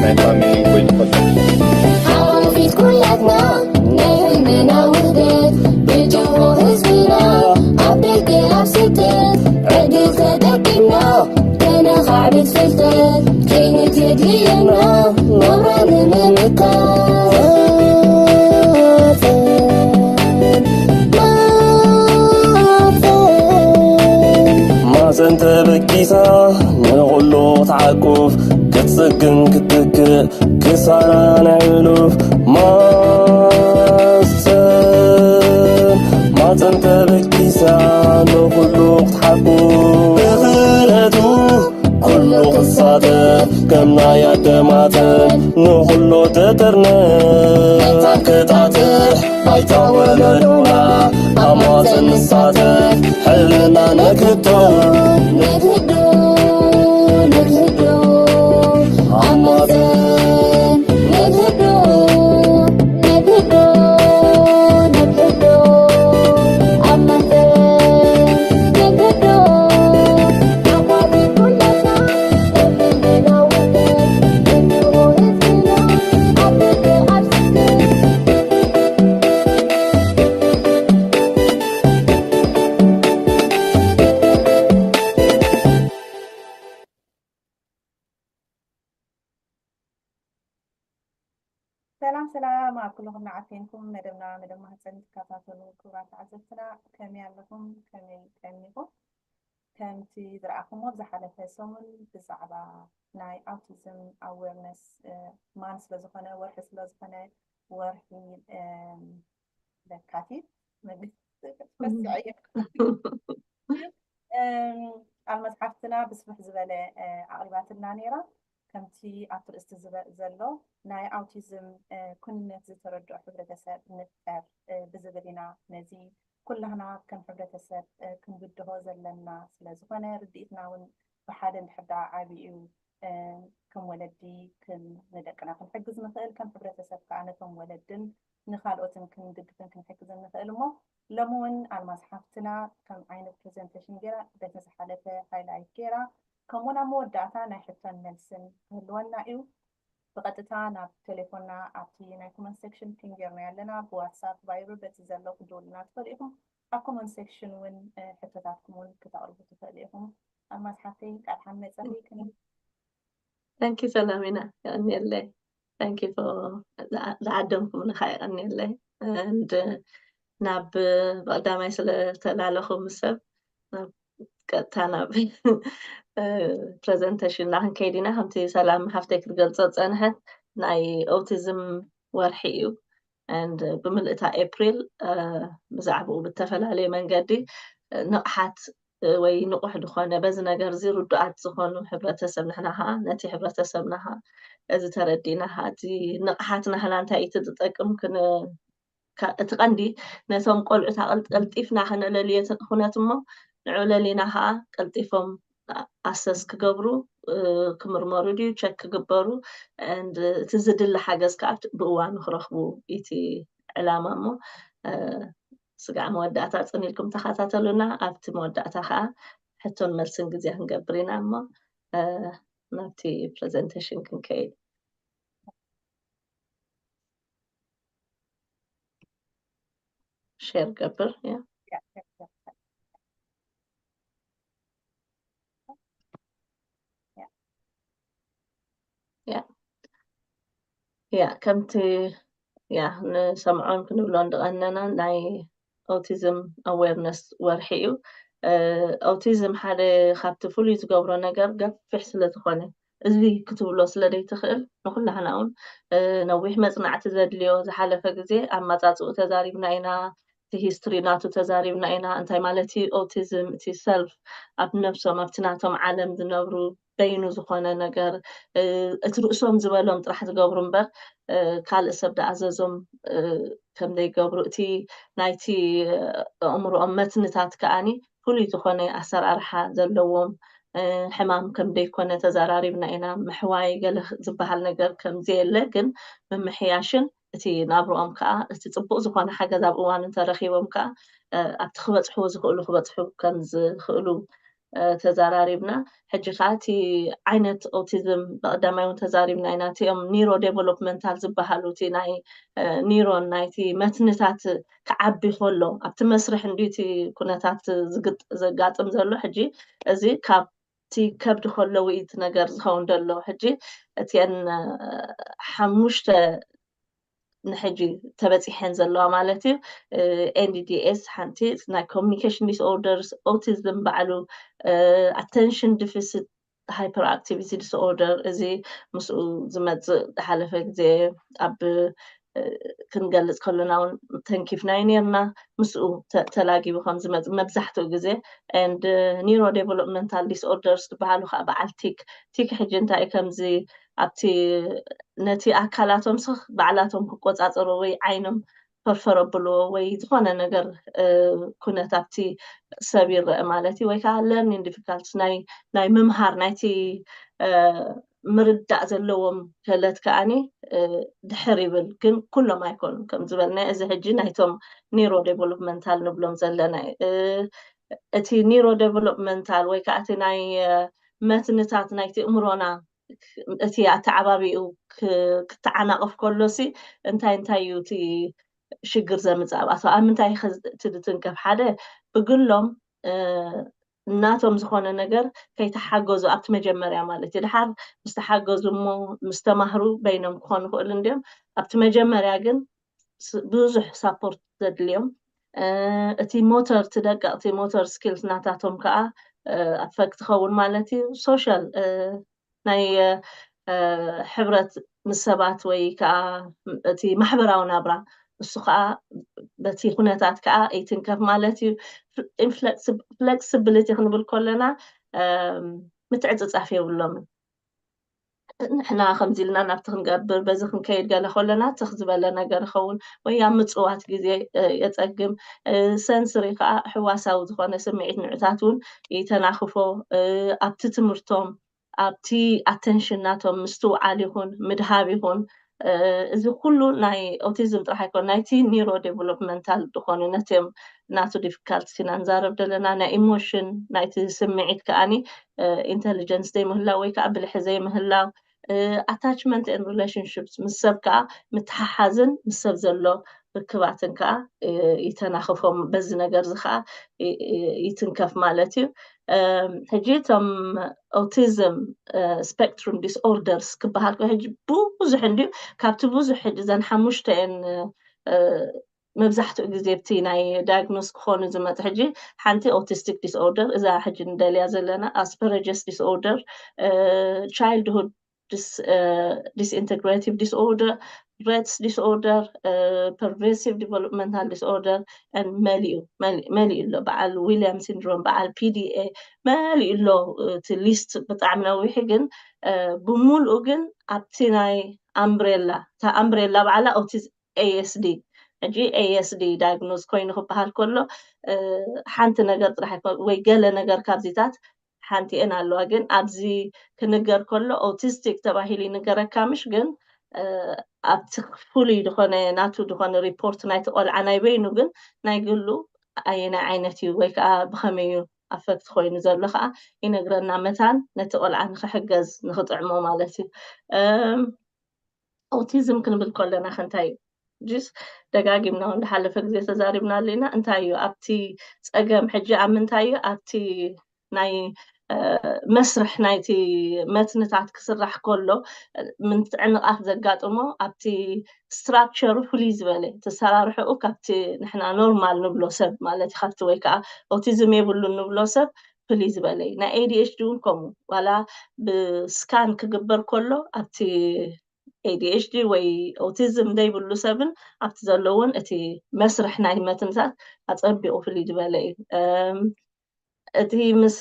ናይ ፋሚሊ ወይ ተኸታተልቲ። ሓቆፊት ኩላትና ናይ ህዝብና ውህደት፣ ብጀሆ ህዝብና ኣብ ደገ ኣብ ስደት፣ ዕድል ተጠቂምና ከነኻዕብት ፍልጠት፣ ከይንትድልየና ናብራ ንምምካት። ማፀን ተበጊሳ ንኹሉ ክትዓቁፍ፣ ክትጽግን ክትትክእ፣ ክሳራ ናይ ሕሉፍ ማፀን፣ ማፀን ተበጊሳ ንኹሉ ክትሓቁፍ፣ ብኽእለቱ ኩሉ ክሳተፍ፣ ከም ናይ ኣደ ማፀን ንኹሉ ትጥርንፍ። መታን ክጣጥሕ ባይታ ወለዶና፣ ኣብ ማፀን ንሳተፍ፣ ሕልና ነግህዶ። ነግህዶ፣ ነግህዶ፣ ኣብ ማፀን ነግህዶ፣ ነግህዶ፣ ነግህዶ፣ ኣብ ማፀን ነግህዶ። ሰላም ሰላም፣ ኣብ ኩልኹም ንዓት ኮንኩም መደብና መደብ ማህፀን ትከታተሉ ክቡራት ተዓዘብትና፣ ከመይ ኣለኹም? ከመይ ቀኒኹም? ከምቲ ዝረኣኹምዎ ብዝሓለፈ ሰሙን ብዛዕባ ናይ ኣውቲዝም ኣዌርነስ ማን ስለ ዝኾነ፣ ወርሒ ስለ ዝኾነ፣ ወርሒ ለካቲት መግለፂ ረሲዐዮ። ኣልመጽሓፍትና ብስፍሕ ዝበለ ኣቕሪባትና ነይራ። ከምቲ ኣብቲ ርእስቲ ዝበ- ዘሎ ናይ ኣውቲዝም ኩንነት ዝተረድኦ ሕብረተሰብ ንፍጠር ብዝብል ኢና ነዚ ኩላህና ከም ሕብረተሰብ ክንብድሆ ዘለና ስለ ዝኾነ፣ ርድኢትና እውን ብሓደ እንድሕር ደኣ ዓብዩ ከም ወለዲ ንደቅና ክንሕግዝ ንኽእል፣ ከም ሕብረተሰብ ከዓ ነቶም ወለድን ንኻልኦትን ክንድግፍን ክንሕግዝን ንኽእል እሞ፣ ሎሚ እውን ኣልማዝ ሓፍትና ከም ዓይነት ፕሬዘንቴሽን ገይራ በቲ ዝሓለፈ ሃይላይት ገይራ፣ ከምኡውን ኣብ መወዳእታ ናይ ሕቶን መልስን ክህልወና እዩ። ብቐጥታ ናብ ቴሌፎንና ኣብቲ ናይ ኮመንት ሴክሽን ፒን ጌርና ኣለና። ብዋትሳፕ፣ ቫይበር በቲ ዘሎ ክድውሉና ትኽእሉ ኢኹም። ኣብ ኮመንት ሴክሽን እውን ሕቶታትኩም እውን ክተቕርቡ ትኽእሉ ኢኹም። ኣልማዝ ሓፍተይ ቃል ሓመፀኺ ክን Thank you ሰላሚና፣ የቐንየለይ። Thank you for ዝዓደምኩምኒ ከዓ የቐንየለይ። And ናብ ብቐዳማይ ስለ ተላለኹ ምስ ሰብ ናብ ቀጥታ ናብ ፕሬዘንቴሽንና ክንከይድ ኢና። ከምቲ ሰላም ሓፍተይ ክትገልፆ ዝፀንሐት ናይ ኦቲዝም ወርሒ እዩ። And ብምልእታ ኤፕሪል ብዛዕባኡ ብተፈላለየ መንገዲ ንቕሓት ወይ ንቑሕ ዝኾነ በዚ ነገር እዚ ርዱኣት ዝኾኑ ሕብረተሰብ ንሕና ከዓ ነቲ ሕብረተሰብና ከዓ እዚ ተረዲእና ከዓ እቲ ንቕሓት ናህና እንታይ እዩ ዝጠቅም ክን እቲ ቀንዲ ነቶም ቆልዑት ኣቐልጢፍና ከነዕለልዮ ኩነት እሞ ንዕለሊና ከዓ ቀልጢፎም ኣሰስ ክገብሩ ክምርመሩ ድዩ ቸክ ክግበሩ and እቲ ዝድለ ሓገዝ ከዓ ብእዋኑ ክረኽቡ እቲ ዕላማ እሞ ስጋዕ መወዳእታ ፅን ኢልኩም ተኸታተሉና። ኣብቲ መወዳእታ ከዓ ሕቶን መልስን ግዜ ክንገብር ኢና እሞ ናብቲ ፕሬዘንቴሽን ክንከይድ። ሼር ገብር ያ ያ ከምቲ ያ ንሰምዖን ክንብሎን ዝቐነና ናይ ኦቲዝም ኣዌርነስ ወርሒ እዩ። ኦቲዝም ሓደ ካብቲ ፍሉይ ዝገብሮ ነገር ገፊሕ ስለ ዝኾነ እዚ ክትብሎ ስለ ዘይትኽእል ንኩላህና እውን ነዊሕ መፅናዕቲ ዘድልዮ ዝሓለፈ ግዜ ኣመፃፅኡ ተዛሪብና ኢና። እቲ ሂስትሪ ናቱ ተዛሪብና ኢና። እንታይ ማለት እዩ ኦቲዝም? እቲ ሰልፍ ኣብ ነብሶም ኣብቲ ናቶም ዓለም ዝነብሩ በይኑ ዝኾነ ነገር እቲ ርእሶም ዝበሎም ጥራሕ ዝገብሩ እምበር ካልእ ሰብ ዝኣዘዞም ከም ዘይገብሩ እቲ ናይቲ ኣእምሮኦም መትንታት ከዓኒ ፍሉይ ዝኾነ ኣሰራርሓ ዘለዎም ሕማም ከም ዘይኮነ ተዘራሪብና ኢና። ምሕዋይ ገለ ዝበሃል ነገር ከም ዘየለ ግን ምምሕያሽን እቲ ናብርኦም ከዓ እቲ ፅቡቅ ዝኾነ ሓገዝ ኣብ እዋኑ እንተረኪቦም ከዓ ኣብቲ ክበፅሕዎ ዝኽእሉ ክበፅሑ ከም ዝኽእሉ ተዛራሪብና። ሕጂ ከዓ እቲ ዓይነት ኦቲዝም ብቀዳማይ እውን ተዛሪብና ኢና። እቲኦም ኒሮ ዴቨሎፕመንታል ዝበሃሉ እቲ ናይ ኒሮን ናይቲ መትንታት ክዓቢ ከሎ ኣብቲ መስርሕ እንዲ እቲ ኩነታት ዘጋጥም ዘሎ ሕጂ እዚ ካብ እቲ ከብዲ ከለዉ እቲ ነገር ዝኸውን ዘሎ ሕጂ እቲአን ሓሙሽተ ንሕጂ ተበፂሐን ዘለዋ ማለት እዩ። ኤንዲዲኤስ ሓንቲ ናይ ኮሚኒኬሽን ዲስኦርደርስ፣ ኦቲዝም ባዕሉ፣ ኣቴንሽን ዲፊሲት ሃይፐር ኣክቲቪቲ ዲስኦርደር፣ እዚ ምስኡ ዝመፅእ ዝሓለፈ ግዜ ኣብ ክንገልፅ ከለና እውን ተንኪፍናዩ ነርና። ምስኡ ተላጊቡ ከም ዝመፅእ መብዛሕትኡ ግዜ and ኒሮ ዴቨሎፕመንታል ዲስኦርደርስ ዝበሃሉ ከዓ በዓል ቲክ ቲክ ሕጂ እንታይ ከምዚ ኣብቲ ነቲ ኣካላቶም ስኽ ባዕላቶም ክቆፃፀሩ ወይ ዓይኖም ፈርፈር ኣብልዎ ወይ ዝኾነ ነገር ኩነት ኣብቲ ሰብ ይረአ ማለት እዩ። ወይ ከዓ ለርኒንግ ዲፊካልቲ ናይ ምምሃር ናይቲ ምርዳእ ዘለዎም ክእለት ከዓኒ ድሕር ይብል። ግን ኩሎም ኣይኮኑን ከም ዝበልና እዚ ሕጂ ናይቶም ኒሮ ዴቨሎፕመንታል ንብሎም ዘለና እቲ ኒሮ ዴቨሎፕመንታል ወይ ከዓ እቲ ናይ መትንታት ናይቲ እምሮና እቲ ኣተዓባቢኡ ክተዓናቕፍ ከሎ ሲ እንታይ እንታይ እዩ እቲ ሽግር ዘምፅእ ኣብኣቶ ኣብ ምንታይ እቲ ዝትንከፍ ሓደ ብግሎም እናቶም ዝኾነ ነገር ከይተሓገዙ ኣብቲ መጀመርያ ማለት እዩ። ድሓር ምስተሓገዙ እሞ ምስተማህሩ በይኖም ክኾኑ ይኽእሉ እንዲዮም። ኣብቲ መጀመርያ ግን ብዙሕ ሳፖርት ዘድልዮም እቲ ሞተር እቲ ደቀቕቲ ሞተር ስኪልስ ናታቶም ከዓ ኣፈክት ኸውን ማለት እዩ። ሶሻል ናይ ሕብረት ምስ ሰባት ወይ ከዓ እቲ ማሕበራዊ ናብራ እሱ ከዓ በቲ ኩነታት ከዓ ይትንከፍ ማለት እዩ። ፍሌክስብሊቲ ክንብል ከለና ምትዕፅፃፍ የብሎምን። ንሕና ከምዚ ኢልና ናብቲ ክንገብር በዚ ክንከይድ ገለ ከለና ትኽ ዝበለ ነገር ይኸውን ወይ ኣብ ምፅዋት ግዜ የፀግም። ሰንስሪ ከዓ ሕዋሳዊ ዝኾነ ስምዒት ንዑታት እውን ይተናኽፎ። ኣብቲ ትምህርቶም ኣብቲ ኣተንሽን ናቶም ምስትውዓል ይኹን ምድሃብ ይኹን እዚ ኩሉ ናይ ኦቲዝም ጥራሕ ኣይኮን ናይቲ ኒሮ ዴቨሎፕመንታል ዝኾኑ ነቲም ናቱ ዲፊካልቲ ኢና ንዛረብ ዘለና ናይ ኢሞሽን ናይቲ ስምዒት ከዓኒ ኢንቴሊጀንስ ዘይምህላው ወይ ከዓ ብልሒ ዘይምህላው ኣታችመንት ን ሪሌሽንሽፕስ ምስ ሰብ ከዓ ምትሓሓዝን ምስ ሰብ ዘሎ ርክባትን ከዓ ይተናኽፎም በዚ ነገር እዚ ከዓ ይትንከፍ ማለት እዩ። ሕጂ እቶም ኦቲዝም ስፔክትሩም ዲስኦርደርስ ክበሃል ሕጂ ብዙሕ እንድዩ ካብቲ ብዙሕ ሕጂ ዘን ሓሙሽተ እየን መብዛሕትኡ ግዜ ብቲ ናይ ዳያግኖስ ክኾኑ ዝመፅ ሕጂ ሓንቲ ኦቲስቲክ ዲስኦርደር እዛ ሕጂ ንደልያ ዘለና ኣስፐረጀስ ዲስኦርደር ቻይልድሁድ disintegrative disorder, Rett's disorder, pervasive developmental disorder መሊኡ መሊኡ ኣሎ በዓል ዊልያም ሲንድሮም በዓል ፒዲኤ መሊኡ ኣሎ። እቲ ሊስት ብጣዕሚ ነዊሕ ግን ብምሉኡ ግን ኣብቲ ናይ ኣምብሬላ እታ ኣምብሬላ በዓላ ኦቲዝ ኤኤስዲ ሕጂ ኤኤስዲ ዳያግኖዝ ኮይኑ ክበሃል ከሎ ሓንቲ ነገር ጥራሕ ወይ ገለ ነገር ካብዚታት ሓንቲኤን ኣለዋ ግን ኣብዚ ክንገር ከሎ ኦቲስቲክ ተባሂሉ ይንገረካ ምሽ ግን ኣብቲ ፍሉይ ዝኾነ ናቱ ዝኾነ ሪፖርት ናይቲ ቆልዓ ናይ በይኑ ግን ናይ ግሉ ኣየናይ ዓይነት እዩ ወይ ከዓ ብኸመይ እዩ ኣፈክት ኮይኑ ዘሎ ከዓ ይነግረና መታን ነቲ ቆልዓ ንክሕገዝ ንክጥዕሞ ማለት እዩ። ኦቲዝም ክንብል ከለና ከንታይ እዩ ጅስ ደጋጊምና እውን ዝሓለፈ ግዜ ተዛሪብናሉ ኢና እንታይ እዩ ኣብቲ ፀገም ሕጂ ኣብ ምንታይ እዩ ኣብቲ ናይ መስርሕ ናይቲ መትንታት ክስራሕ ከሎ ምትዕንቓፍ ዘጋጥሞ ኣብቲ ስትራክቸሩ ፍሉይ ዝበለ ተሰራርሕኡ ካብቲ ንሕና ኖርማል ንብሎ ሰብ ማለት እዩ ካብቲ ወይ ከዓ ኦቲዝም የብሉ ንብሎ ሰብ ፍልይ ዝበለ እዩ ናይ ኤዲኤችዲ እውን ከምኡ ዋላ ብስካን ክግበር ከሎ ኣብቲ ኤዲኤችዲ ወይ ኦቲዝም ዘይብሉ ሰብን ኣብቲ ዘለውን እቲ መስርሕ ናይ መትንታት ኣፀቢቑ ፍልይ ዝበለ እዩ እቲ ምስ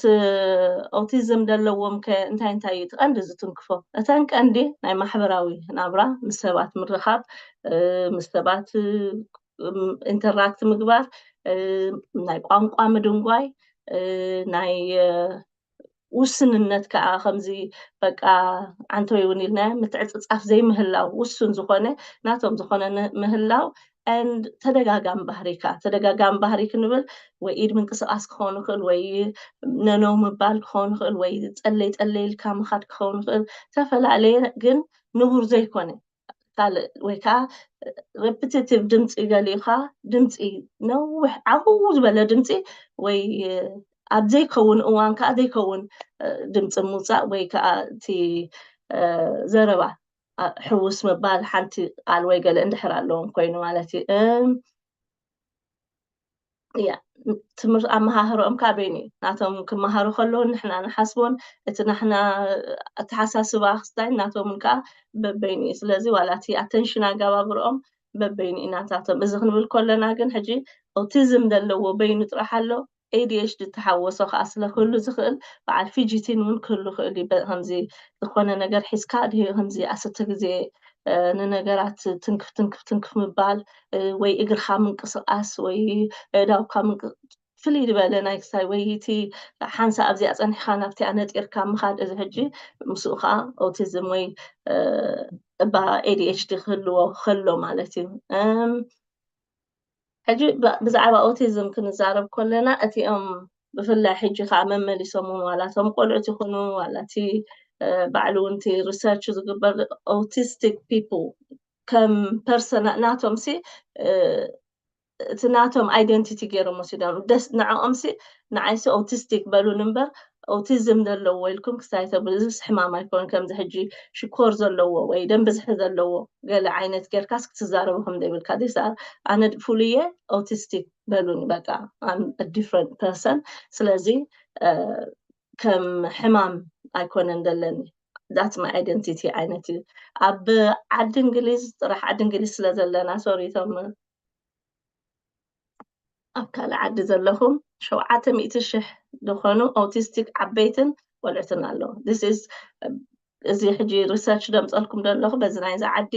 ኦቲዝም ዘለዎም ከ እንታይ እንታይ እዩ እቲ ቀንዲ ዝትንክፎ እተን ቀንዲ ናይ ማሕበራዊ ናብራ ምስ ሰባት ምርኻብ ምስ ሰባት ኢንተራክት ምግባር ናይ ቋንቋ ምድንጓይ ናይ ውስንነት ከዓ ከምዚ በቃ ዓንተወይ እውን ኢልና ምትዕፅፃፍ ዘይምህላው ውሱን ዝኾነ ናቶም ዝኾነ ምህላው and ተደጋጋሚ ባህሪ ከኣ፣ ተደጋጋሚ ባህሪ ክንብል ወይ ኢድ ምንቅስቃስ ክኸውን ይኽእል፣ ወይ ነነው ምባል ክኸውን ይኽእል፣ ወይ ጸለይ ጸለይ ኢልካ ምኻድ ክኸውን ይኽእል። ዝተፈላለየ ግን ንቡር ዘይኮነ ካልእ ወይ ከዓ repetitive ድምፂ ገሊኡ ከዓ ድምፂ ነዊሕ ዓው ዝበለ ድምፂ ወይ ኣብ ዘይከውን እዋን ከዓ ዘይከውን ድምፂ ምውፃእ ወይ ከዓ እቲ ዘረባ ሕውስ ምባል ሓንቲ ቃል ወይ ገለ እንድሕር ኣለዎም ኮይኑ ማለት እዩ። እም፣ ያ ትምህርቲ ኣመሃህሮኦም ከዓ በይኑ እዩ። ናቶም ክመሃሩ ከለዉ ንሕና ንሓስቦን እቲ ናሕና ኣተሓሳስባ ክስታይ ናቶምን ከዓ በበይኑ እዩ። ስለዚ ዋላ እቲ ኣተንሽን ኣገባብርኦም በበይኑ እዩ ናታቶም። እዚ ክንብል ከለና ግን ሕጂ ኦቲዝም ዘለዎ በይኑ ጥራሕ ኣሎ፣ ኤዲኤችዲ ተሓወሶ ከዓ ስለ ክህሉ ዝኽእል በዓል ፊጂቲን እውን ክህሉ ክእል እዩ። በ- ከምዚ ዝኾነ ነገር ሒዝካ ድሂ ከምዚ ኣሰተ ግዜ እ፣ ንነገራት ትንክፍ ትንክፍ ትንክፍ ምባል እ፣ ወይ እግርኻ ምንቅስቃስ ወይ ኣእዳውካ ምንቅ ፍልይ ዝበለ ናይ ክሳይ ወይ እቲ ሓንሳ ኣብዚኣ ፀኒሕካ ናብቲኣ ነጢርካ ምኻድ እዚ ሕጂ ምስኡ ከዓ ኦቲዝም ወይ እ፣ እባ ኤዲኤችዲ ክህልዎ ከሎ ማለት እዩ። እም፣ ሕጂ ብ- ብዛዕባ ኦቲዝም ክንዛረብ ከለና እቲኦም ብፍላይ ሕጂ ከዓ መመሊሶም እውን ዋላ እቶም ቆልዑት ይኹኑ ዋላ እቲ እ፣ ባዕሉ እውን እቲ ሪሰርች ዝግበር ኦቲስቲክ ፒፕል ከም ፐርሰና ናቶም ሲ እ፣ እቲ ናቶም ኣይደንቲቲ ገይሮም ወሲዶም ደስ ንዕኦም ሲ ንዓይ ሲ ኦቲስቲክ በሉን እምበር ኦቲዝም ዘለዎ ኢልኩም ክሳይ ተብሉ እዚ ሕማም ኣይኮን። ከምዚ ሕጂ ሽኮር ዘለዎ ወይ ደም ብዝሒ ዘለዎ ገለ ዓይነት ጌርካስ ክትዛረቡ ከም ዘይብልካ ዲስ ኣነ ፍሉየ ኦቲስቲክ በሉን በቃ I'm a different person። ስለዚ እ፣ ከም ሕማም ኣይኮነን ዘለኒ that's my identity ዓይነት እዩ። ኣብ ዓዲ እንግሊዝ ጥራሕ ዓዲ እንግሊዝ ስለ ዘለና ሶሪ እቶም ኣብ ካልእ ዓዲ ዘለኹም ሸውዓተ ሚእቲ ሽሕ ዝኾኑ ኦቲስቲክ ዓበይትን ቆልዑትን ኣለዉ። This is እዚ ሕጂ ሪሰርች ደምፀልኩም ዘለኹ በዚ ናይዚ ዓዲ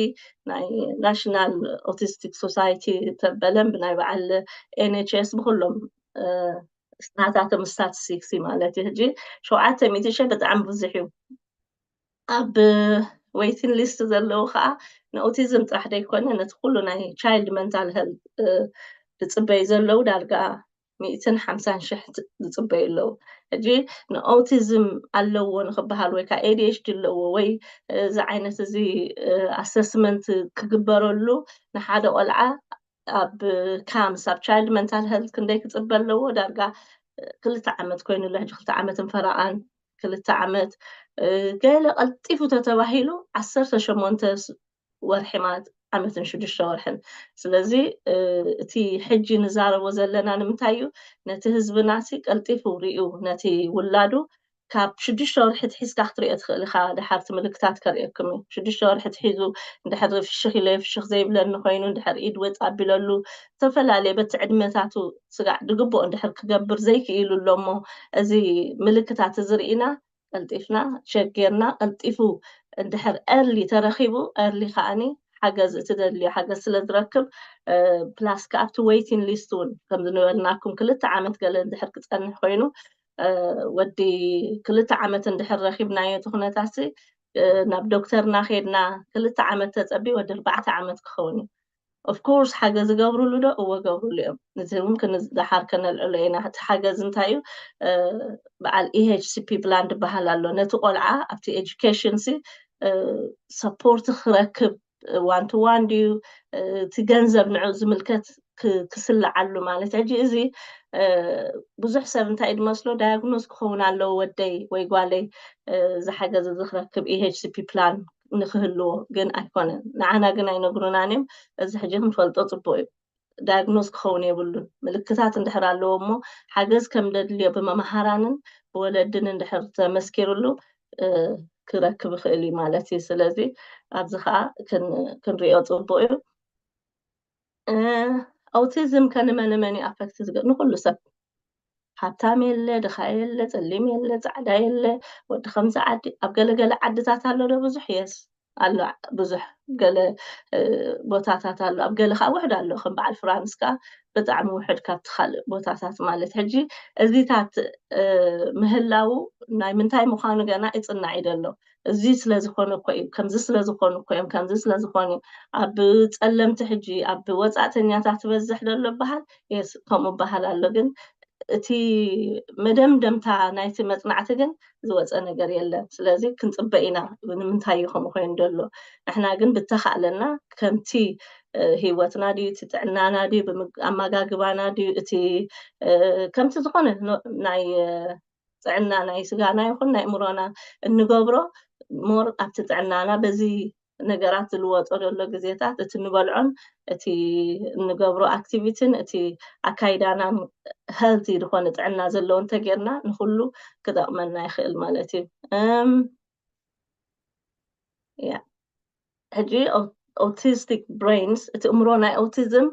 ናይ ናሽናል ኦቲስቲክ ሶሳይቲ ተበለን ብናይ በዓል ኤንኤችኤስ ብኩሎም እ፣ ናታቶም ስታቲስቲክስ ማለት እዩ። ሕጂ ሸውዓተ ሚእቲ ሽሕ ብጣዕሚ ብዙሕ እዩ። ኣብ ዌይቲንግ ሊስት ዘለዉ ከዓ ንኦቲዝም ጥራሕ ዘይኮነ ነቲ ኩሉ ናይ ቻይልድ መንታል ሄልት ዝፅበዩ ዘለዉ ዳርጋ ሚእትን ሓምሳን ሽሕ ዝፅበዩ ኣለዉ። ሕጂ ንኦቲዝም ኣለዎ ንክበሃል ወይ ከዓ ኤዲኤችዲ ኣለዎ ወይ እዚ ዓይነት እዚ ኣሰስመንት ክግበረሉ ንሓደ ቆልዓ ኣብ ካምስ ኣብ ቻይልድ መንታል ሄልት ክንደይ ክፅበ ኣለዎ? ዳርጋ ክልተ ዓመት ኮይኑ ኣሎ። ሕጂ ክልተ ዓመትን ፈረቓን ክልተ ዓመት ገለ ቀልጢፉ ተተባሂሉ ዓሰርተ ሸሞንተ ወርሒ ማለት ዓመትን ሽዱሽተ ወርሕን። ስለዚ እቲ ሕጂ ንዛረቦ ዘለና ንምንታይ እዩ? ነቲ ህዝብና ሲ ቀልጢፉ ሪኡ ነቲ ውላዱ ካብ ሽዱሽተ ወርሒ ትሒዝካ ክትሪኦ ትኽእል ኢኻ። ድሓር እቲ ምልክታት ከርእየኩም እዩ። ሽዱሽተ ወርሒ ትሒዙ እንድሕር ፍሽኽ ኢለ ፍሽኽ ዘይብለኒ ኮይኑ እንድሕር ኢድ ወፅ ኣቢለሉ ዝተፈላለየ በቲ ዕድመታቱ ስጋዕ ድግብኦ እንድሕር ክገብር ዘይክኢሉ ኣሎ እሞ እዚ ምልክታት እዚ ርኢና ቀልጢፍና ቸክ ጌርና ቀልጢፉ እንድሕር ኤርሊ ተረኺቡ ኤርሊ ከዓኒ ሓገዝ እቲ ደድልዮ ሓገዝ ስለ ዝረክብ ፕላስ ከኣ ኣብቲ ዌይቲንግ ሊስት እውን ከም ዝንበልናኩም ክልተ ዓመት ገለ እንድሕር ክፀንሕ ኮይኑ ወዲ ክልተ ዓመት እንድሕር ረኺብናዮ እቲ ኩነታት ናብ ዶክተርና ከድና ክልተ ዓመት ተፀቢ ወዲ ኣርባዕተ ዓመት ክኸውን እዩ። ኦፍኮርስ ሓገዝ ገብሩሉ ዶ እወ ገብሩሉ እዮም። እዚ እውን ክንዝሓር ከነልዕሎ ኢና። እቲ ሓገዝ እንታይ እዩ? በዓል ኢኤችሲፒ ፕላን ዝበሃል ኣሎ። ነቲ ቆልዓ ኣብቲ ኤጁኬሽን ሲ ሰፖርት ክረክብ ዋን ቱ ዋን ድዩ እቲ ገንዘብ ንዑ ዝምልከት ክስልዓሉ ማለት ሕጂ እዚ ብዙሕ ሰብ እንታይ ድመስሎ ዳያግኖስ ክኸውን ኣለዎ ወደይ ወይ ጓለይ ዝሓገዝ እዚ ክረክብ ኢኤችሲፒ ፕላን ንክህልዎ ግን ኣይኮነን። ንዓና ግን ኣይነግሩናን እዮም። እዚ ሕጂ ክንፈልጦ ፅቡቅ እዩ። ዳያግኖስ ክኸውን የብሉን። ምልክታት እንድሕር ኣለዎ እሞ ሓገዝ ከም ደድልዮ ብመምሃራንን ብወለድን እንድሕር ተመስኪርሉ ክረክብ ይኽእል እዩ ማለት እዩ። ስለዚ ኣብዚ ከዓ ክንሪኦ ፅቡቅ እዩ። ኦቲዝም ከ ንመን መን እዩ ኣፈክት ዝገ ንኩሉ ሰብ ሃብታም የለ ድኻ የለ ፀሊም የለ ፃዕዳ የለ ወዲ ከምዚ ዓዲ ኣብ ገለገለ ዓድታት ኣሎ ዶ ብዙሕ የስ ኣሎ ብዙሕ ገለ ቦታታት ኣሎ፣ ኣብ ገለ ከዓ ውሕድ ኣሎ። ከም በዓል ፍራንስ ከዓ ብጣዕሚ ውሕድ ካብቲ ካልእ ቦታታት ማለት። ሕጂ እዚታት ምህላው ናይ ምንታይ ምዃኑ ገና ይፅናዕ እዩ ዘሎ። እዚ ስለዝኾነ እኮ እዩ፣ ከምዚ ስለዝኾኑ እኮ እዮም፣ ከምዚ ስለዝኾኑ እዩ። ኣብ ፀለምቲ ሕጂ ኣብ ወፃእተኛታት ትበዝሕ ዘሎ በሃል የስ ከምኡ በሃል ኣሎ። ግን እቲ መደምደምታ ናይቲ መፅናዕቲ ግን ዝወፀ ነገር የለን። ስለዚ ክንፅበ ኢና፣ ንምንታይ እዩ ከምኡ ኮይኑ ዘሎ? ንሕና ግን ብተኻእለና ከምቲ ህይወትና ድዩ፣ እቲ ጥዕናና ድዩ፣ ኣመጋግባና ድዩ፣ እቲ ከምቲ ዝኾነ ናይ ጥዕና ናይ ስጋና ይኹን ናይ እምሮና እንገብሮ ሞር ኣብቲ ጥዕናና በዚ ነገራት ዝልወጦ ዘሎ ግዜታት እቲ እንበልዖን እቲ እንገብሮ ኣክቲቪቲን እቲ ኣካይዳናን ሄልቲ ዝኾነ ጥዕና ዘለዎ እንተጌርና ንኩሉ ክጠቕመና ይኽእል ማለት እዩ። ያ ሕጂ ኦቲስቲክ ብሬንስ እቲ እምሮ ናይ ኦቲዝም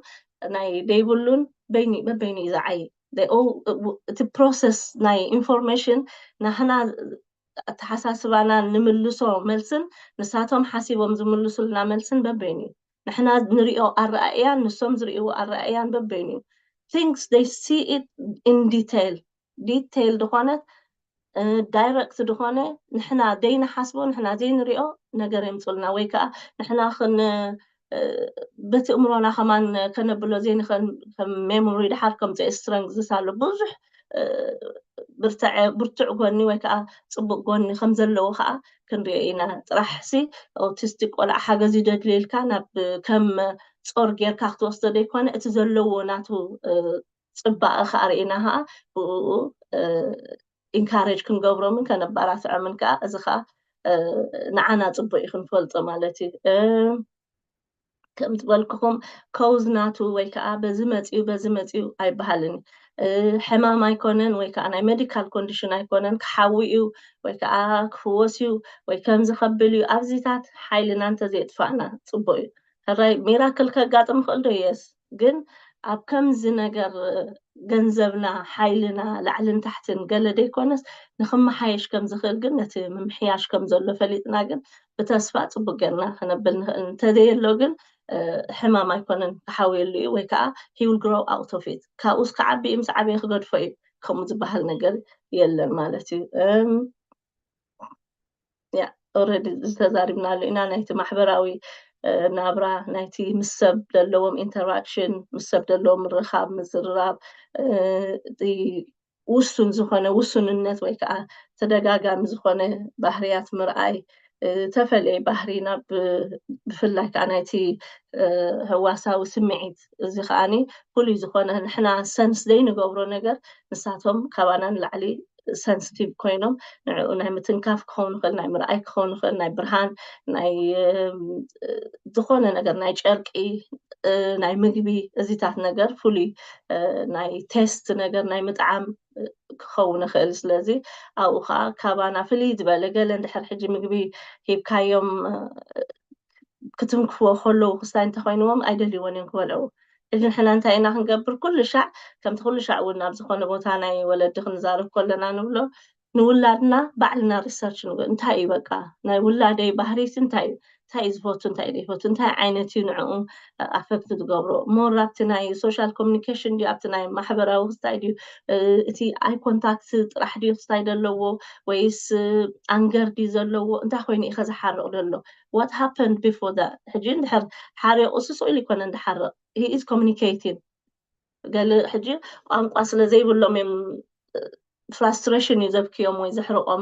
ናይ ደይብሉን በይኒ በበይኒ እዩ ዝዓይ። እቲ ፕሮሰስ ናይ ኢንፎርሜሽን ናህና ኣተሓሳስባና ንምልሶ መልስን ንሳቶም ሓሲቦም ዝምልሱልና መልስን በበይኑ እዩ። ንሕና ንሪኦ ኣረኣእያን ንሶም ዝርእይዎ ኣረኣእያን በበይኑ እዩ። Things they see it in detail. ዲቴይል ዝኾነ ዳይረክት ዝኾነ ንሕና ዘይንሓስቦ ንሕና ዘይንሪኦ ነገር የምፅልና ወይ ከዓ ንሕና ክን በቲ እምሮና ከማን ከነብሎ ዘይንኽእል ከም ሜሞሪ ድሓር ከምፅኦ ስትረንግዝስ ኣሎ ብዙሕ ብርትዕ ጎኒ ወይ ከዓ ፅቡቅ ጎኒ ከም ዘለዎ ከዓ ክንሪኦ ኢና። ጥራሕ ሲ ኦቲስቲክ ቆልዓ ሓገዝ ይደድልየልካ ናብ ከም ፆር ጌርካ ክትወስዶ ዘይኮነ እቲ ዘለዎ ናቱ ፅባቐ ከዓ ርኢና ከዓ ብኡ ኢንካሬጅ ክንገብሮምን ከነባራትዖምን ከዓ እዚ ከዓ ንዓና ፅቡቅ እዩ ክንፈልጦ ማለት እዩ። ከም ዝበልኩኹም ኮዝ ናቱ ወይ ከዓ በዚ መፅዩ በዚ መፅዩ ኣይበሃልን። ሕማም ኣይኮነን ወይ ከዓ ናይ ሜዲካል ኮንዲሽን ኣይኮነን፣ ክሓዊ እዩ ወይ ከዓ ክፍወስ እዩ ወይ ከምዚ ከብል እዩ። ኣብዚታት ሓይልና እንተዘየጥፋእና ፅቡቅ እዩ። ሕራይ ሚራክል ከጋጥም ይኽእል ዶ? የስ። ግን ኣብ ከምዚ ነገር ገንዘብና ሓይልና ላዕልን ታሕትን ገለ ደይኮነስ ንክመሓየሽ ከም ዝኽእል ግን ነቲ ምምሕያሽ ከም ዘሎ ፈሊጥና ግን ብተስፋ ፅቡቅ ጌርና ክነብል ንኽእል። እንተዘየሎ ግን ሕማም ኣይኮነን ክሓውየሉ እዩ ወይ ከዓ he will grow out of it። ካብኡስ ክዓቢ ምስ ዓበየ ክገድፎ እዩ። ከምኡ ዝበሃል ነገር የለን ማለት እዩ። ያ ኦረዲ ዝተዛሪብናሉ ኢና ናይቲ ማሕበራዊ ናብራ ናይቲ ምስ ሰብ ዘለዎም ኢንተራክሽን ምስ ሰብ ዘለዎም ምርኻብ ምዝርራብ ውሱን ዝኾነ ውሱንነት ወይ ከዓ ተደጋጋሚ ዝኾነ ባህርያት ምርኣይ ተፈለየ ባህሪ ናብ ብፍላይ ከዓ ናይቲ ህዋሳዊ ስምዒት እዚ ከዓኒ ፍሉይ ዝኾነ ንሕና ሰንስ ዘይንገብሮ ነገር ንሳቶም ካባና ንላዕሊ ሰንስቲቭ ኮይኖም ንዕኡ ናይ ምትንካፍ ክኸውን ይኽእል ናይ ምርኣይ ክኸውን ይኽእል ናይ ብርሃን ናይ ዝኾነ ነገር ናይ ጨርቂ ናይ ምግቢ እዚታት ነገር ፍሉይ ናይ ቴስት ነገር ናይ ምጥዓም ክኸውን ይኽእል። ስለዚ ኣብኡ ከዓ ካባና ፍልይ ዝበለ ገለ እንድሕር ሕጂ ምግቢ ሂብካዮም ክትንክፍዎ ከለዉ ክስታይ እንተኮይንዎም ኣይደልይዎን እዮም ክበልዕዎ። እዚ ንሕና እንታይ ኢና ክንገብር ኩሉ ሻዕ ከምቲ ኩሉ ሻዕ እውን ናብ ዝኾነ ቦታ ናይ ወለዲ ክንዛረብ ከለና ንብሎ ንውላድና ባዕልና ሪሰርች ንግ እንታይ እዩ በቃ ናይ ውላደይ ባህሪሲ እንታይ እዩ እንታይ እዩ ዝፈቱ እንታይ ዘይፈቱ እንታይ ዓይነት እዩ ንዕኡ ኣፈክት ዝገብሮ ሞር ኣብቲ ናይ ሶሻል ኮሚኒኬሽን ድዩ ኣብቲ ናይ ማሕበራዊ ክስታይ ድዩ እቲ ኣይ ኮንታክት ጥራሕ ድዩ ክስታይ ዘለዎ ወይስ ኣንገር ድዩ ዘለዎ እንታይ ኮይኑ እዩ ከዝሓርቕ ዘሎ what happened before that ሕጂ እንድሕር ሓሪቑ ስስኢሉ ይኮነ እንድሓርቕ he is communicating ገለ ሕጂ ቋንቋ ስለ ዘይብሎም እዮም ፍራስትሬሽን እዩ ዘብክዮም ወይ ዘሕርቆም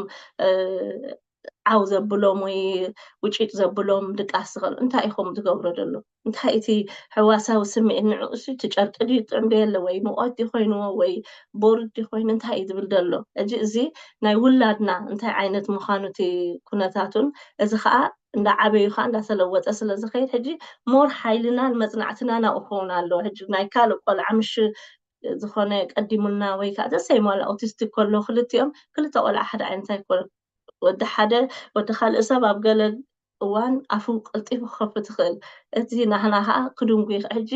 ዓው ዘብሎም ወይ ውጪጥ ዘብሎም ድቃስ ዝኽእል እንታይ እዩ ከምኡ ዝገብሮ ዘሎ እንታይ እቲ ሕዋሳዊ ስምዒት ንዕኡ ሲ እቲ ጨርቂ ድዩ ጥዑም ዶ የለ ወይ ሙቐት ድዩ ኮይንዎ ወይ ቦርድ ድዩ ኮይኑ እንታይ እዩ ዝብል ዘሎ ሕጂ እዚ ናይ ውላድና እንታይ ዓይነት ምዃኑ እቲ ኩነታቱን እዚ ከዓ እንዳዓበዩ ከዓ እንዳተለወጠ ስለ ዝኸይድ ሕጂ ሞር ሓይልና ንመፅናዕትና ናብኡ ክኸውን ኣለዎ ሕጂ ናይ ካልእ ቆልዓ ምሽ ዝኾነ ቀዲሙልና ወይ ከዓ ዘሰይም ዋላ ኦቲስቲክ ከሎ ክልቲኦም ክልተ ቆልዓ ሓደ ዓይነት ኣይኮነን ወዲ ሓደ ወዲ ካልእ ሰብ ኣብ ገለ እዋን ኣፉ ቀልጢፉ ክኸፍት ይኽእል እቲ ናህና ከዓ ክድንጉ ይኽእል ሕጂ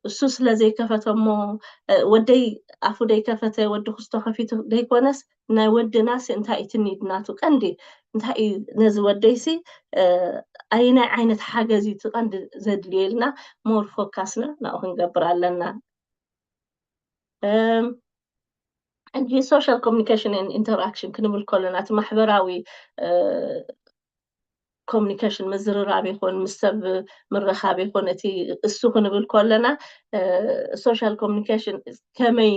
እሱ ስለ ዘይከፈተ እሞ ወደይ ኣፉ ደይከፈተ ወዲ ክስቶ ከፊቱ ደይኮነስ ናይ ወድናሲ እንታይ እዩ ትኒድ ናቱ ቀንዲ እንታይ እዩ ነዚ ወደይሲ ኣየናይ ዓይነት ሓገዝ እዩ እቲ ቀንዲ ዘድልዮ ኢልና ሞር ፎካስና ናብኡ ክንገብር ኣለና። ሕጂ social communication and interaction ክንብል ከለና እቲ ማሕበራዊ ኮሚኒኬሽን ምዝርራብ ይኹን ምስ ሰብ ምርኻብ ይኹን እቲ እሱ ክንብል ከለና social communication ከመይ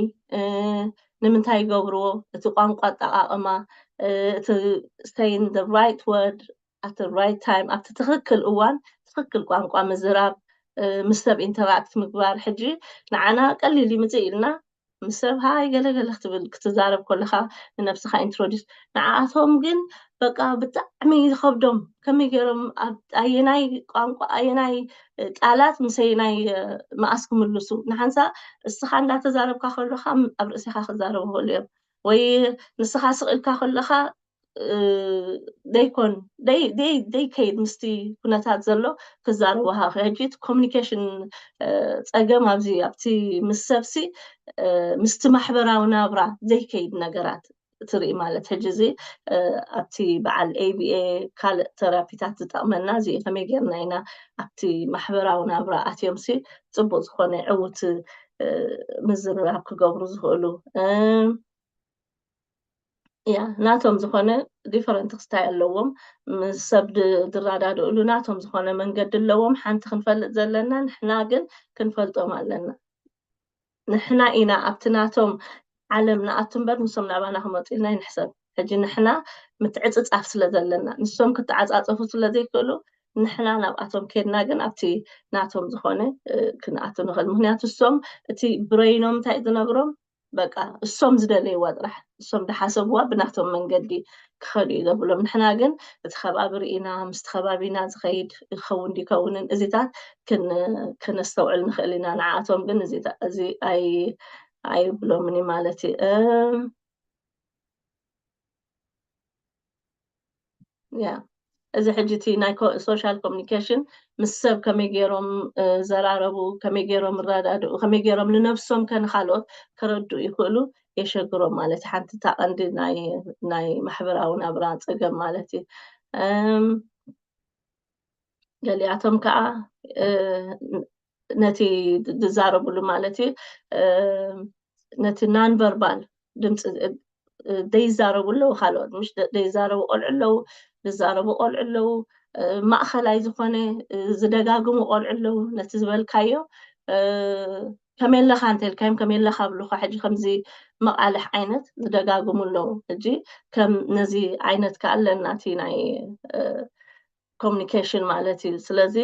ንምንታይ ይገብርዎ፣ እቲ ቋንቋ ኣጠቓቕማ፣ እቲ saying the right word at the right time ኣብቲ ትኽክል እዋን ትኽክል ቋንቋ ምዝራብ፣ ምስ ሰብ ኢንተራክት ምግባር። ሕጂ ንዓና ቀሊል ይምፅእ ኢልና ምስ ሰብ ሃይ ገለገለ ክትብል ክትዛረብ ከለኻ ንነብስኻ ኢንትሮዲስ፣ ንዓኣቶም ግን በቃ ብጣዕሚ ዝኸብዶም ከመይ ገይሮም ኣብ ኣየናይ ቋንቋ ኣየናይ ቃላት ምስ ኣየናይ መኣስ ክምልሱ። ንሓንሳ እስኻ እንዳተዛረብካ ከለኻ ኣብ ርእሲኻ ክዛረቡ ይኽእሉ እዮም ወይ ንስኻ ስቕ ኢልካ ከለኻ ደይኮን ደይከይድ ምስቲ ኩነታት ዘሎ ክዛረቡ ሃ ሕጂ እቲ ኮሚኒኬሽን ፀገም ኣብዚ ኣብቲ ምስ ሰብሲ ምስቲ ማሕበራዊ ናብራ ዘይከይድ ነገራት ትርኢ ማለት ሕጂ እዚ ኣብቲ በዓል ኤቢኤ ካልእ ተራፒታት ዝጠቕመና እዚ ከመይ ጌርና ኢና ኣብቲ ማሕበራዊ ናብራ ኣትዮም ሲ ፅቡቅ ዝኾነ ዕውት ምዝርራብ ክገብሩ ዝኽእሉ ያ ናቶም ዝኾነ ዲፈረንት ክስታይ ኣለዎም። ምስ ሰብ ዝረዳድእሉ ናቶም ዝኾነ መንገዲ ኣለዎም። ሓንቲ ክንፈልጥ ዘለና ንሕና ግን ክንፈልጦም ኣለና። ንሕና ኢና ኣብቲ ናቶም ዓለም ንኣቱ እምበር ንሶም ናባና ክመፁ ኢልና ይንሕሰብ። ሕጂ ንሕና ምትዕፅፃፍ ስለ ዘለና ንሶም ክተዓፃፀፉ ስለ ዘይክእሉ ንሕና ናብኣቶም ከድና ግን ኣብቲ ናቶም ዝኾነ ክንኣቱ ንኽእል። ምክንያቱ እሶም እቲ ብረይኖም እንታይ ዝነግሮም በቃ እሶም ዝደለይዋ ጥራሕ እሶም ዝሓሰብዋ ብናቶም መንገዲ ክኸዱ እዩ ዘብሎም። ንሕና ግን እቲ ከባቢ ርኢና ምስቲ ከባቢና ዝኸይድ ይኸውን ዲከውንን እዚታት ክነስተውዕል ንኽእል ኢና። ንዓኣቶም ግን እዚ ኣይብሎምን እዩ ማለት እዩ። ያ እዚ ሕጂ እቲ ናይ ሶሻል ኮሚኒኬሽን ምስ ሰብ ከመይ ገይሮም ዘራረቡ፣ ከመይ ገይሮም ይረዳድኡ፣ ከመይ ገይሮም ንነብሶም ከ ንካልኦት ከረድኡ ይኽእሉ የሸግሮም ማለት እዩ። ሓንቲ እታ ቀንዲ ናይ ማሕበራዊ ናብራ ፀገም ማለት እዩ። ገሊኣቶም ከዓ ነቲ ዝዛረብሉ ማለት እዩ ነቲ ናን ቨርባል ድምፂ ዘይዛረቡ ኣለዉ። ካልኦት ምሽ ዘይዛረቡ ቆልዑ ኣለዉ፣ ዝዛረቡ ቆልዑ ኣለዉ። ማእኸላይ ዝኾነ ዝደጋግሙ ቆልዑ ኣለዉ። ነቲ ዝበልካዮ ከመይ ኣለኻ እንተልካዮም ከመይ ኣለኻ ብሉኻ። ሕጂ ከምዚ መቓልሕ ዓይነት ዝደጋግሙ ኣለዉ። ሕጂ ከም ነዚ ዓይነት ከኣለና እቲ ናይ ኮሚኒኬሽን ማለት እዩ። ስለዚ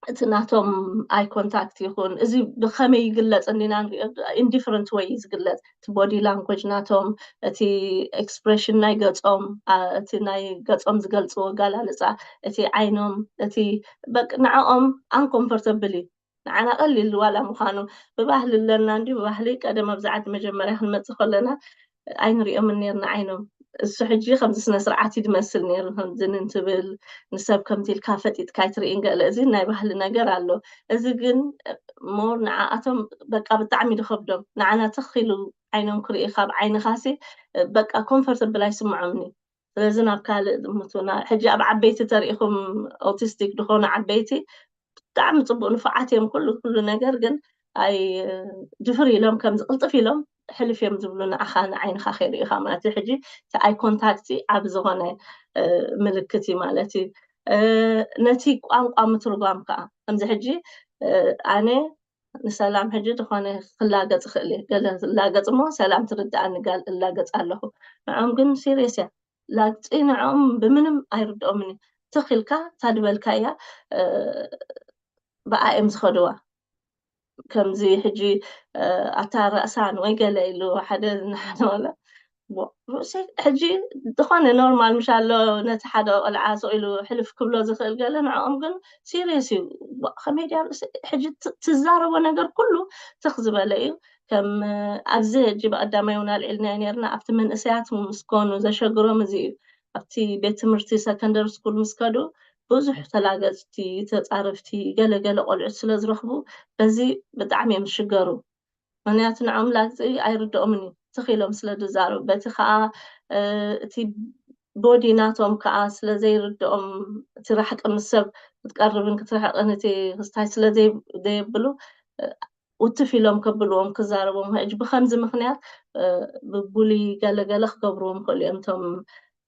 እቲ ናቶም ኣይ ኮንታክት ይኹን እዚ ብኸመይ ይግለፅ እንዲና ንሪኦ ኢንዲፍረንት ወይ እዩ ዝግለፅ። እቲ ቦዲ ላንጉጅ ናቶም፣ እቲ ኤክስፕሬሽን ናይ ገፆም፣ እቲ ናይ ገፆም ዝገልፅዎ ኣገላልፃ፣ እቲ ዓይኖም፣ እቲ በቅ ንዕኦም ኣንኮምፎርተብል እዩ። ንዓና ቀሊል ዋላ ምዃኑ ብባህሊ ኣለና እንዲ ብባህሊ ቀደም ኣብዚ ዓዲ መጀመርያ ክንመፅእ ከለና ኣይንሪኦምን ነርና ዓይኖም። እሱ ሕጂ ከምዚ ስነ ስርዓት እዩ ዝመስል ነይሩ። ከምዚ እንትብል ንሰብ ከምዚ ኢልካ ፈጢጥካ ኣይትርኢን ገለ እዚ ናይ ባህሊ ነገር ኣሎ። እዚ ግን ሞር ንዓኣቶም በቃ ብጣዕሚ ዝኸብዶም ንዓና ትኽ ኢሉ ዓይኖም ክርኢ ካብ ዓይንኻሲ በቃ ኮምፈርተብል ኣይስምዖምን እዩ። ስለዚ ናብ ካልእ ዝምቱና ሕጂ ኣብ ዓበይቲ ተሪኢኹም ኦቲስቲክ ዝኾኑ ዓበይቲ ብጣዕሚ ፅቡቅ ንፉዓት እዮም ኩሉ ኩሉ ነገር ግን ኣይ ድፍር ኢሎም ከምዚ ቅልጥፍ ኢሎም ሕልፍ እዮም ዝብሉ ንዓኻ ንዓይንኻ ከይርኢኻ ማለት እዩ። ሕጂ እቲ ኣይ ኮንታክት ዓብ ዝኾነ ምልክት እዩ ማለት እዩ። ነቲ ቋንቋ ምትርጓም ከዓ ከምዚ ሕጂ ኣነ ንሰላም ሕጂ ዝኾነ ክላገፅ ይኽእል እየ ገለ ክላገፅ እሞ ሰላም ትርድኣኒ ጋል እላገፅ ኣለኹ። ንዕኦም ግን ሲሪየስ እያ ላግፂ ንዕኦም ብምንም ኣይርድኦምን እዩ። ትኽ ኢልካ እታ ድበልካያ ብኣ እዮም ዝኸድዋ። ከምዚ ሕጂ ኣታ ራእሳን ወይ ገለ ኢሉ ሓደ ንሓደ ወላ ርእሲ ሕጂ ዝኾነ ኖርማል ምሽ ኣሎ ነቲ ሓደ ቆልዓ ስቕ ኢሉ ሕልፍ ክብሎ ዝኽእል ገለ ንዕኦም ግን ሲሪየስ እዩ። ከመይ ድያ ርእሲ ሕጂ ትዛረቦ ነገር ኩሉ ትኽ ዝበለ እዩ። ከም ኣብዚ ሕጂ ብቀዳማይ እውን ኣልዒልናዮ ነርና ኣብቲ መንእሰያት ምስኮኑ ዘሸግሮም እዚ እዩ። ኣብቲ ቤት ትምህርቲ ሰከንደሪ ስኩል ምስ ከዱ ብዙሕ ተላገፅቲ ተፃረፍቲ ገለገለ ቆልዑት ስለ ዝረኽቡ በዚ ብጣዕሚ እዮም ዝሽገሩ። ምክንያቱ ንዖም ላግፂ ኣይርድኦምን እዩ ትኽ ኢሎም ስለ ዝዛረቡ በቲ ከዓ እቲ ቦዲ ናቶም ከዓ ስለ ዘይርድኦም እቲ ትራሕቂ ምስ ሰብ ክትቀርብን ክትርሕቅን እቲ ክስታይ ስለ ዘይ- ዘየብሉ፣ እ፣ ውትፍ ኢሎም ከብልዎም ክዛረቦም። ሕጂ ብከምዚ ምክንያት፣ እ፣ ብቡሉይ ገለገለ ክገብርዎም ይኽእሉ እዮም። እቶም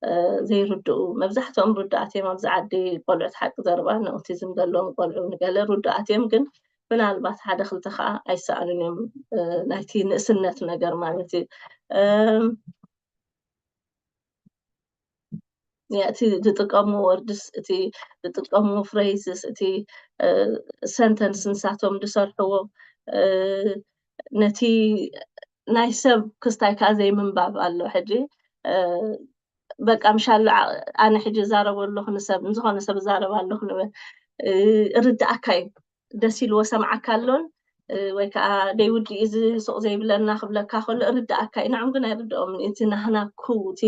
እ፣ ዘይርድኡ መብዛሕትኦም ርዱኣት እዮም። ኣብዚ ዓዲ ቆልዑት ሓቂ ዘረባ ንኦቲዝም ዘለዎም ቆልዑ ንገለ ርዱኣት እዮም፣ ግን ምናልባት ሓደ ክልተ ከዓ ኣይሰኣኑን እዮም። እ፣ ናይቲ ንእስነት ነገር ማለት እዩ። እም፣ ያ፣ እቲ ዝጥቀምዎ ወርድስ፣ እቲ ዝጥቀምዎ ፍሬዝስ፣ እቲ ሰንተንስ ንሳቶም ዝሰርሕዎ፣ እ፣ ነቲ ናይ ሰብ ክስታይ ከዓ ዘይምንባብ ኣሎ። ሕጂ፣ እ፣ በቃ ምሻሎ ዓ- ኣነ ሕጂ እዛረብ ኣለኹ ንሰብ፣ ንዝኾነ ሰብ እዛረብ ኣለኹ ንበል፣ እ፣ እርድኣካ እዩ። ደስ ኢልዎ ሰምዓካ ኣሎን፣ እ፣ ወይ ከዓ ደይ ውዲ እዚ ሱቕ ዘይብለና ክብለካ ከሎ እርድኣካ እዩ። ንዕም ግን ኣይርድኦምን። እቲ ናህና ኩ እቲ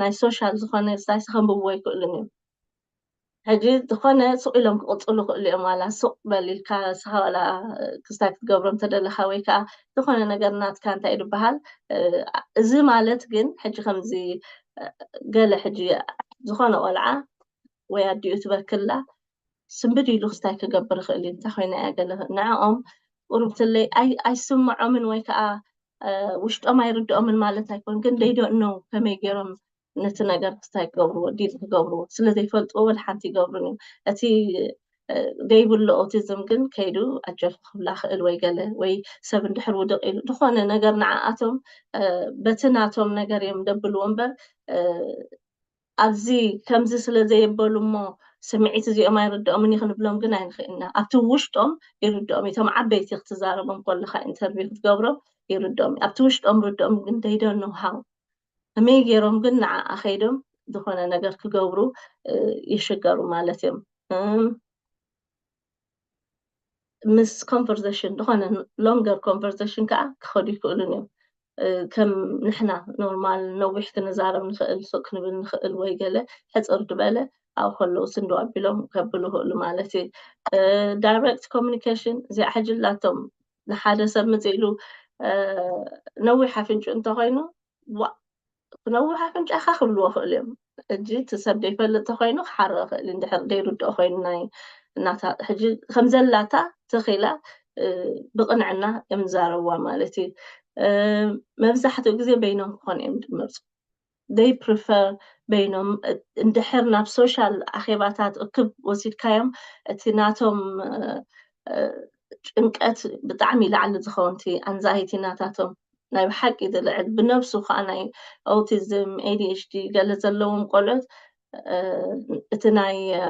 ናይ ሶሻል ዝኾነ ክስታይስ ከንብብዎ ኣይክእሉን እዮም። ሕጂ ዝኾነ ሱቕ ኢሎም ክቕፅሉ ክእሉ እዮም። ዋላ ሱቕ በል ኢልካ ንስኻ ዋላ ክስታይ ክትገብሮ እንተደለኻ ወይ ከዓ ዝኾነ ነገር ናትካ እንታይ እዩ ዝበሃል። እ፣ እዚ ማለት ግን ሕጂ ከምዚ፣ እ፣ ገለ ሕጂ ዝኾነ ቆልዓ ወይ ኣዲኡ ትበክላ ስንብድ ኢሉ ክስታይ ክገብር ይኽእል እዩ። እንታይ ኮይና እያ ገለ ንዕኦም ቁሩብትለይ ኣይ- ኣይስምዖምን ወይ ከዓ፣ እ፣ ውሽጦም ኣይርድኦምን ማለት ኣይኮን፣ ግን they don't know ከመይ ገይሮም ነቲ ነገር ክስታይ ክገብርዎ፣ ዲል ክገብርዎ ስለ ዘይፈልጥዎ ወላ ሓንቲ ይገብሩን እዮም። እቲ፣ እ፣ ዘይብሉ ኦቲዝም ግን ከይዱ ኣጀኹ ክብላ ክእል ወይ ገለ ወይ ሰብ እንድሕር ውድቕ ኢሉ ዝኾነ ነገር ንዓኣቶም፣ እ፣ በቲ ናቶም ነገር እዮም ደብልዎ እምበር፣ እ፣ ኣብዚ ከምዚ ስለ ዘየበሉ እሞ ስምዒት እዚኦም ኣይርድኦምን እዩ ክንብሎም ግን ኣይንኽእልና። ኣብቲ ውሽጦም ይርድኦም እዩ። እቶም ዓበይቲ ክትዛረቦም ከለኻ ኢንተርቪው ክትገብሮም ይርድኦም እዩ። ኣብቲ ውሽጦም ርድኦም ግን they don't know how ከመይ ገይሮም ግን ንዓኣ ከይዶም ዝኾነ ነገር ክገብሩ፣ እ፣ ይሽገሩ ማለት እዮም። እም፣ ምስ ኮንቨርሴሽን ዝኾነ ሎንገር ኮንቨርሴሽን ከዓ ክኸዱ ይክእሉን እዮም። እ፣ ከም ንሕና ኖርማል ነዊሕ ክንዛረብ ንኽእል፣ ሱቅ ክንብል ንኽእል ወይ ገለ ሕፅር ዝበለ ኣብኡ ከለዉ ስንዶ ኣቢሎም ከብሉ ይኽእሉ ማለት እዩ። እ፣ ዳይሬክት ኮሚኒኬሽን እዚኣ ሕጂ ላቶም ንሓደ ሰብ ምፅእ ኢሉ፣ እ፣ ነዊሕ ኣፍንጭ እንተኾይኑ ዋ- ክነውሕ ኣፍንጫኻ ክብልዎ ክእሉ እዮም። ሕጂ እቲ ሰብ ዘይፈልጥ ተኮይኑ ክሓርቕ ክእል እንድሕር ዘይርድኦ ኮይኑ ናይ እናታ ሕጂ ከም ዘላታ ተኺላ፣ እ፣ ብቕንዕና እዮም ዝዛረብዋ ማለት እዩ። እ፣ መብዛሕትኡ ግዜ በይኖም ክኾኑ እዮም ዝመርፁ። They prefer በይኖም። እ፣ እንድሕር ናብ ሶሻል ኣኼባታት እክብ ወሲድካዮም እቲ ናቶም፣ እ፣ እ፣ ጭንቀት ብጣዕሚ ላዕሊ ዝኸውን እቲ ኣንዛይቲ ናታቶም ናይ ብሓቂ ዝልዕል ብነብሱ ከዓ ናይ ኦቲዝም፣ ኤ ዲ ኤች ዲ ገለ ዘለዎም ቆልዑት፣ እ፣ እቲ ናይ፣ እ፣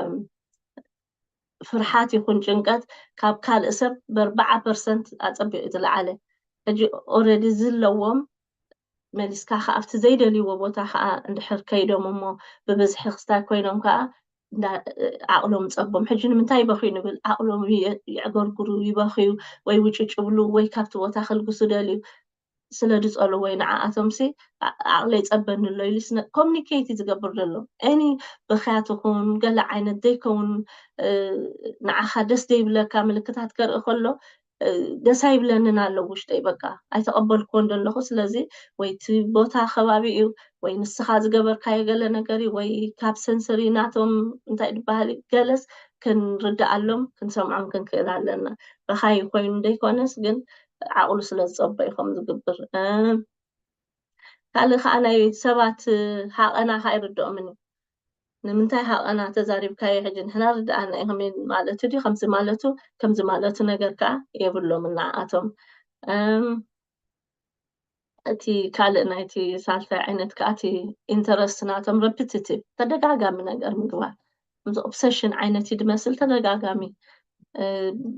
ፍርሓት ይኹን ጭንቀት ካብ ካልእ ሰብ ብኣርባዓ ፐርሰንት ኣጸቢቑ እዩ ዝለዓለ። ሕጂ ኦረዲ ዝለዎም መሊስካ ከዓ ኣብቲ ዘይደልይዎ ቦታ ከዓ እንድሕር ከይዶም እሞ ብብዝሒ ክስታይ ኮይኖም ከዓ እንዳ- ዓቕሎም ጸቦም። ሕጂ ንምንታይ ይበኽዩ ንብል፣ ዓቕሎም የ- የዕገርግሩ፣ ይበኽዩ ወይ ውጭጭ ይብሉ ወይ ካብቲ ቦታ ከልግሱ ደልዩ ስለ ዝጸልዎ እዩ። ንዓኣቶም ሲ ዓ- ዓቕለይ ጸበኒ ኣሎ ኢሉ ስነ ኮሚኒኬት እዩ ዝገብር ዘሎ። ኤኒ ብኽያት ይኹን ገለ ዓይነት ዘይከውን፣ እ፣ ንዓኻ ደስ ዘይብለካ ምልክታት ከርኢ ከሎ፣ እ፣ ደስ ኣይብለንን ኣሎ ውሽጠይ፣ በቃ ኣይተቐበልክዎን ዘለኹ። ስለዚ ወይ እቲ ቦታ ከባቢ እዩ ወይ ንስኻ ዝገበርካዮ ገለ ነገር እዩ ወይ ካብ ሰንሰሪ ናቶም እንታይ ዝበሃል እዩ፣ ገለስ ክንርድኣሎም ክንሰምዖም ክንክእል ኣለና። በኻይ ኮይኑ ዘይኮነስ ግን ዓቕሉ ስለ ዝጸቦ እዩ ከም ዝግብር። እ፣ ካልእ ከዓ ናይ ሰባት ሃቐና ከዓ ይርድኦምን እዩ። ንምንታይ ሃቐና ተዛሪብካዮ? ሕጂ ንሕና ርድኣና እዩ ከመይ ማለቱ ድዩ? ከምዚ ማለቱ ከምዚ ማለቱ ነገር ከዓ የብሎምን ንዓኣቶም። እም፣ እቲ ካልእ ናይቲ ሳልሳይ ዓይነት ከዓ እቲ ኢንተረስት ናቶም ረፒቲቲቭ ተደጋጋሚ ነገር ምግባር፣ ከምዚ ኦብሰሽን ዓይነት እዩ ዝመስል ተደጋጋሚ። እ፣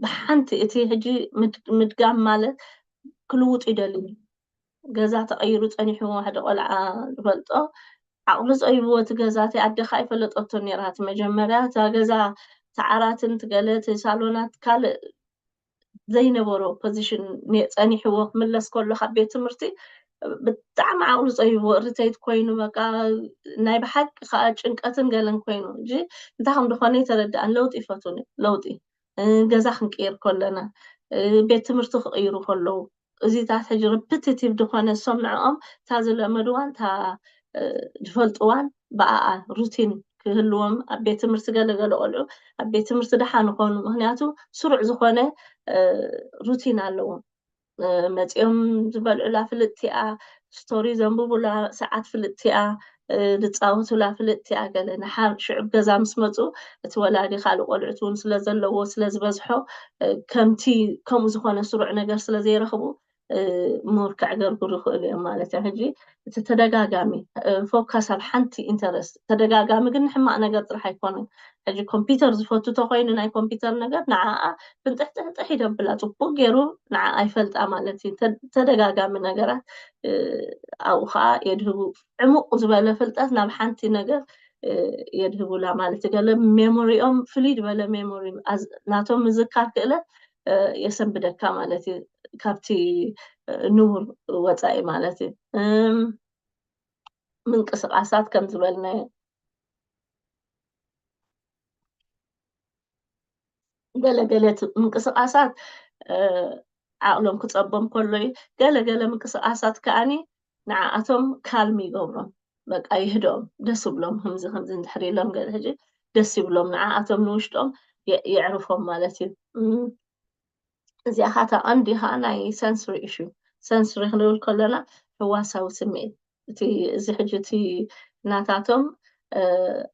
ብሓንቲ እቲ ሕጂ ምድ- ምድጋም ማለት ክልውጡ ይደልዩ። ገዛ ተቐይሩ ጸኒሕዎ ሓደ ቆልዓ ዝፈልጦ ዓቕሉ ጸይብዎ እቲ ገዛ እቲ ኣደኻ ኣይፈለጠቶን ነይራ። እቲ መጀመርያ እታ ገዛ እቲ ዓራትን እቲ ገለ እቲ ሳሎናት ካልእ ዘይነበሮ ፖዚሽን ጸኒሕዎ ክምለስ ከሎ ካብ ቤት ትምህርቲ ብጣዕሚ ዓቕሉ ጸይብዎ እርተይት ኮይኑ በቃ ናይ ብሓቂ ከዓ ጭንቀትን ገለን ኮይኑ እንጂ እንታይ ከም ዝኾነ ይተረድኣን። ለውጢ ይፈትውን እዮም ለውጢ። እ፣ ገዛ ክንቅይር ከለና፣ እ፣ ቤት ትምህርቲ ክቕይሩ ከለዉ እዚታት ሕጂ ሪፒቲቲቭ ዝኾነ እሶም ንዕኦም እታ ዝለመድዋን እታ፣ እ፣ ዝፈልጥዋን ብኣኣ ሩቲን ክህልዎም ኣብ ቤት ትምህርቲ ገለገለ ቆልዑ ኣብ ቤት ትምህርቲ ደሓን ይኾኑ። ምክንያቱ ስሩዕ ዝኾነ ሩቲን ኣለዎም። መፂኦም ዝበልዑላ ፍልጥቲኣ፣ ስቶሪ ዘንብቡላ ሰዓት ፍልጥቲኣ፣ ዝፃወቱላ ፍልጥቲኣ። ገለ ንሓር ሽዑብ ገዛ ምስ መፁ እቲ ወላዲ ካልእ ቆልዑት እውን ስለዘለዎ ስለዝበዝሖ ከምቲ ከምኡ ዝኾነ ስሩዕ ነገር ስለዘይረኽቡ ሞር ከዕገርግሩ ይኽእሉ እዮም ማለት እዩ። ሕጂ እቲ ተደጋጋሚ ፎካስ ኣብ ሓንቲ ኢንተረስት ተደጋጋሚ ግን ንሕማቕ ነገር ጥራሕ ኣይኮነን። ሕጂ ኮምፒውተር ዝፈቱ ተኮይኑ ናይ ኮምፒውተር ነገር ንዓኣ ፍንጥሕጥሕጥሕ ይደብላ፣ ፅቡቅ ገይሩ ንዓኣ ይፈልጣ ማለት እዩ። ተደጋጋሚ ነገራት ኣብኡ ከዓ የድህቡ። ዕሙቕ ዝበለ ፍልጠት ናብ ሓንቲ ነገር የድህቡላ ማለት እዩ። ገለ ሜሞሪኦም ፍልይ ዝበለ ሜሞሪ ናቶም ምዝካር ክእለት የሰንብደካ ማለት እዩ። ካብቲ ንቡር ወፃኢ ማለት እዩ። ምንቅስቃሳት ከም ዝበልናዮ ገለገለ ምንቅስቃሳት ዓቕሎም ክፀቦም ከሎ እዩ። ገለገለ ምንቅስቃሳት ከዓኒ ንዓኣቶም ካልም ይገብሮም፣ በቃ ይህድኦም፣ ደስ ይብሎም። ከምዚ ከምዚ እንድሕር ኢሎም ገለ ሕጂ ደስ ይብሎም፣ ንዓኣቶም ንውሽጦም የዕርፎም ማለት እዩ። እዚኣ ኻታ ቀንዲ ኸዓ ናይ ሰንስሪ ኢሹ፣ ሰንስሪ ክንብል ከለና ህዋሳዊ ስምዒት እቲ እዚ ሕጂ እቲ ናታቶም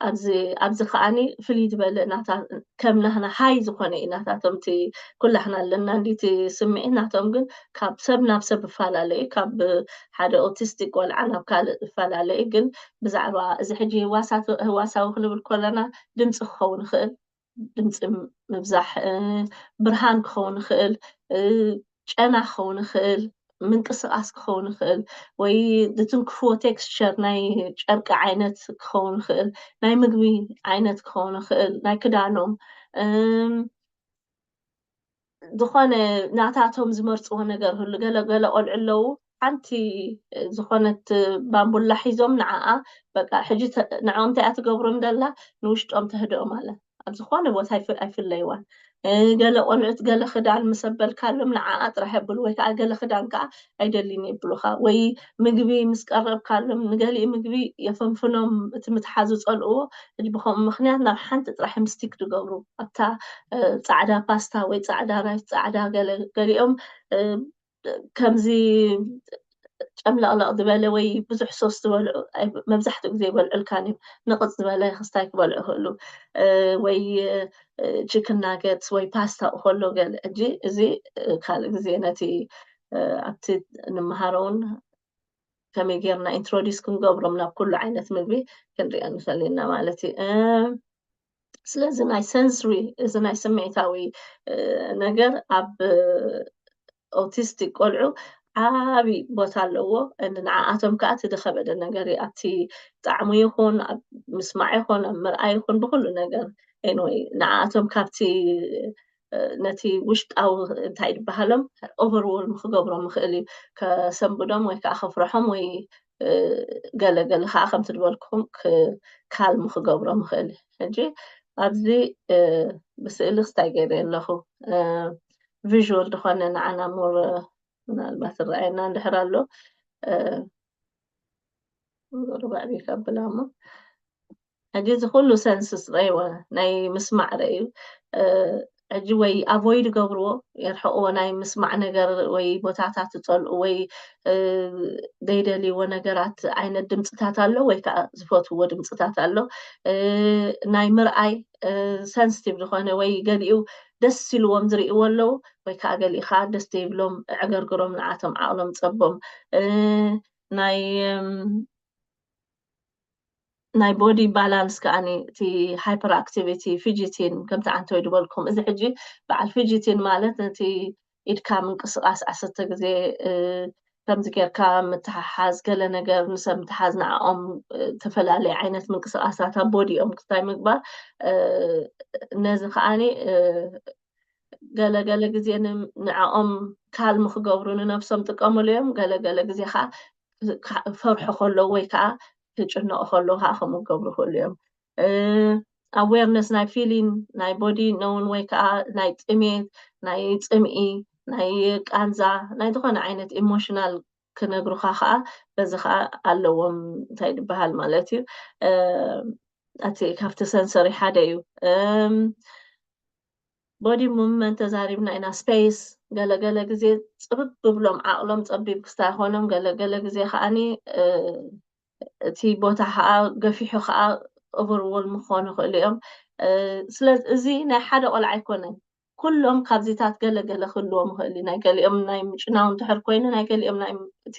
ኣብዚ ኣብዚ ከዓኒ ፍልይ ዝበለ ናታ ከም ናህና ሃይ ዝኾነ እዩ ናታቶም እቲ ኩላህና ኣለና እንዲ እቲ ስምዒት ናቶም ግን ካብ ሰብ ናብ ሰብ ይፈላለ እዩ። ካብ ሓደ ኦቲስቲክ ቆልዓ ናብ ካልእ ይፈላለ እዩ። ግን ብዛዕባ እዚ ሕጂ ህዋሳዊ ክንብል ከለና ድምፂ ክኸውን ይኽእል፣ ድምፂ ምብዛሕ፣ ብርሃን ክኸውን ይኽእል፣ ጨና ክኸውን ይኽእል፣ ምንቅስቃስ ክኸውን ይኽእል፣ ወይ ዝትንክፍዎ ቴክስቸር ናይ ጨርቂ ዓይነት ክኸውን ይኽእል፣ ናይ ምግቢ ዓይነት ክኸውን ይኽእል፣ ናይ ክዳኖም ዝኾነ ናታቶም ዝመርፅዎ ነገር ህሉ። ገለ ገለ ቆልዑ ኣለዉ ሓንቲ ዝኾነት ባምቡላ ሒዞም ንዓኣ በቃ ሕጂ ንዕኦም እንታይ እያ ትገብሮም ደላ ንውሽጦም ተህድኦም ኣለ ኣብ ዝኾነ ቦታ ኣይፍለይዋን። ገለ ቆልዑት ገለ ክዳን ምስ ኣበልካሎም ንዓኣ ጥራሕ የብሉ ወይ ከዓ ገለ ክዳን ከዓ ኣይደልን የብሉካ ወይ ምግቢ ምስ ቀረብካሎም ንገሊኡ ምግቢ የፈንፍኖም እቲ ምትሓዝ ዝፀልእዎ። ሕጂ ብከምኡ ምክንያት ናብ ሓንቲ ጥራሕ ምስቲክ ዝገብሩ ኣብታ ፃዕዳ ፓስታ ወይ ፃዕዳ ራይስ ፃዕዳ ገለ ገሊኦም ከምዚ ጨምለቕለቕ ዝበለ ወይ ብዙሕ ሶስ ዝበልዑ መብዛሕትኡ ግዜ ይበልዑልካን እዮም። ንቕፅ ዝበለ ክስታይ ክበልዑ ይኽእሉ ወይ ቺክን ናገትስ ወይ ፓስታ ከሎ ገለ ሕጂ እዚ ካልእ ግዜ ነቲ ኣብቲ ንምሃሮውን ከመይ ጌርና ኢንትሮዲስ ክንገብሮም ናብ ኩሉ ዓይነት ምግቢ ክንሪኦ ንኽእል ኢና ማለት እዩ። ስለዚ ናይ ሰንስሪ እዚ ናይ ስምዒታዊ ነገር ኣብ ኦቲስቲክ ቆልዑ ዓቢ ቦታ ኣለዎ። ንዓኣቶም ከዓ እቲ ዝኸበደ ነገር ኣብቲ ጣዕሙ ይኹን ኣብ ምስማዕ ይኹን ኣብ ምርኣይ ይኹን ብኩሉ ነገር ኤንወይ ንዓኣቶም ካብቲ ነቲ ውሽጣዊ እንታይ ዝበሃሎም ኦቨርወልም ክገብሮም ይኽእል እዩ። ከሰንብዶም ወይ ከዓ ከፍርሖም ወይ ገለ ገለ ከዓ ከምቲ ዝበልኩኹም ካልም ክገብሮም ይኽእል እዩ። ሕጂ ኣብዚ ብስእሊ ክስታይ ገይረ ኣለኹ ቪዥዋል ዝኾነ ንዓና ሞር ምናልባት ዝረኣየና እንድሕር ኣሎ ርባዕ ቤት ኣብላ እሞ ሕጂ እዚ ኩሉ ሰንስስ ረእይዎ ናይ ምስማዕ ረእዩ ሕጂ ወይ ኣቮይድ ገብርዎ የርሕቕዎ ናይ ምስማዕ ነገር ወይ ቦታታት ዝፀልኡ ወይ ዘይደልይዎ ነገራት ዓይነት ድምፅታት ኣሎ ወይ ከዓ ዝፈትዎ ድምፅታት ኣሎ ናይ ምርኣይ ሰንስቲቭ ዝኾነ ወይ ገሊኡ ደስ ኢልዎም ዝርእይዎ ኣለዉ ወይ ከዓ ገሊኡ ከዓ ደስ ዘይብሎም ዕገርግሮም ንዓቶም ዓቕሎም ፀቦም ናይ ናይ ቦዲ ባላንስ ከዓኒ እቲ ሃይፐር ኣክቲቪቲ ፊጂቲን ከምቲ ዓንተወይ ዝበልኩም እዚ ሕጂ በዓል ፊጂቲን ማለት ነቲ ኢድካ ምንቅስቃስ ዓሰርተ ግዜ ከምዚ ጌርካ ምትሓሓዝ ገለ ነገር ንሰብ ምትሓዝ ንዕኦም ዝተፈላለየ ዓይነት ምንቅስቃሳት ኣብ ቦዲኦም ክስታይ ምግባር ነዚ ከዓኒ ገለ ገለ ግዜ ንዕኦም ካልም ክገብሩ ንነብሶም ጥቀምሉ እዮም። ገለ ገለ ግዜ ከዓ ፈርሑ ከለዉ ወይ ከዓ ክጭነቑ ከለዉ ከዓ ከምኡ ክገብሩ ይኽእሉ እዮም። ኣዌርነስ ናይ ፊሊን ናይ ቦዲ ነውን ወይ ከዓ ናይ ጥሜት ናይ ፅምኢ ናይ ቃንዛ ናይ ዝኾነ ዓይነት ኢሞሽናል ክነግሩካ ከዓ በዚ ከዓ ኣለዎም እንታይ ዝበሃል ማለት እዩ እቲ ካብቲ ሰንሰሪ ሓደ እዩ። እም፣ ቦዲ ሙቭመንት ተዛሪብና ኢና። ስፔስ ገለገለ ግዜ ጽብብ ብብሎም ዓቕሎም ጸቢብ ክስታይ ኮኖም፣ ገለገለ ግዜ ከዓኒ እቲ ቦታ ከዓ ገፊሑ ከዓ ኦቨርዎል ምኾኑ ይኽእሉ እዮም። ስለዚ እዚ ናይ ሓደ ቆልዓ ኣይኮነን። ኩሎም ካብዚታት ገለገለ ክህልዎም ይኽእል እዩ። ናይ ገሊኦም ናይ ምጭናው እንድሕር ኮይኑ፣ ናይ ገሊኦም ናይ እቲ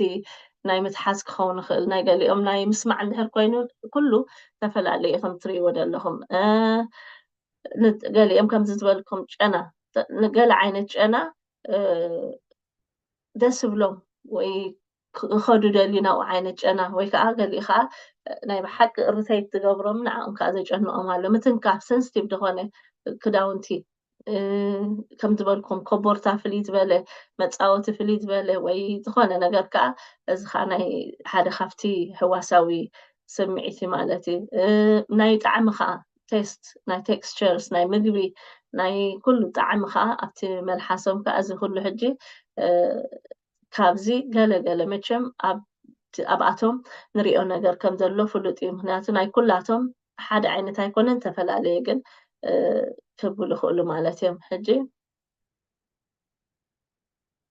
ናይ ምትሓዝ ክኸውን ይኽእል፣ ናይ ገሊኦም ናይ ምስማዕ እንድሕር ኮይኑ፣ ኩሉ ተፈላለዩ እዩ። ከም ትርእይዎ ዘለኹም ገሊኦም ከምዚ ዝበልኩም ጨና፣ ንገለ ዓይነት ጨና ደስ ብሎም ወይ ክኸዱ ደልዩ ናብኡ ዓይነት ጨና፣ ወይ ከዓ ገሊኡ ከዓ ናይ ብሓቂ እርተይት ትገብሮም ንዓኦም ከዓ ዘጨንኦም ኣሎ። ምትንካፍ ሰንስቲቭ ዝኾነ ክዳውንቲ ከም ዝበልኩም ኮቦርታ ፍልይ ዝበለ መፃወቲ ፍልይ ዝበለ ወይ ዝኾነ ነገር ከዓ እዚ ከዓ ናይ ሓደ ካብቲ ህዋሳዊ ስምዒት እዩ ማለት እዩ። ናይ ጣዕሚ ከዓ ቴስት ናይ ቴክስቸርስ ናይ ምግቢ ናይ ኩሉ ጣዕሚ ከዓ ኣብቲ መልሓሶም ከዓ እዚ ኩሉ ሕጂ ካብዚ ገለገለ መቸም ኣብኣቶም ንሪኦ ነገር ከም ዘሎ ፍሉጥ እዩ። ምክንያቱ ናይ ኩላቶም ሓደ ዓይነት ኣይኮነን፣ ተፈላለየ ግን ክብሉ ይኽእሉ ማለት እዮም። ሕጂ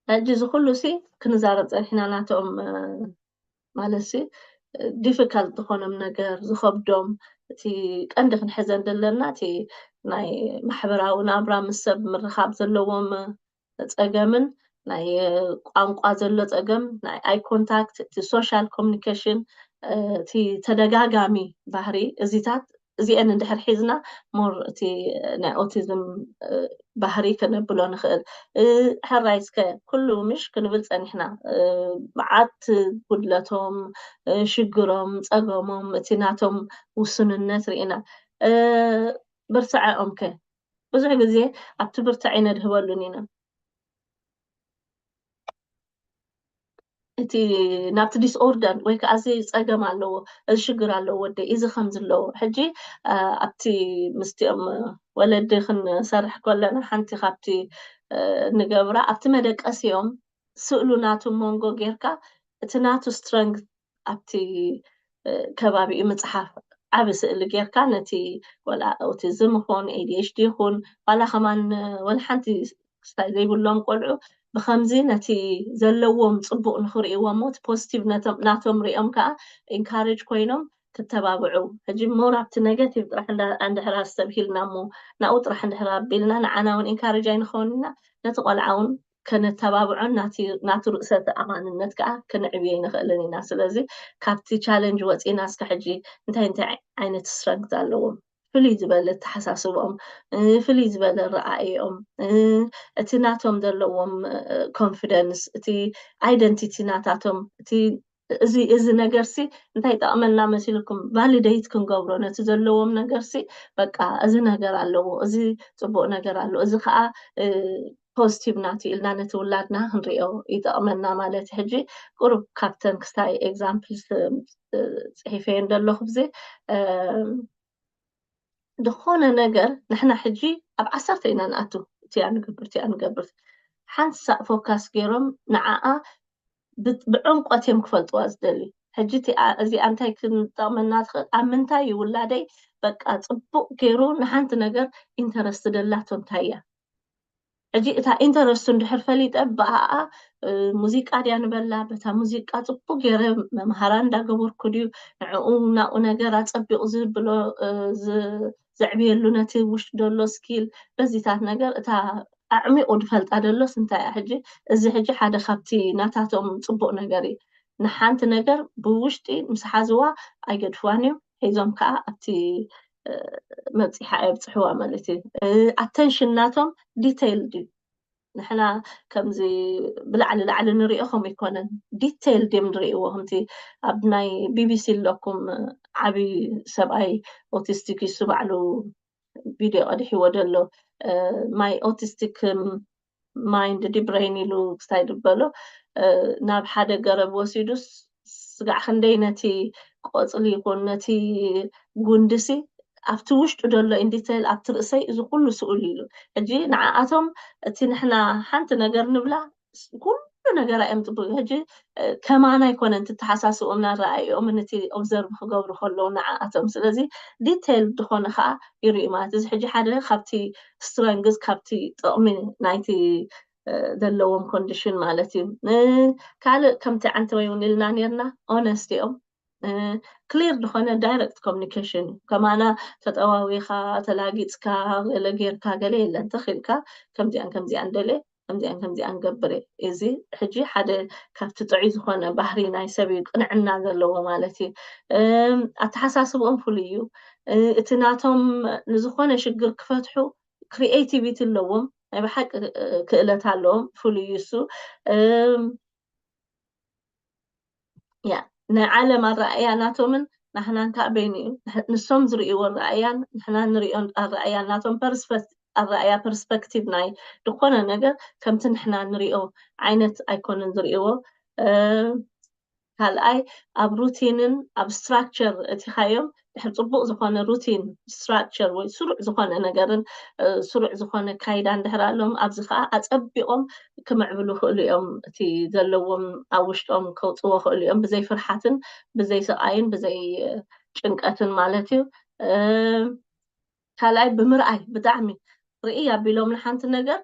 ሕጂ እዚ ኩሉ ሲ ክንዛረብ ፀኒሕና ናቶም ማለት ሲ ዲፊካልት ዝኾኖም ነገር ዝኸብዶም እቲ ቀንዲ ክንሕዘን ዘለና እቲ ናይ ማሕበራዊ ናብራ ምስ ሰብ ምርኻብ ዘለዎም ፀገምን ናይ ቋንቋ ዘሎ ፀገም ናይ ኣይ ኮንታክት እቲ ሶሻል ኮሚኒኬሽን እቲ ተደጋጋሚ ባህሪ እዚታት እዚአን እንድሕር ሒዝና ሞር እቲ ናይ ኦቲዝም ባህሪ ከነብሎ ንኽእል። ሕራይ እስከ ኩሉ ምሽ ክንብል ፀኒሕና መዓት ጉድለቶም ሽግሮም ፀገሞም እቲ ናቶም ውሱንነት ርኢና ብርትዐኦም ከ ብዙሕ ግዜ ኣብቲ ብርትዐ ነድህበሉን ኢና። እቲ ናብቲ ዲስኦርደር ወይ ከዓ እዚ ፀገም ኣለዎ እዚ ሽግር ኣለዎ ወደይ እዚ ከምዚ ኣለዎ ሕጂ ኣብቲ ምስቲኦም ወለዲ ክንሰርሕ ከለና ሓንቲ ካብቲ ንገብራ ኣብቲ መደቀሲኦም ስእሉ ናቱ መንጎ ጌርካ እቲ ናቱ ስትረንግ ኣብቲ ከባቢኡ ምፅሓፍ ዓብ ስእሊ ጌርካ ነቲ ወላ ኦቲዝም ይኹን ኤዲኤችዲ ይኹን ዋላ ከማን ወላ ሓንቲ ክስታይ ዘይብሎም ቆልዑ ብከምዚ ነቲ ዘለዎም ፅቡቅ ንክርእይዎ እሞ እቲ ፖዚቲቭ ናቶም ሪኦም ከዓ ኢንካሬጅ ኮይኖም ክተባብዑ ሕጂ ሞር ኣብቲ ነገቲቭ ጥራሕ እንድሕር ኣስተብሂልና እሞ ናብኡ ጥራሕ እንድሕር ኣቢልና ንዓና እውን ኢንካሬጅ ኣይንኸውን ኢና ነቲ ቆልዓ እውን ከነተባብዖን ናቱ ርእሰ ተኣማንነት ከዓ ክንዕብዮ ይንኽእልን ኢና። ስለዚ ካብቲ ቻለንጅ ወፂና እስከ ሕጂ እንታይ እንታይ ዓይነት ስትረንግት ኣለዎም ፍልይ ዝበለ ኣተሓሳስብኦም ፍልይ ዝበለ ረኣይኦም እቲ ናቶም ዘለዎም ኮንፊደንስ እቲ ኣይደንቲቲ ናታቶም እቲ እዚ እዚ ነገርሲ እንታይ ይጠቕመና መሲልኩም ቫሊደይት ክንገብሮ ነቲ ዘለዎም ነገርሲ በቃ እዚ ነገር ኣለዎ እዚ ፅቡቅ ነገር ኣሎ እዚ ከዓ ፖዚቲቭ ናቱ ኢልና ነቲ ውላድና ክንሪኦ ይጠቕመና ማለት ሕጂ ቁሩብ ካብተን ክስታይ ኤግዛምፕልስ ፅሒፈየን ዘለኹ ብዚ ዝኾነ ነገር ንሕና ሕጂ ኣብ ዓሰርተ ኢና ንኣቱ እቲያ ንገብር እቲያ ንገብር ሓንሳእ ፎካስ ገይሮም ንዓኣ ብዕምቆት እዮም ክፈልጥዋ ዝደልዩ ሕጂ እዚኣ እንታይ ክንጠቕመና ትኽእል ኣብ ምንታይ ይውላደይ በቃ ፅቡቅ ገይሩ ንሓንቲ ነገር ኢንተረስት ደላቶ እንታይ እያ ሕጂ እታ ኢንተረስቱ እንድሕር ፈሊጠ ብኣኣ ሙዚቃ ድያ ንበላ በታ ሙዚቃ ፅቡቅ ገይረ መምሃራ እንዳገበርኩ ድዩ ንዕኡ ናብኡ ነገር ኣፀቢቑ ዝብሎ ዘዕብየሉ ነቲ ውሽጢ ደሎ ስኪል በዚታት ነገር እታ ኣዕሚቑ ዝፈልጣ ደሎስ እንታይ እያ ሕጂ እዚ ሕጂ ሓደ ካብቲ ናታቶም ፅቡቅ ነገር እዩ ንሓንቲ ነገር ብውሽጢ ምስ ሓዝዋ ኣይገድፍዋን እዮም ሒዞም ከዓ ኣብቲ መብፂሓ የብፅሕዋ ማለት እዩ ኣተንሽን ናቶም ዲቴይልድ እዩ ንሕና ከምዚ ብላዕሊ ላዕሊ ንሪኦ ከምኡ ይኮነን ዲቴይልድ እዮም ንርእይዎ ከምቲ ኣብ ናይ ቢቢሲ ኣለኩም ዓብዪ ሰብኣይ ኦቲስቲክ እሱ ባዕሉ ቪድዮ ቀዲሕዎ ደሎ ማይ ኦቲስቲክ ማይንድ ዲ ብሬን ኢሉ ክስታይ ዝበሎ ናብ ሓደ ገረብ ወሲዱ ስጋዕ ክንደይ ነቲ ቆፅሊ ይኹን ነቲ ጉንድሲ ኣብቲ ውሽጡ ደሎ ኢንዲቴል ኣብቲ ርእሰይ እዚ ኩሉ ስኡል ኢሉ ሕጂ ንዓኣቶም እቲ ንሕና ሓንቲ ነገር ንብላ ኩሉ ነገር እዮም ጽቡቅ። ሕጂ ከማና ኣይኮነን ትተሓሳስቦም ናረኣይኦም ነቲ ኦብዘርቭ ክገብሩ ከለዉ ንዓኣቶም። ስለዚ ዲቴይል ዝኾነ ከዓ ይርእዩ ማለት እዚ ሕጂ ሓደ ካብቲ ስትረንግዝ ካብቲ ጥቕሚ ናይቲ ዘለዎም ኮንዲሽን ማለት እዩ። ካልእ ከምቲ ዓንተወይ እውን ኢልና ነርና ኦነስት እዮም። ክሊር ዝኾነ ዳይረክት ኮሚኒኬሽን እዩ። ከማና ተጠዋዊኻ ተላጊፅካ ገለ ጌርካ ገለ የለን ተኽኢልካ ከምዚኣን ከምዚኣን ደለ ከምዚኣን ከምዚኣን ገብር እየ። እዚ ሕጂ ሓደ ካብቲ ጥዑይ ዝኾነ ባህሪ ናይ ሰብ እዩ፣ ቅንዕና ዘለዎ ማለት እዩ። ኣተሓሳስብኦም ፍሉይ እዩ። እቲ ናቶም ንዝኾነ ሽግር ክፈትሑ ክሪኤቲቪቲ ኣለዎም፣ ናይ ብሓቂ ክእለት ኣለዎም፣ ፍሉይ እዩ እሱ። ያ ናይ ዓለም ኣረኣእያ ናቶምን ናሕናን ከዓ በይኑ እዩ። ንሶም ዝርእይዎ ኣረኣእያን ንሕና ንርእዮ ኣረኣእያ ናቶም ፐርስፈክት ኣረኣእያ ፐርስፐክቲቭ ናይ ዝኾነ ነገር ከምቲ ንሕና ንሪኦ ዓይነት ኣይኮነን ዝርእይዎ። ካልኣይ ኣብ ሩቲንን ኣብ ስትራክቸር እቲኻዮም ድሕር ፅቡቅ ዝኾነ ሩቲን ስትራክቸር ወይ ስሩዕ ዝኾነ ነገርን ስሩዕ ዝኾነ ካይዳን ድሕር ኣለዎም ኣብዚ ከዓ ኣፀቢቆም ክምዕብሉ ክእሉ እዮም። እቲ ዘለዎም ኣብ ውሽጦም ከውፅዎ ክእሉ እዮም ብዘይ ፍርሓትን ብዘይ ስቃይን ብዘይ ጭንቀትን ማለት እዩ። ካልኣይ ብምርኣይ ብጣዕሚ ርኢ ኣቢሎም ንሓንቲ ነገር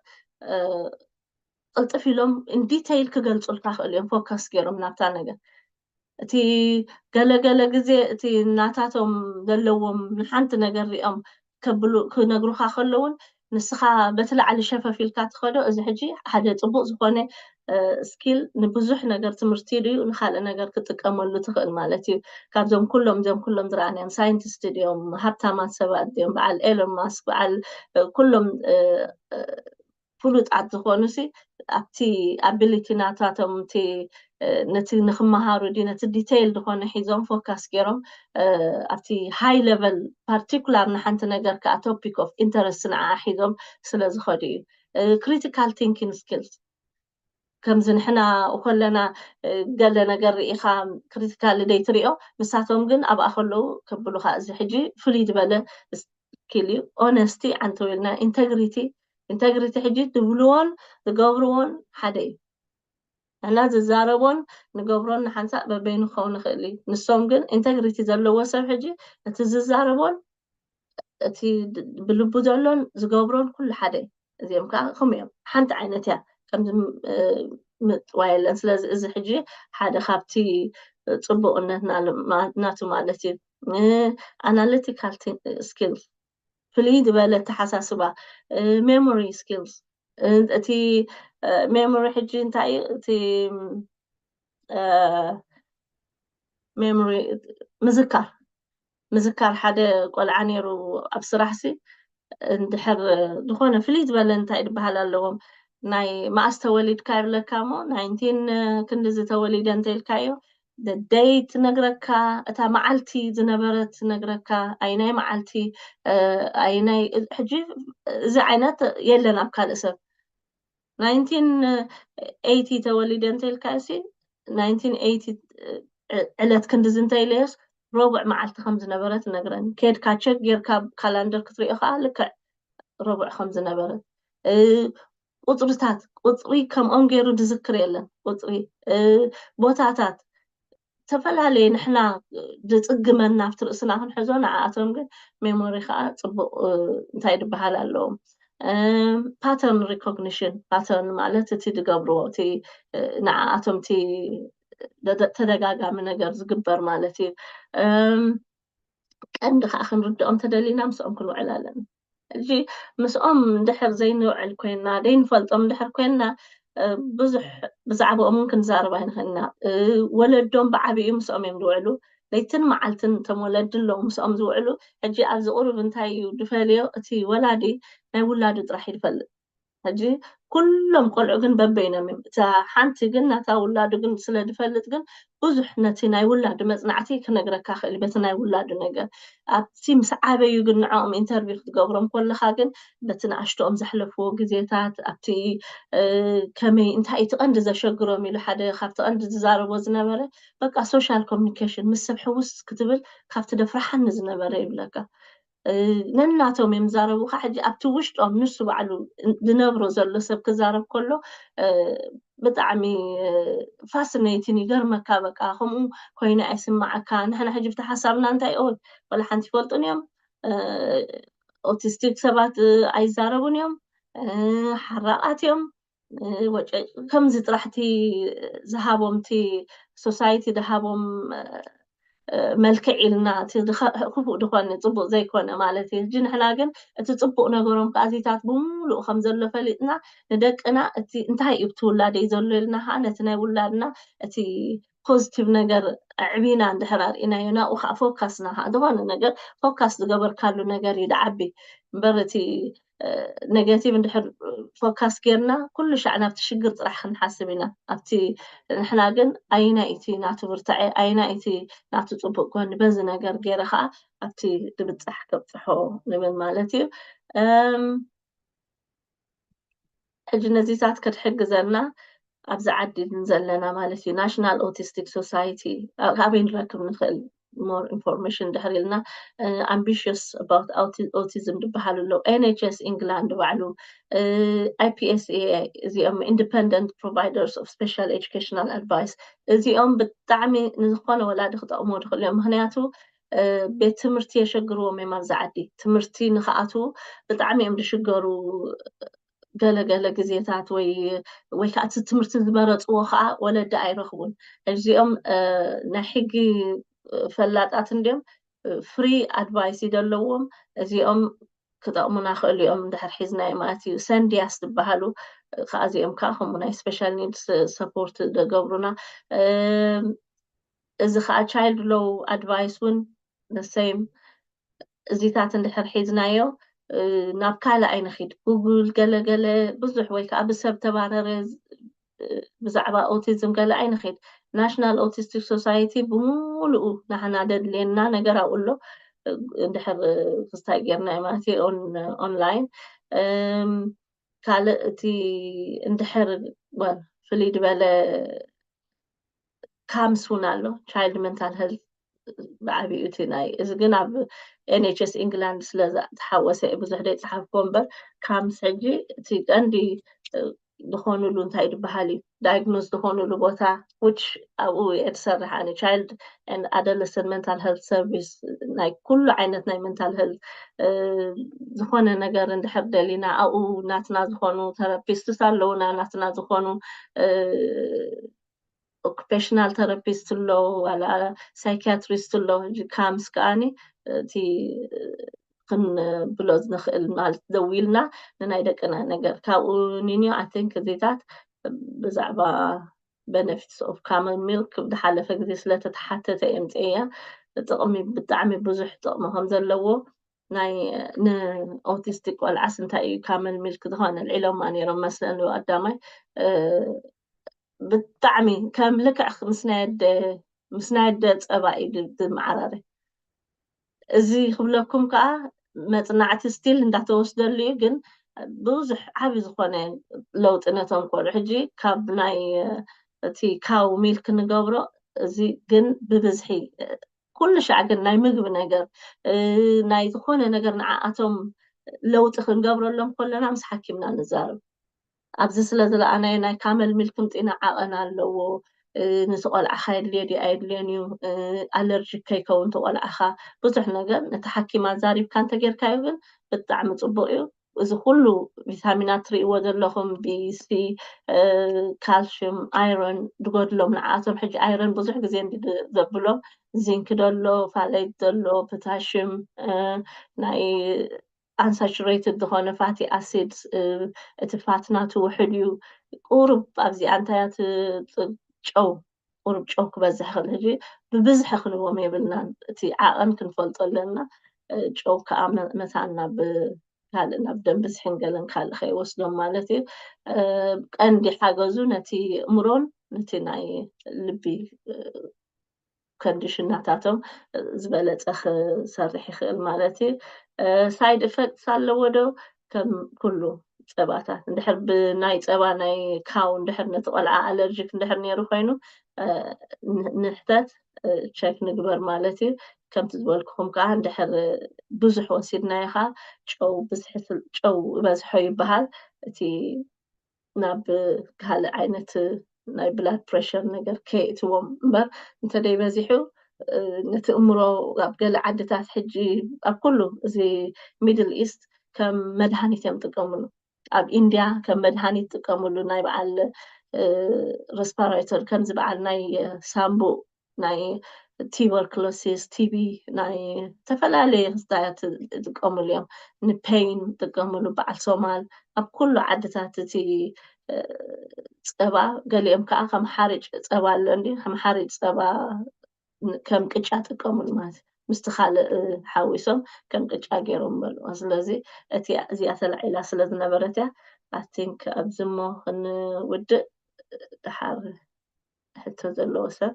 ቅልጥፍ ኢሎም ኢንዲቴይል ክገልፁልካ ክእሉ እዮም ፎከስ ገይሮም ናብታ ነገር። እቲ ገለገለ ግዜ እቲ ናታቶም ዘለዎም ንሓንቲ ነገር ሪኦም ከብሉ ክነግሩካ ከለውን ንስኻ በቲ ላዕሊ ሸፈፍ ኢልካ ትኸዶ። እዚ ሕጂ ሓደ ፅቡቅ ዝኾነ ስኪል ንብዙሕ ነገር ትምህርቲ ድዩ ንካልእ ነገር ክጥቀመሉ ትኽእል ማለት እዩ። ካብዞም ኩሎም እዚኦም ኩሎም ዝረኣናዮም ሳይንቲስት ድዮም ሃብታማት ሰባት ድዮም በዓል ኤሎን ማስክ በዓል ኩሎም ፍሉጣት ዝኾኑ ሲ ኣብቲ ኣቢሊቲ ናታቶም እቲ ነቲ ንክመሃሩ ዲ ነቲ ዲቴይል ዝኾነ ሒዞም ፎካስ ገይሮም ኣብቲ ሃይ ለቨል ፓርቲኩላር ንሓንቲ ነገር ከዓ ቶፒክ ኦፍ ኢንተረስት ንዓ ሒዞም ስለ ዝኸዱ እዩ። ክሪቲካል ቲንኪንግ ስኪልስ ከምዚ ንሕና ከለና ገለ ነገር ርኢኻ ክሪቲካል ደይትሪኦ ንሳቶም ግን ኣብኣ ከለዉ ከብሉኻ እዚ ሕጂ ፍልይ ዝበለ ስኪል እዩ። ኦነስቲ ዓንተው ኢልና ኢንተግሪቲ ኢንተግሪቲ ሕጂ ዝብልዎን ዝገብርዎን ሓደ እዩ። ንሕና ዝዛረቦን ንገብሮን ንሓንሳእ በበይኑ ክኸውን ይኽእል እዩ። ንሶም ግን ኢንተግሪቲ ዘለዎ ሰብ ሕጂ እቲ ዝዛረቦን እቲ ብልቡ ዘሎን ዝገብሮን ኩሉ ሓደ እዩ። እዚኦም ከዓ ከምኡ እዮም። ሓንቲ ዓይነት እያ ከምዚ ምጥዋ የለን። ስለዚ እዚ ሕጂ ሓደ ካብቲ ፅቡቅነት ናቱ ማለት እዩ። ኣናሊቲካል ስኪልስ ፍልይ ዝበለ ኣተሓሳስባ፣ ሜሞሪ ስኪልስ እቲ ሜሞሪ ሕጂ እንታይ እዩ እቲ ሜሞሪ ምዝካር ምዝካር ሓደ ቆልዓ ነይሩ ኣብ ስራሕ ሲ እንድሕር ዝኾነ ፍልይ ዝበለ እንታይ ዝበሃል ኣለዎም ናይ መኣስ ተወሊድካ ይብለካ እሞ ናይንቲን ክንድዚ ተወሊደ እንተኢልካዮ ደይ ትነግረካ እታ መዓልቲ ዝነበረት ትነግረካ ኣይናይ መዓልቲ ኣይናይ ሕጂ እዚ ዓይነት የለን ኣብ ካልእ ሰብ ናይንቲን ኤይቲ ተወሊደ እንተኢልካ ሲ ናይንቲን ኤይቲ ዕለት ክንድዚ እንተኢለዮስ ረቡዕ መዓልቲ ከም ዝነበረ ትነግረኒ ከድካ ቸክ ጌርካ ካላንደር ክትሪኦ ከዓ ልክዕ ረቡዕ ከም ዝነበረ ቁፅርታት ቁፅሪ ከምኦም ገይሩ ዝዝክር የለን ቁፅሪ ቦታታት ዝተፈላለየ ንሕና ዝፅግመና ኣብቲ ርእስና ክንሕዞ ንዓኣቶም ግን ሜሞሪ ከዓ ፅቡቅ እንታይ ዝበሃል ኣለዎም ፓተርን ሪኮግኒሽን ፓተርን ማለት እቲ ዝገብርዎ እቲ ንዓኣቶም እቲ ተደጋጋሚ ነገር ዝግበር ማለት እዩ። ቀንዲ ከዓ ክንርድኦም ተደሊና ምስኦም ክንውዕል ኣለና። ሕጂ ምስኦም እንድሕር ዘይንውዕል ኮይንና ዘይንፈልጦም እንድሕር ኮይንና ብዙሕ ብዛዕባኦም እውን ክንዛረብ ኣይንኽእልና። ወለዶም ብዓብኡ ምስኦም እዮም ዝውዕሉ። ለይትን መዓልትን እቶም ወለዲ ኣለዉ ምስኦም ዝውዕሉ። ሕጂ ኣብዚ ቁሩብ እንታይ እዩ ዝፈልዮ? እቲ ወላዲ ናይ ውላዱ ጥራሕ እዩ ዝፈልጥ። ሕጂ ኩሎም ቆልዑ ግን በበይኖም እዮም። እታ ሓንቲ ግን ናታ ውላዱ ግን ስለ ዝፈልጥ ግን ብዙሕ ነቲ ናይ ውላዱ መጽናዕቲ ክነግረካ ክእል በቲ ናይ ውላዱ ነገር ኣብቲ ምስ ዓበዩ ግን ንዕኦም ኢንተርቪው ክትገብሮም ከለካ ግን በቲ ንኣሽቶኦም ዘሕለፍዎ ግዜታት ኣብቲ ከመይ እንታይ እቲ ቀንዲ ዘሸግሮም ኢሉ ሓደ ካብቲ ቀንዲ ዝዛረቦ ዝነበረ በቃ ሶሻል ኮሚኒኬሽን ምስ ሰብ ሕውስ ክትብል ካብቲ ደፍርሓኒ ዝነበረ ይብለካ ነናቶም እዮም ዝዛረቡካ ሕጂ ኣብቲ ውሽጦም ንሱ ባዕሉ ዝነብሮ ዘሎ ሰብ ክዛረብ ከሎ ብጣዕሚ ፋስኔቲን ይገርመካ። በቃ ከምኡ ኮይኑ ኣይስማዓካ። ንሕና ሕጂ ብቲ ሓሳብና እንታይ ኦይ ወላ ሓንቲ ይፈልጡን እዮም። ኦቲስቲክ ሰባት ኣይዛረቡን እዮም፣ ሓራቓት እዮም። ከምዚ ጥራሕቲ ዝሃቦም እቲ ሶሳይቲ ዝሃቦም መልክዕ ኢልና ክፉእ ዝኾነ ፅቡቅ ዘይኮነ ማለት እዩ። ሕጂ ንሕና ግን እቲ ፅቡቅ ነገሮም ከኣዚታት ብምሉእ ከም ዘሎ ፈሊጥና ንደቅና እቲ እንታይ እዩ ብትውላደይ ዘሎ ኢልና ከዓ ነቲ ናይ ውላድና እቲ ፖዚቲቭ ነገር ኣዕቢና እንድሕር ኣርኢናዮ ናብኡ ከዓ ፎካስና ከዓ ዝኾነ ነገር ፎካስ ዝገበርካሉ ነገር እዩ ዝዓቢ እምበር እቲ ኔጋቲቭ እንድሕር ፎካስ ጌርና ኩሉ ሻዕ ናብቲ ሽግር ጥራሕ ክንሓስብ ኢና። ኣብቲ ንሕና ግን ኣይና እቲ ናቱ ብርታዐ ኣይና እቲ ናቱ ፅቡቅ ጎኒ በዚ ነገር ገይረ ከዓ ኣብቲ ድብፃሕ ከብፅሖ ንብል ማለት እዩ። ሕጂ ነዚታት ክትሕግዘና ኣብዚ ዓዲ ዘለና ማለት እዩ ናሽናል ኦቲስቲክ ሶሳይቲ ካበይ ንረክብ ንኽእል more information ድሕር ኢልና ambitious about autism ዝበሃሉ ኣለዉ። NHS England ባዕሉ IPSEA እዚኦም independent providers of special educational advice እዚኦም ብጣዕሚ ንዝኾነ ወላዲ ክጠቕሞ ድኽእል እዮም። ምክንያቱ ቤት ትምህርቲ የሸግርዎም እዮም። ኣብዚ ዓዲ ትምህርቲ ንክኣትዉ ብጣዕሚ እዮም ዝሽገሩ። ገለገለ ግዜታት ወይ ወይ ከዓ እቲ ትምህርቲ ዝመረፅዎ ከዓ ወለዲ ኣይረኽቡን። እዚኦም ናይ ሕጊ ፈላጣት እንዲኦም ፍሪ ኣድቫይስ እዩ ዘለዎም። እዚኦም ክጠቕሙና ክእሉ እዮም እንድሕር ሒዝናዮ ማለት እዩ። ሰንድያስ ዝበሃሉ ከዓ እዚኦም ከዓ ከምኡ ናይ ስፔሻል ኒድስ ሰፖርት ደገብሩና። እዚ ከዓ ቻይልድ ሎው ኣድቫይስ እውን ንሰይም እዚታት እንድሕር ሒዝናዮ ናብ ካልእ ኣይንኺድ። ጉግል ገለገለ ብዙሕ ወይ ከዓ ብሰብ ተባረረ ብዛዕባ ኦቲዝም ገለ ኣይንኺድ። ናሽናል ኦቲስቲክ ሶሳይቲ ብምሉኡ ናሕና ደድልየና ነገር ኣብኡ ኣሎ። እንድሕር ክስታይ ጌርናዮ ማለት እዩ ኦንላይን። ካልእ እቲ እንድሕር ፍልይ ዝበለ ካምስ እውን ኣሎ ቻይልድ ሜንታል ሄልት ብዓብዩ እቲ ናይ እዚ ግን ኣብ NHS England ስለ ዝተሓወሰ እዩ ብዙሕ ደይ ፀሓፍኮ እምበር ካምስ ሕጂ እቲ ቀንዲ ዝኾኑሉ እንታይ ድበሃል እዩ ዳይግኖስ ዝኾኑሉ ቦታ which ኣብኡ እየ ዝሰርሕ ኣነ ቻይልድ and adolescent mental health service ናይ ኩሉ ዓይነት ናይ ሜንታል ሄልት ዝኾነ ነገር እንድሕር ደሊና ኣብኡ ናትና ዝኾኑ ተራፒስትስ ኣለውና ናትና ዝኾኑ occupational therapist ኣሎ ዋላ ሳይኪያትሪስት ኣሎ። ካምስ ከዓኒ እቲ ክንብሎ ንኽእል ማለት ደዊልና ንናይ ደቅና ነገር ካብኡ ኒኒዮ I think እዚታት ብዛዕባ benefits of camel milk ብዝሓለፈ ግዜ ስለተተሓተተ እየ ምፅእያ ጥቕሚ ብጣዕሚ ብዙሕ ጥቕሚ ከም ዘለዎ ናይ ንኦቲስቲክ ቆልዓስ እንታይ እዩ ካመል ሚልክ ዝኾነ ልዒሎማ ነይሮም መስለኒ ቀዳማይ ብጣዕሚ ከም ልክዕ ምስ ናይ ኣደ ጸባ እዩ ዝመዓራረ። እዚ ክብለኩም ከዓ መፅናዕቲ ስቲል እንዳተወስደሉ እዩ፣ ግን ብዙሕ ዓብዪ ዝኾነ ለውጢ ነቶም ቆልዑ ሕጂ ካብ ናይ እቲ ካው ሚልክ ንገብሮ እዚ ግን ብብዝሒ ኩሉ ሻዕ ግን ናይ ምግቢ ነገር ናይ ዝኾነ ነገር ንዓኣቶም ለውጢ ክንገብረሎም ከለና ምስ ሓኪምና ንዛረብ። ኣብዚ ስለ ዝለኣናዮ ናይ ካመል ሚልክ ምጢና ዓቐን ኣለዎ፣ ንስቆልዓኻ የድልዮ ድዩ ኣየድልዮን እዩ፣ ኣለርጂክ ከይከውን ተቆልዓኻ ብዙሕ ነገር ነቲ ሓኪም ኣዛሪብካ እንተጌርካዮ ግን ብጣዕሚ ፅቡቅ እዩ። እዚ ኩሉ ቪታሚናት ትርእይዎ ዘለኹም ቢ ሲ ካልሽም ኣይረን ድጎድሎም ንዓኣቶም ሕጂ ኣይረን ብዙሕ ግዜ እንዲ ዘብሎም ዚንክ ደሎ ፋለይት ዘሎ ፖታሽም ናይ ኣንሳቹሬትድ ዝኾነ ፋቲ ኣሲድ እቲ ፋት ናቱ ውሕድ እዩ። ቁሩብ ኣብዚኣ እንታይ እያ ጨው ቁሩብ ጨው ክበዝሕ ክእል ሕጂ ብብዝሒ ክንዎም የብልናን እቲ ዓቐን ክንፈልጦ ኣለና። ጨው ከዓ መታን ናብ ካልእ ናብ ደም ብዝሕን ገለን ካልእ ከይወስዶም ማለት እዩ። ቀንዲ ሓገዙ ነቲ እምሮን ነቲ ናይ ልቢ ከንዲሽናታቶም ዝበለፀ ክሰርሕ ይኽእል ማለት እዩ። ሳይድ ኢፈክትስ ኣለዎ ዶ? ከም ኩሉ ፀባታት እንድሕር ብናይ ፀባ ናይ ካው እንድሕር ነቲ ቆልዓ ኣለርጂክ እንድሕር ነይሩ ኮይኑ ንሕተት ቸክ ንግበር ማለት እዩ። ከምቲ ዝበልኩኹም ከዓ እንድሕር ብዙሕ ወሲድናዮ ከዓ ጨው ብዝሒ ጨው ይበዝሖ ይበሃል። እቲ ናብ ካልእ ዓይነት ናይ blood pressure ነገር ከየእትዎም እምበር፣ እንተደይ በዚሑ ነቲ እምሮ ኣብ ገለ ዓድታት ሕጂ ኣብ ኩሉ እዚ Middle East ከም መድሃኒት እዮም ጥቀምሉ። ኣብ ኢንድያ ከም መድሃኒት ጥቀምሉ፣ ናይ በዓል respirator፣ ከምዚ በዓል ናይ ሳምቡእ፣ ናይ tuberculosis፣ ቲ ቢ፣ ናይ ዝተፈላለየ ክስታያት ይጥቀምሉ እዮም። ንፔይን ይጥቀምሉ። በዓል ሶማል ኣብ ኩሉ ዓድታት እቲ ጸባ፣ ገሊኦም ከዓ ከም ሓሪጭ ጸባ ኣሎ እንዲ ከም ሓሪጭ ጸባ ከም ቅጫ ጥቀምሉ ማለት እዩ። ምስቲ ካልእ ሓዊሶም ከም ቅጫ ገይሮም በልዎ። ስለዚ እቲ እዚኣ ተላዒላ ስለ ዝነበረት እያ። I think ኣብዚ እሞ ክንውድእ፣ ደሓር ሕቶ ዘለዎ ሰብ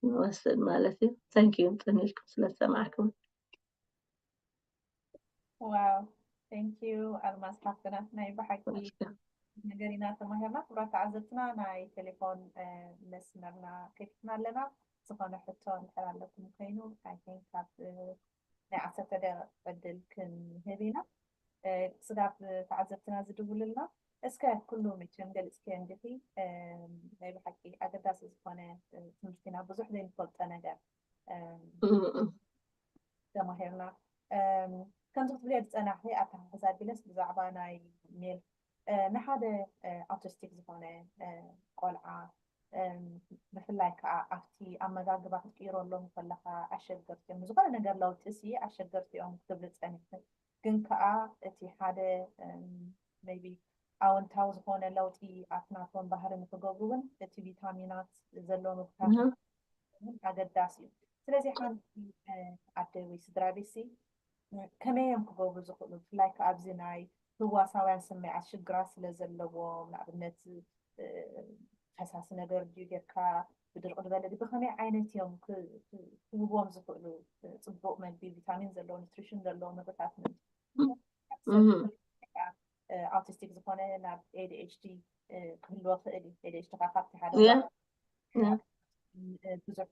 ንወስድ ማለት እዩ። Thank you ጥን ኢልኩም ስለ ዝሰማዕኩም። ዋው፣ thank you ኣልማዝ ሓፍትና፣ ናይ ብሓቂ ነገር ኢና ተማሂርና። ክቡራት ተዓዘብትና፣ ናይ ቴሌፎን መስመርና ከፊትና ኣለና። ዝኾነ ሕቶ እንድሕር ኣለኩም ኮይኑ፣ I think ካብ ናይ ዓሰርተ ደቂቕ ዕድል ክንህብ ኢና። ስጋብ ተዓዘብትና ዝድውልልና፣ እስከ ኩሉ መቸም ገሊጽክዮ እንዲኺ፣ ናይ ብሓቂ ኣገዳሲ ዝኾነ ትምህርቲ ኢና፣ ብዙሕ ዘይንፈልጦ ነገር ተማሂርና። ከምዚ ክትብልዮ ዝጸናሕኺ ኣተሓሕዛ ኣቢለስ ብዛዕባ ናይ ሜል ንሓደ ኣውቲስቲክ ዝኾነ ቆልዓ፣ ብፍላይ ከዓ ኣብቲ ኣመጋግባ ክትቅይረሎም ከለኻ ኣሸገርቲ እዮም። ዝኾነ ነገር ለውጢ ሲ ኣሸገርቲ እዮም ክትብሊ ጸኒሕኪ። ግን ከዓ እቲ ሓደ maybe ኣወንታዊ ዝኾነ ለውጢ ኣብቲ ናቶም ባህሪ ንክገብሩ እውን እቲ ቪታሚናት ዘለዎ ምግብታት እውን ኣገዳሲ እዩ። ስለዚ ሓንቲ ኣደ ወይ ስድራ ቤት ሲ ከመይ እዮም ክገብሩ ዝኽእሉ? ብፍላይ ከዓ ኣብዚ ናይ ህዋሳውያን ስምዒት ሽግራት ስለ ዘለዎም፣ ንኣብነት ፈሳሲ ነገር ድዩ ጌርካ ብድርቂ ዝበለ ድዩ? ብኸመይ ዓይነት እዮም ክህብዎም ዝኽእሉ? ፅቡቅ መግቢ፣ ቪታሚን ዘለዎ፣ ኒትሪሽን ዘለዎ ምግብታት ምምጋብ። ኣውቲስቲክ ዝኾነ ናብ ኤ ዲ ኤች ዲ ክህልዎ ክእል እዩ። ኤ ዲ ኤች ዲ ከዓ ካብቲ ሓደ ብዙሕ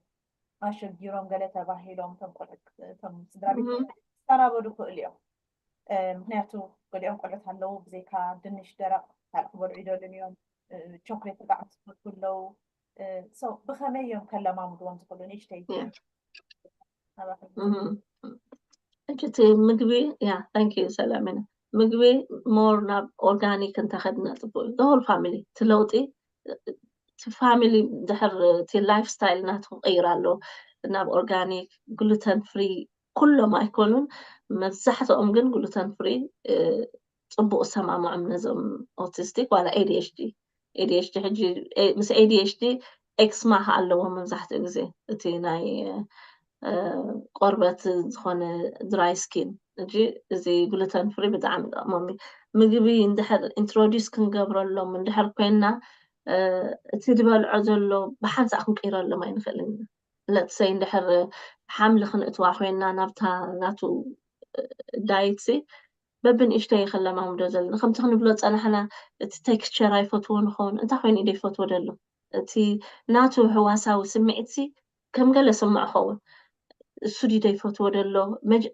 ኣሸጊሮም ገለ ተባሂሎም እቶም ቆልዑት፣ እቶም ስድራ ቤት ዝተራበዱ ክእል እዮም። ምክንያቱ ገሊኦም ቆልዑት ኣለዉ ብዘይካ ድንሽ ደረቕ ካልእ ክበልዑ ይደልን እዮም። ቾክሌት ብጣዕሚ ዝፈትዉ ኣለዉ። ብኸመይ እዮም ከለማምድዎም ዝኽእሉ? ንእሽተይ ሕጂ እቲ ምግቢ፣ ያ፣ thank you ሰላሚና። ምግቢ ሞር ናብ ኦርጋኒክ እንተኸድና ፅቡቅ እዩ። The whole family እቲ ለውጢ፣ እቲ ፋሚሊ ድሕር እቲ ላይፍ ስታይል ናቱ ክቅይር ኣለዎ ናብ ኦርጋኒክ፣ ግሉተን ፍሪ። ኩሎም ኣይኮኑን፣ መብዛሕትኦም ግን ግሉተን ፍሪ ፅቡቅ ዝሰማምዖም ነዞም ኦቲስቲክ ዋላ ኤ ዲ ኤች ዲ። ኤ ዲ ኤች ዲ ሕጂ ምስ ኤ ዲ ኤች ዲ ኤክስማ ከ ኣለዎም መብዛሕትኡ ግዜ፣ እቲ ናይ ቆርበት ዝኾነ ድራይ ስኪን። እዚ ግሉተን ፍሪ ብጣዕሚ ይጠቅሞም እዩ። ምግቢ እንድሕር ኢንትሮዲስ ክንገብረሎም እንድሕር ኮይንና፣ እቲ ዝበልዖ ዘሎ ብሓንሳእ ክንቅይረሎም ኣይንኽእልን ኢና። ለትሰይ እንድሕር ሓምሊ ክንእትዋ ኮይንና ናብታ ናቱ ዳይት ሲ በብንእሽተይ ከለማምዶ ዘለና። ከምቲ ክንብሎ ጸናሕና፣ እቲ ቴክስቸር ኣይፈትዎ ንኸውን። እንታይ ኮይኑ እዩ ዘይፈትዎ ደሎ? እቲ ናቱ ህዋሳዊ ስምዒት ሲ ከም ገለ ስምዖ ኸውን። እሱ ድዩ ዘይፈትዎ ደሎ?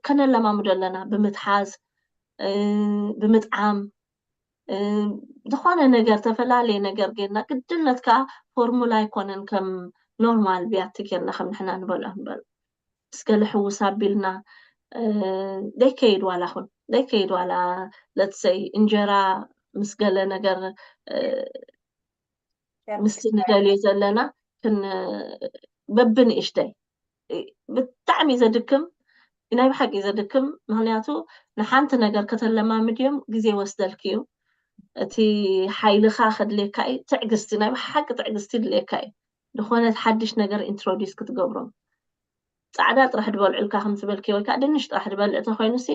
ከነለማምዶ ኣለና ብምትሓዝ፣ ብምጥዓም፣ ዝኾነ ነገር፣ ተፈላለየ ነገር ጌርና፣ ግድነት ከዓ ፎርሙላ ኣይኮነን ከም ኖርማል ቢያቲ ጌርና ከም ንሕና ንበልዖ ንበልዖ። ምስ ገለ ሕውስ ኣቢልና ደይከይድ ዋላ ኹን ደይከይድ ዋላ ለትሰይ እንጀራ ምስ ገለ ነገር ምስ ንደልዮ ዘለና በብንእሽተይ ብጣዕሚ ዘድክም፣ ናይ ብሓቂ ዘድክም። ምክንያቱ ንሓንቲ ነገር ከተለማምድዮም ግዜ ወስደልክ እዩ። እቲ ሓይልኻ ከድልየካ እዩ፣ ትዕግስቲ፣ ናይ ብሓቂ ትዕግስቲ ድልየካ እዩ። ዝኾነት ሓድሽ ነገር ኢንትሮዲስ ክትገብሮም። ፃዕዳ ጥራሕ ድበልዑልካ ከም ዝበልክዮ ወይ ከዓ ድንሽ ጥራሕ ድበልዕ ተኮይኑ ሲ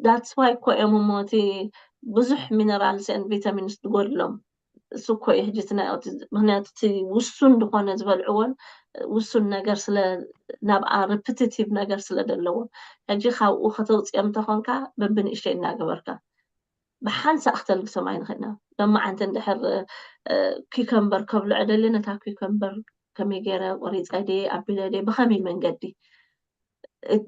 that's why እኮ እዮም እሞ እቲ ብዙሕ ሚነራልስ ን ቪታሚንስ ድጎድሎም። እሱ እኮ እዩ ሕጂ እቲ ናይ ኦቲዝም። ምክንያቱ እቲ ውሱን ድኾነ ዝበልዕዎን ውሱን ነገር ስለ ናብኣ ሪፒቲቲቭ ነገር ስለ ዘለዎም ሕጂ ካብኡ ከተውፅኦም ተኾንካ በብንእሽተይ እናገበርካ ብሓንሳእ ክተልግሶም ኣይንኽእልና። ሎማዓንቲ እንድሕር ኪከምበር ከብልዖ ደልየ ነታ ኪከምበር ከመይ ገይረ ቆሪፀ ድየ ኣቢለ ድየ ብኸመይ መንገዲ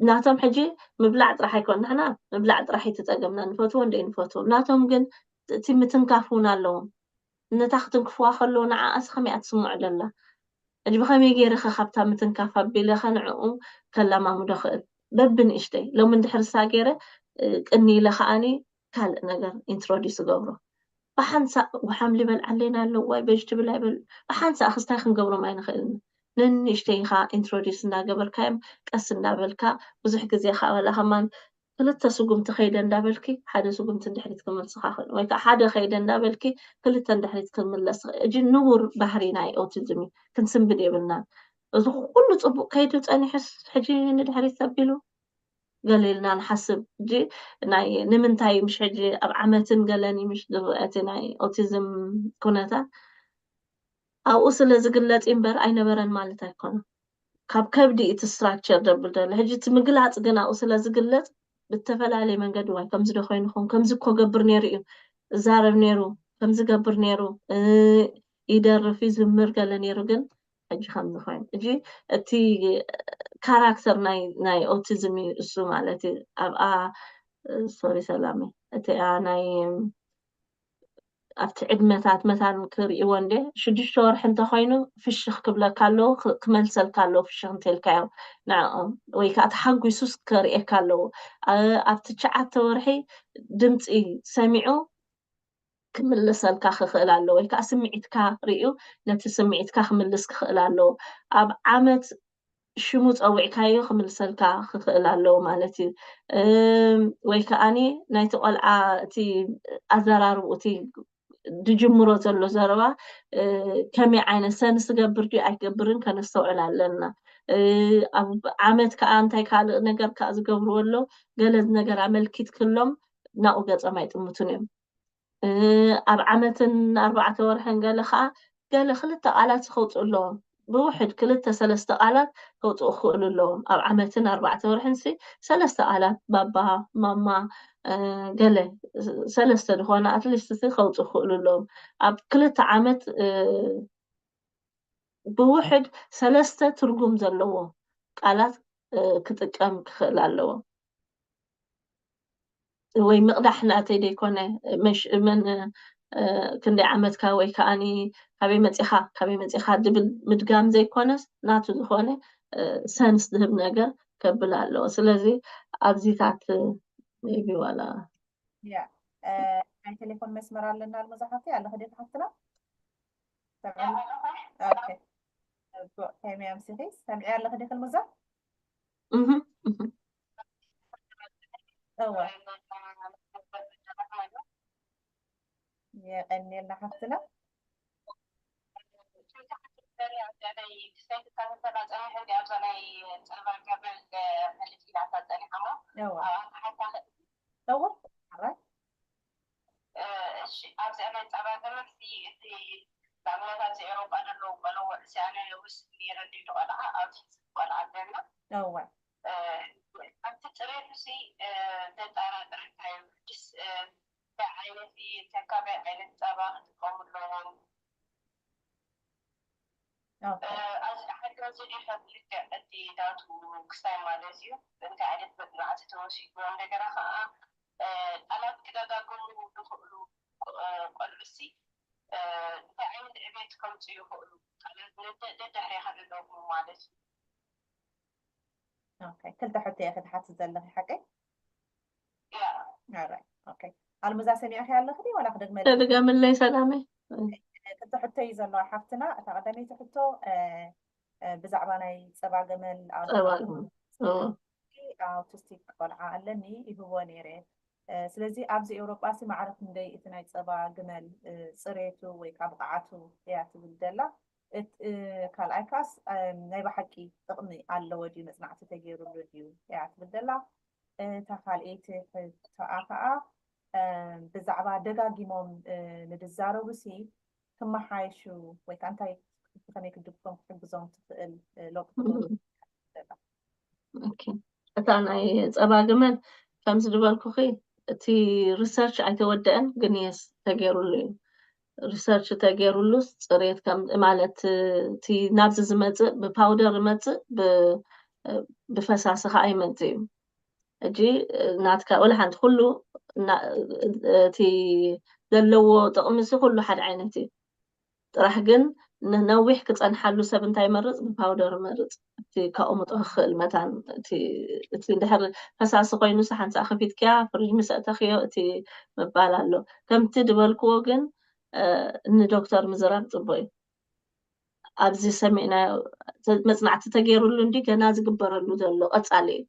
ናቶም ሕጂ ምብላዕ ጥራሕ ኣይኮን ንሕና ምብላዕ ጥራሕ እቲ ፀገምና ንፈትዎ እንደ ንፈትዎም ናቶም ግን እቲ ምትንካፍ እውን ኣለዎም። ነታ ክትንክፍዋ ከለዉ ንዓኣስ ከመይ እያ ትስምዖ ዘላ? ሕጂ ብኸመይ ገይረ ኸ ካብታ ምትንካፍ ኣቢለ ኸ ንዕኡ ከላማምዶ ኽእል? በብንእሽተይ ሎሚ እንድሕር እሳ ገይረ ቅኒ ኢለ ከዓኒ ካልእ ነገር ኢንትሮዲስ እገብሮ። ብሓንሳእ ጉሓም ሊበል ዓሌና ኣለዎ፣ ኣይ ቨጅትብል ኣይበል፣ ብሓንሳእ ክስታይ ክንገብሮም ኣይንኽእልን። ነንእሽተይ ኢኻ ኢንትሮዲስ እንዳገበርካዮም ቀስ እንዳበልካ ብዙሕ ግዜ ከበላ ከማን ክልተ ስጉምቲ ከይደ እንዳበልኪ ሓደ ስጉምቲ እንድሕሪት ክመልስኻ ክእል ወይ ከዓ ሓደ ከይደ እንዳበልኪ ክልተ እንድሕሪት ክምለስ እጂ ንቡር ባህሪ ናይ ኦቲዝም እዩ። ክንስንብድ የብልና። እዚ ኩሉ ፅቡቅ ከይዱ ፀኒሑስ ሕጂ ንድሕሪት ተቢሉ ገለ ኢልና ንሓስብ። ሕጂ ናይ ንምንታይ ምሽ ሕጂ ኣብ ዓመትን ገለን ምሽ ዝረአ እቲ ናይ ኦቲዝም ኩነታት ኣብኡ ስለ ዝግለጽ እምበር ኣይነበረን ማለት ኣይኮነን። ካብ ከብዲ እቲ ስትራክቸር ደብል ደሎ ሕጂ እቲ ምግላጽ ግን ኣብኡ ስለ ዝግለጽ ብተፈላለየ መንገዲ ዋይ ከምዚ ዶ ኮይኑኹም ከምዚ እኮ ገብር ነይሩ እዩ እዛረብ ነይሩ ከምዚ ገብር ነይሩ ይደርፍ ይዝምር ገለ ነይሩ ግን ሕጂ ከምዚ ኮይኑ እጂ እቲ ካራክተር ናይ ናይ ኦቲዝም እዩ እሱ ማለት እዩ ኣብኣ ሶሪ ሰላመ እቲኣ ናይ ኣብቲ ዕድመታት መታን ክርእይዎ እንደ ሽዱሽተ ወርሒ እንተኮይኑ ፍሽኽ ክብለካ ኣለዎ ክመልሰልካ ኣለዎ ፍሽኽ እንተልካዮ ንዕኦም ወይ ከዓ ተሓጒሱስ ከርእየካ ኣለዎ ኣብ ትሽዓተ ወርሒ ድምፂ ሰሚዑ ክምልሰልካ ክኽእል ኣለዎ ወይ ከዓ ስምዒትካ ርእዩ ነቲ ስምዒትካ ክምልስ ክኽእል ኣለዎ ኣብ ዓመት ሽሙ ፀዊዕካዮ ክምልሰልካ ክኽእል ኣለዎ ማለት እዩ ወይ ከዓኒ ናይቲ ቆልዓ እቲ ኣዘራርብኡ እቲ ዝጅምሮ ዘሎ ዘረባ ከመይ ዓይነት ሰንስ ዝገብር ድዩ ኣይገብርን ከነስተውዕል ኣለና ኣብ ዓመት ከዓ እንታይ ካልእ ነገር ከዓ ዝገብርዎ ኣሎ ገለ ነገር ኣመልኪት ክሎም ናብኡ ገፆም ኣይጥምቱን እዮም ኣብ ዓመትን ኣርባዕተ ወርሕን ገለ ከዓ ገለ ክልተ ቃላት ከውፅኡ ኣለዎም ብውሕድ ክልተ ሰለስተ ቃላት ከውፅኡ ክኽእሉ ኣለዎም ኣብ ዓመትን ኣርባዕተ ወርሕን ሲ ሰለስተ ቃላት ባባ ማማ ገለ ሰለስተ ዝኾነ ኣትሊስት ሲ ከውፅኡ ክኽእሉ ኣለዎም ኣብ ክልተ ዓመት ብውሕድ ሰለስተ ትርጉም ዘለዎ ቃላት ክጥቀም ክኽእል ኣለዎ ወይ ምቕዳሕ ናተይ ዘይኮነ መሽ መን ክንደይ ዓመትካ ወይ ከዓኒ ካበይ መፂኻ ካበይ መፂኻ ዝብል ምድጋም ዘይኮነስ ናቱ ዝኾነ ሰንስ ዝህብ ነገር ከብል ኣለዎ ስለዚ ኣብዚታት ቢ ዋላ ያ ናይ ቴሌፎን መስመር ኣለና ኣልመዛሓፍቲ ኣለኸ ደ ተሓፍትና ከመይ ኣምሲኺ ሰምዒ ኣለኺ ዲኺ ልሙዛ እወ የቀኒልና ሓፍትና እወ እሺ ኣብዚኣ ናይ ጸባ ገመድ እቲ ንኣብነት ኣብዚ ኤሮጳ ዘለዉ ቆልዑ ሕዚ ኣነ ውስን ነይረ ድዩ ቆልዓ ኣብዚ ቆልዓ ኣለና እወ ኣብቲ ጽሬቱ ሲ ዘጠራጥረካ እዩ ሕጅስ እንታይ ዓይነት እዩ እንታይ ካበይ ዓይነት ጸባ ክጥቀሙ ኣለዎም ኣብዚ ሓገዚ ዲኸ ልክዕ እቲ ናቱ ክስታይ ማለት እዩ እንታይ ዓይነት መጽናዕቲ ተወሲድዎ እንደገና ከዓ ቃላት ክደጋገሙ ዝኽእሉ ቆልዑሲ እንታይ ዓይነት ዕቤት ከምፁ ይኽእሉ ቃላት ደድሕሬኻ ደደግሙ ማለት እዩ ክልተ ሕቶ እየ ክትሓት ዘለኺ ሓቀይ ኣልሙዛ ሰሚዕኺ ኣለኽዲ ዋላ ክደግመ ድገምለይ ሰላመይ ክልተ ሕቶ እዩ ዘለዋ ሓፍትና እታ ቀዳመይቲ ሕቶ ብዛዕባ ናይ ፀባ ገመል ኣውቲስቲክ ቆልዓ ኣለኒ ይህቦ ነይረ ስለዚ ኣብዚ ኤውሮጳ ሲ ማዕረ ክንደይ እቲ ናይ ፀባ ግመል ፅሬቱ ወይ ከዓ ብቕዓቱ እያ ትብል ዘላ ካልኣይ ካስ ናይ ብሓቂ ጥቕሚ ኣለዎ ድዩ መፅናዕቲ ተገይሩሉ ድዩ እያ ትብል ዘላ እታ ካልኣይቲ ሕቶኣ ከዓ ብዛዕባ ደጋጊሞም ንድዛረቡ ሲ ክመሓየሹ ወይ ከዓ እንታይ ብከመይ ክድግፎም ክሕግዞም ትኽእል ለውጢ ትገብሩ እታ ናይ ፀባ ግመል ከምዚ ዝበልኩኺ እቲ ሪሰርች ኣይተወደአን ግን የስ ተገይሩሉ እዩ ሪሰርች ተገይሩሉ ፅሬት ማለት እቲ ናብዚ ዝመፅእ ብፓውደር ዝመፅእ ብፈሳሲ ከዓ ይመፅእ እዩ ሕጂ ናትካ ወላ ሓንቲ ኩሉ እቲ ዘለዎ ጥቕሚ ሲ ኩሉ ሓደ ዓይነት እዩ ጥራሕ ግን ንነዊሕ ክጸንሓሉ ሰብ እንታይ ይመርጽ? ብፓውደር ይመርጽ። እቲ ከቕምጦ ክኽእል መታን እቲ እቲ እንድሕር ፈሳሲ ኮይኑስ ሓንሳእ ከፊትክያ ፍሪጅ ምስ ኣእተኽዮ እቲ ምባል ኣሎ። ከምቲ ዝበልክዎ ግን ንዶክተር ምዝራብ ጽቡቅ እዩ። ኣብዚ ሰሚዕናዮ መጽናዕቲ ተገይሩሉ እንዲ ገና ዝግበረሉ ዘሎ ቀጻሊ እዩ።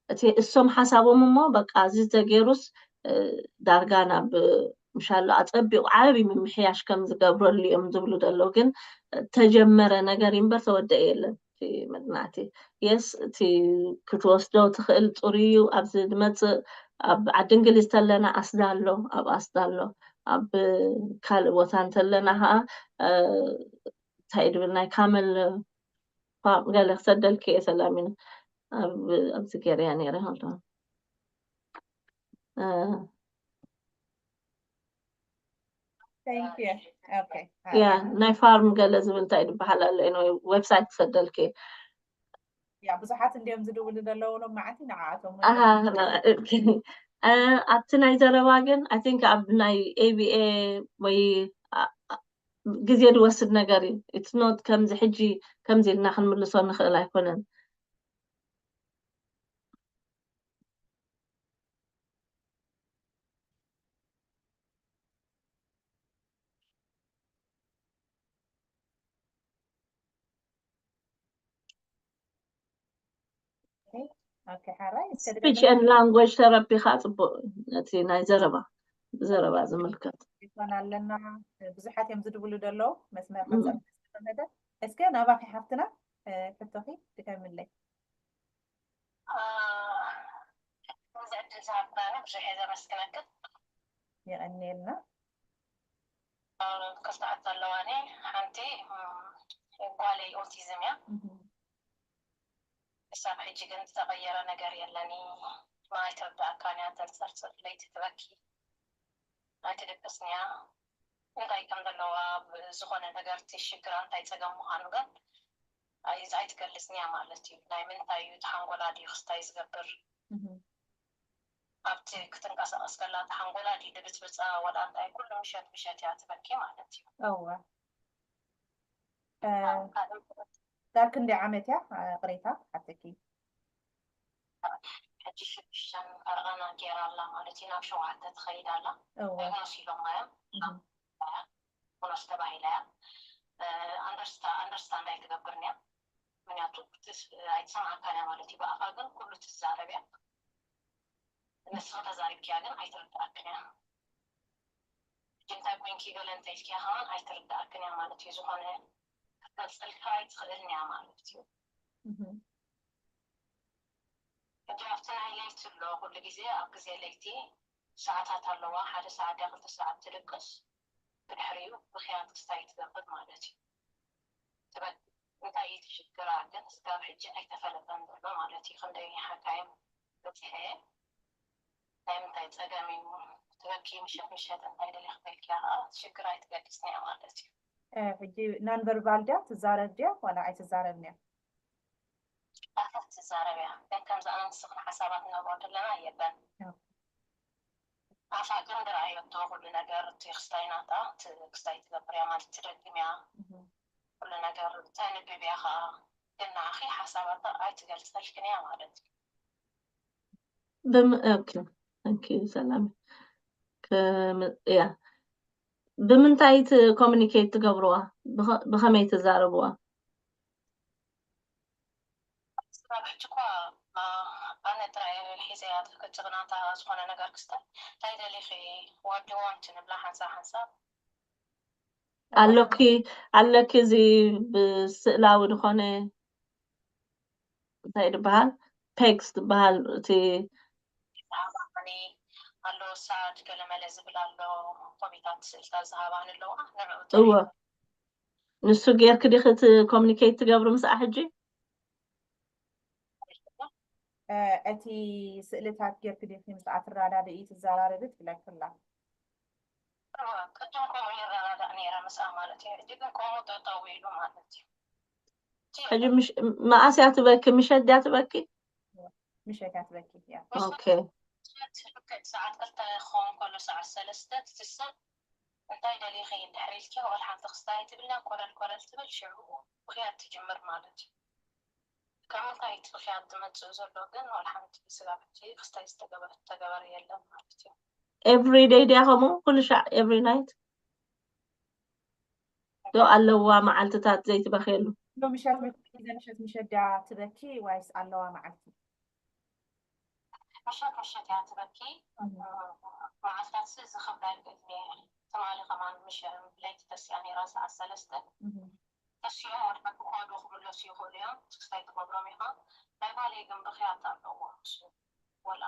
እቲ እሶም ሓሳቦም እሞ በቃ እዚ ተገይሩስ ዳርጋ ናብ ምሻሎ ኣጸቢቑ ዓብዪ ምምሕያሽ ከም ዝገብረሉ እዮም ዝብሉ ዘለዉ። ግን ተጀመረ ነገር እዩ እምበር ተወደአ የለን። እቲ መጽናዕቲ የስ እቲ ክትወስዶ ትኽእል ጥሩ እዩ። ኣብዚ ዝመጽእ ኣብ ዓዲ እንግሊዝ ተለና ኣስዳ ኣሎ፣ ኣብ ኣስዳ ኣሎ። ኣብ ካልእ ቦታ እንተለና ከዓ እንታይ ድብል ናይ ካመል ፋም ገለ ክሰደልኪ እየ ሰላሚና ኣብዚ ገይረያ ነይረ ሆልዶ ያ ናይ ፋርም ገለ ዝብል እንታይ ዝበሃል ኣሎ ዌብሳይት ክሰደልኪ ያ ብዙሓት እንዲዮም ዝድውሉ ዘለዉ ሎም መዓልቲ ንዓኣቶም ኣብቲ ናይ ዘረባ ግን ኣይ ቲንክ ኣብ ናይ ኤቢኤ ወይ ግዜ ዝወስድ ነገር እዩ። ኢትስ ኖት ከምዚ ሕጂ ከምዚ ኢልና ክንምልሶ ንኽእል ኣይኮነን። ስፒች ን ላንጎጅ ተረቢኻ ፅቡቅ ነቲ ናይ ዘረባ ብዘረባ ዝምልከት ይኮን ኣለና። ብዙሓት እዮም ዝድውሉ ዘለዉ መስመር ሓሳብ ተመደ እስከ ናባኺ ሓፍትና ሕቶኺ ድከምለይ እዚ ዕድል ዝሃብካኒ ብዙሕ እየ ዘመስግነክን። የቐንየልና። ክልተ ሕቶ ኣለዋኒ። ሓንቲ ጓለይ ኦቲዝም እያ። ክሳብ ሕጂ ግን ዝተቐየረ ነገር የለን። ማይ ትርዳእካን እያ፣ ተንፀርፅር፣ ለይቲ ትበኪ፣ ኣይትድቅስን እያ። እንታይ ከም ዘለዋ ዝኾነ ነገር እቲ ሽግራ እንታይ ፀገም ምዃኑ ግን ኣይትገልፅን እያ ማለት እዩ። ናይ ምንታይ እዩ? እቲ ሓንጎላ ድዩ ክስታይ ዝገብር? ኣብቲ ክትንቀሳቐስ ከላ እቲ ሓንጎላ ድዩ ድብፅብፃ? ወላ እንታይ ኩሉ ምሸት ምሸት እያ ትበኪ ማለት እዩ። እወ ዳር ክንደይ ዓመት እያ ቅሬታ ሓተኪ? ሕጂ ሽዱሽተን ፈረቓና ገይራ ኣላ ማለት እዩ። ናብ ሸውዓተ ትኸይድ ኣላ። እወ። ዲያግኖስ ኢሎማ እዮም። እም። ዲያግኖስ ተባሂላ እያ። ኣንደርስታ-፣ ኣንደርስታንድ ኣይትገብርን እያ። ምክንያቱ ኣይትሰምዓካን እያ ማለት እዩ። ብኣኻ ግን ኩሉ ትዛረብ እያ። ንስኺ ተዛሪብክያ ግን ኣይትርድኣክን እያ። ሕጂ እንታይ ኮይንኪ ገለ እንተኢልክያ ከማን ኣይትርድኣክን እያ ማለት እዩ። ዝኾነ ክትገልፀልካ ኣይትኽእልን እያ ማለት እዩ። እም። ሕጂ ኣብቲ ናይ ለይቲ ኣሎ፣ ኩሉ ግዜ ኣብ ግዜ ለይቲ ሰዓታት ኣለዋ፣ ሓደ ሰዓት ድያ ክልተ ሰዓት ትድቅስ፣ ብድሕሪኡ ብኽያት ክስታይ ትገብር ማለት እዩ። ትበል እንታይ እዩ እቲ ሽግራ ግን እስካብ ሕጂ ኣይተፈለጠን ዘሎ ማለት እዩ። ክንደይ ሓካይም በፂሐ ናይ ምንታይ ፀገም እዩ ትበኪ ምሸት ምሸት እንታይ ደሊኽ በልኪያ ከዓ ሽግር ኣይትገልፅን እያ ማለት እዩ። ሕጂ ናን ቨርባል ድያ ትዛረብ ድያ ዋላ ኣይትዛረብን እያ? ኣፈት ትዛረብ እያ ግን ከምዚ ኣነ ንስኽን ሓሳባት ንህቦ ዘለና የለን። ኣፋ ግን ድረኣየቶ ኩሉ ነገር እቲ ክስታይ ናታ እቲ ክስታይ ትገብር እያ ማለት ትደግም እያ ኩሉ ነገር ተንብብ እያ ከዓ ግን ንዓኺ ሓሳባታ ኣይትገልፀልክን እያ ማለት እዩ። ብም ኦኬ ታንክ ዩ ሰላም። እያ ብምንታይ ት ኮሚኒኬት ትገብርዋ? ብኸመይ ትዛረብዋ? ስራሕ ሕጂ እኳ ኣነ ጥራይ ሒዘያ ተፈቀጭቕናታ ዝኾነ ነገር ክስተ እንታይ ደሊኺ ዋዲ ዋንት ንብላ ሓንሳብ ሓንሳብ ኣለኪ ኣለኪ እዚ ብስእላዊ ዝኾነ እንታይ ዝበሃል ፔግስ ዝበሃል እቲ ኣሎ ሳድ ገለመለ ዝብል ኣሎ ኮሚታት ስእልታት ዝሃባን ኣለዋ ንዕኡ እወ ንሱ ጌርክ ዲኺ እቲ ኮሚኒኬት ትገብሪ ምስኣ ሕጂ እቲ ስእልታት ጌርክ ዲኺ ምስኣ ትረዳድኢ ትዘራረቢ ትብለክላ ቅድም ከምኡ ይረዳዳእ ነይረ ምስኣ ማለት እዩ ሕጂ ግን ከምኡ ጠጠው ኢሉ ማለት እዩ ሕጂ መኣስ እያ ትበኪ ምሸት ድያ ትበኪ ምሸት እያ ትበኪ እያ ኦኬ ሰዓት ክልተ ክኸውን ከሎ ሰዓት ሰለስተ ትስስን እንታይ ደሊኺ እንድሕር ኢልኪ፣ ወላ ሓንቲ ክስታይ ትብልና፣ ኮለል ኮለል ትብል፣ ሽዑ ብኽያት ትጅምር ማለት እዩ። ካብ ምንታይ እቲ ብኽያት ዝመጽእ ዘሎ ግን፣ ወላ ሓንቲ ስጋብ ሕጂ ክስታይ ዝተገበረ፣ ዝተገበረ የለን ማለት እዩ። Every day ድያ ከምኡ? ኩሉ ሻዕ every night? ዶ ኣለዋ መዓልትታት ዘይትበኽየሉ? ምሸት ምሸት ምሸት ድያ ትበኪ ወይስ ኣለዋ መዓልቲ? ምሸት ምሸት እያ ትበኪ። መዓልታት ዝኽብለል እየ። ትማሊ ከማን ምሽ ለይቲ ተሲኣ ነይራ ሰዓት ሰለስተ። ተሲኦም ወድሓ ክኸዱ ክምለሱ ይኽእሉ እዮም። ክስታይ ትገብሮም ኢኻ። ናይ ጓለይ ግን ብኽያት ኣለዎ። እሱ ወላ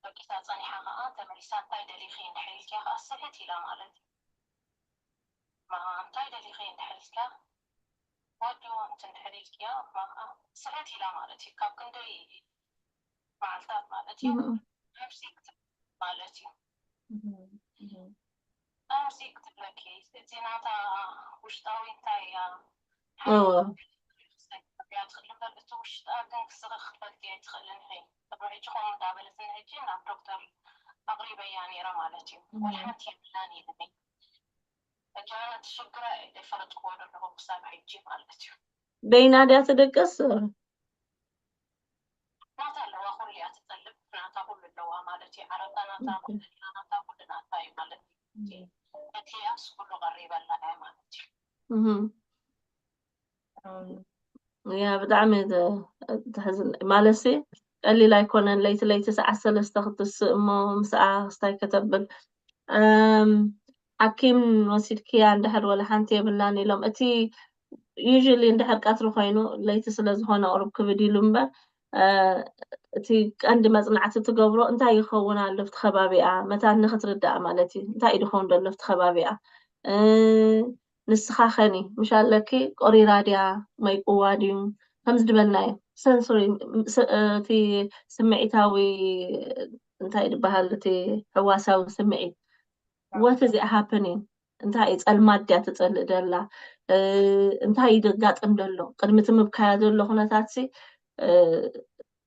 ደቂሳ ጸኒሓ ኸዓ ተመሊሳ እንታይ ደሊኺ እንድሕር ኢልኪያ ኸዓ ስሕት ኢላ ማለት እዩ። ማ እንታይ ደሊኺ እንድሕር ኢልካ ወዲ ወንቲ እንድሕር ኢልክያ ማ ስሕት ኢላ ማለት እዩ። ካብ ክንደይ መዓልታት ማለት እዩ። ኣምሲክ ማለት እዩ። ኣምሲክ ትብለኪ እቲ ናታ ውሽጣዊ እንታይ እያ እያ ትኽእል እምበር እቲ ውሽጣ ግን ክስርኽ ክትፈልኪ ኣይትኽእልን ኢኺ። ቅድሚ ሕጂ ከምኡ እንዳበለትኒ ሕጂ ናብ ዶክተር ኣቕሪበያ ነይረ ማለት እዩ። ወላ ሓንቲ የብላን ኢልኒ። ሕጂ ኣነ እቲ ሽግራ ኣይፈለጥክዎ ዘለኹ ክሳብ ሕጂ ማለት እዩ። በይና ድያ ትድቅስ? ናታ ኣለዋ፣ ኩሉ እያ ትጠልብ፣ ናታ ኩሉ ኣለዋ ማለት እዩ። ዓረቃ ናታ፣ ኩሉ ናታ፣ ኩሉ ናታ እዩ ማለት እዩ። እቲ ያስ ኩሉ ቀሪበላ እያ ማለት እዩ። ያ ብጣዕሚ ተሕዝን ማለት ሲ ቀሊል ኣይኮነን። ለይቲ ለይቲ ሰዓት ሰለስተ ክትስእ እሞ ምስኣ ክስታይ ከተብል ሓኪም ወሲድክያ እንድሕር ወላ ሓንቲ የብላን ኢሎም። እቲ usually እንድሕር ቀትሪ ኮይኑ ለይቲ ስለዝኾነ ቁሩብ ክብድ ኢሉ እምበር እቲ ቀንዲ መፅናዕቲ ትገብሮ እንታይ ይኸውን ኣሎ ኣብቲ ከባቢኣ መታን ንክትርዳእ ማለት እዩ። እንታይ እዩ ድኸውን ዘሎ ኣብቲ ከባቢኣ ንስኻ ኸኒ ምሽ ኣለኪ ቆሪራ ድያ መይቅዋ ድዩ ከምዚ ድበልናዮ ሰንሶሪ እቲ ስምዒታዊ እንታይ ድበሃል እቲ ሕዋሳዊ ስምዒት what is happening እንታይ እዩ ፀልማት ድያ ትፀልእ ደላ እንታይ እዩ ደጋጥም ደሎ ቅድሚ እቲ ምብካያ ዘሎ ኩነታት ሲ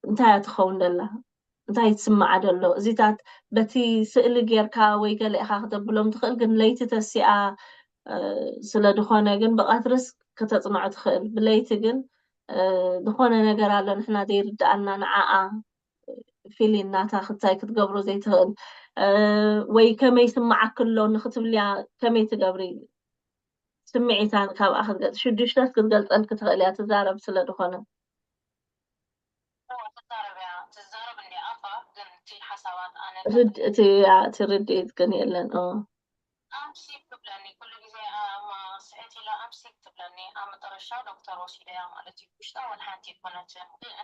እንታይ እያ ትኸውን ደላ እንታይ ትስምዓ ደሎ እዚታት በቲ ስእሊ ጌርካ ወይ ገለ ኢኻ ክተብሎም ትኽእል ግን ለይቲ ተሲኣ ስለ ድኾነ ግን ብቐትርስ ከተፅንዖ ትኽእል ብለይቲ ግን ዝኾነ ነገር ኣሎ ንሕና ዘይርድኣና ንዓኣ ፊሊን ናታ ክታይ ክትገብሮ ዘይትኽእል ወይ ከመይ ስምዓክሎ ንክትብልያ ከመይ ትገብሪ ስምዒታ ካብኣ ክትገልፅ ሽዱሽተስ ክትገልፀልክ ትኽእል እያ ትዛረብ ስለ ዝኾነ ርድእት ግን የለን ኣምሲክ ትብለኒ ኩሉ ግዜ ስዕት ኢላ ኣምሲክ ትብለኒ ኣብ መጠረሻ ዶክተር ወሲደያ ማለት እዩ ውሽጣ ወላ ሓንቲ ይኮነትን ግን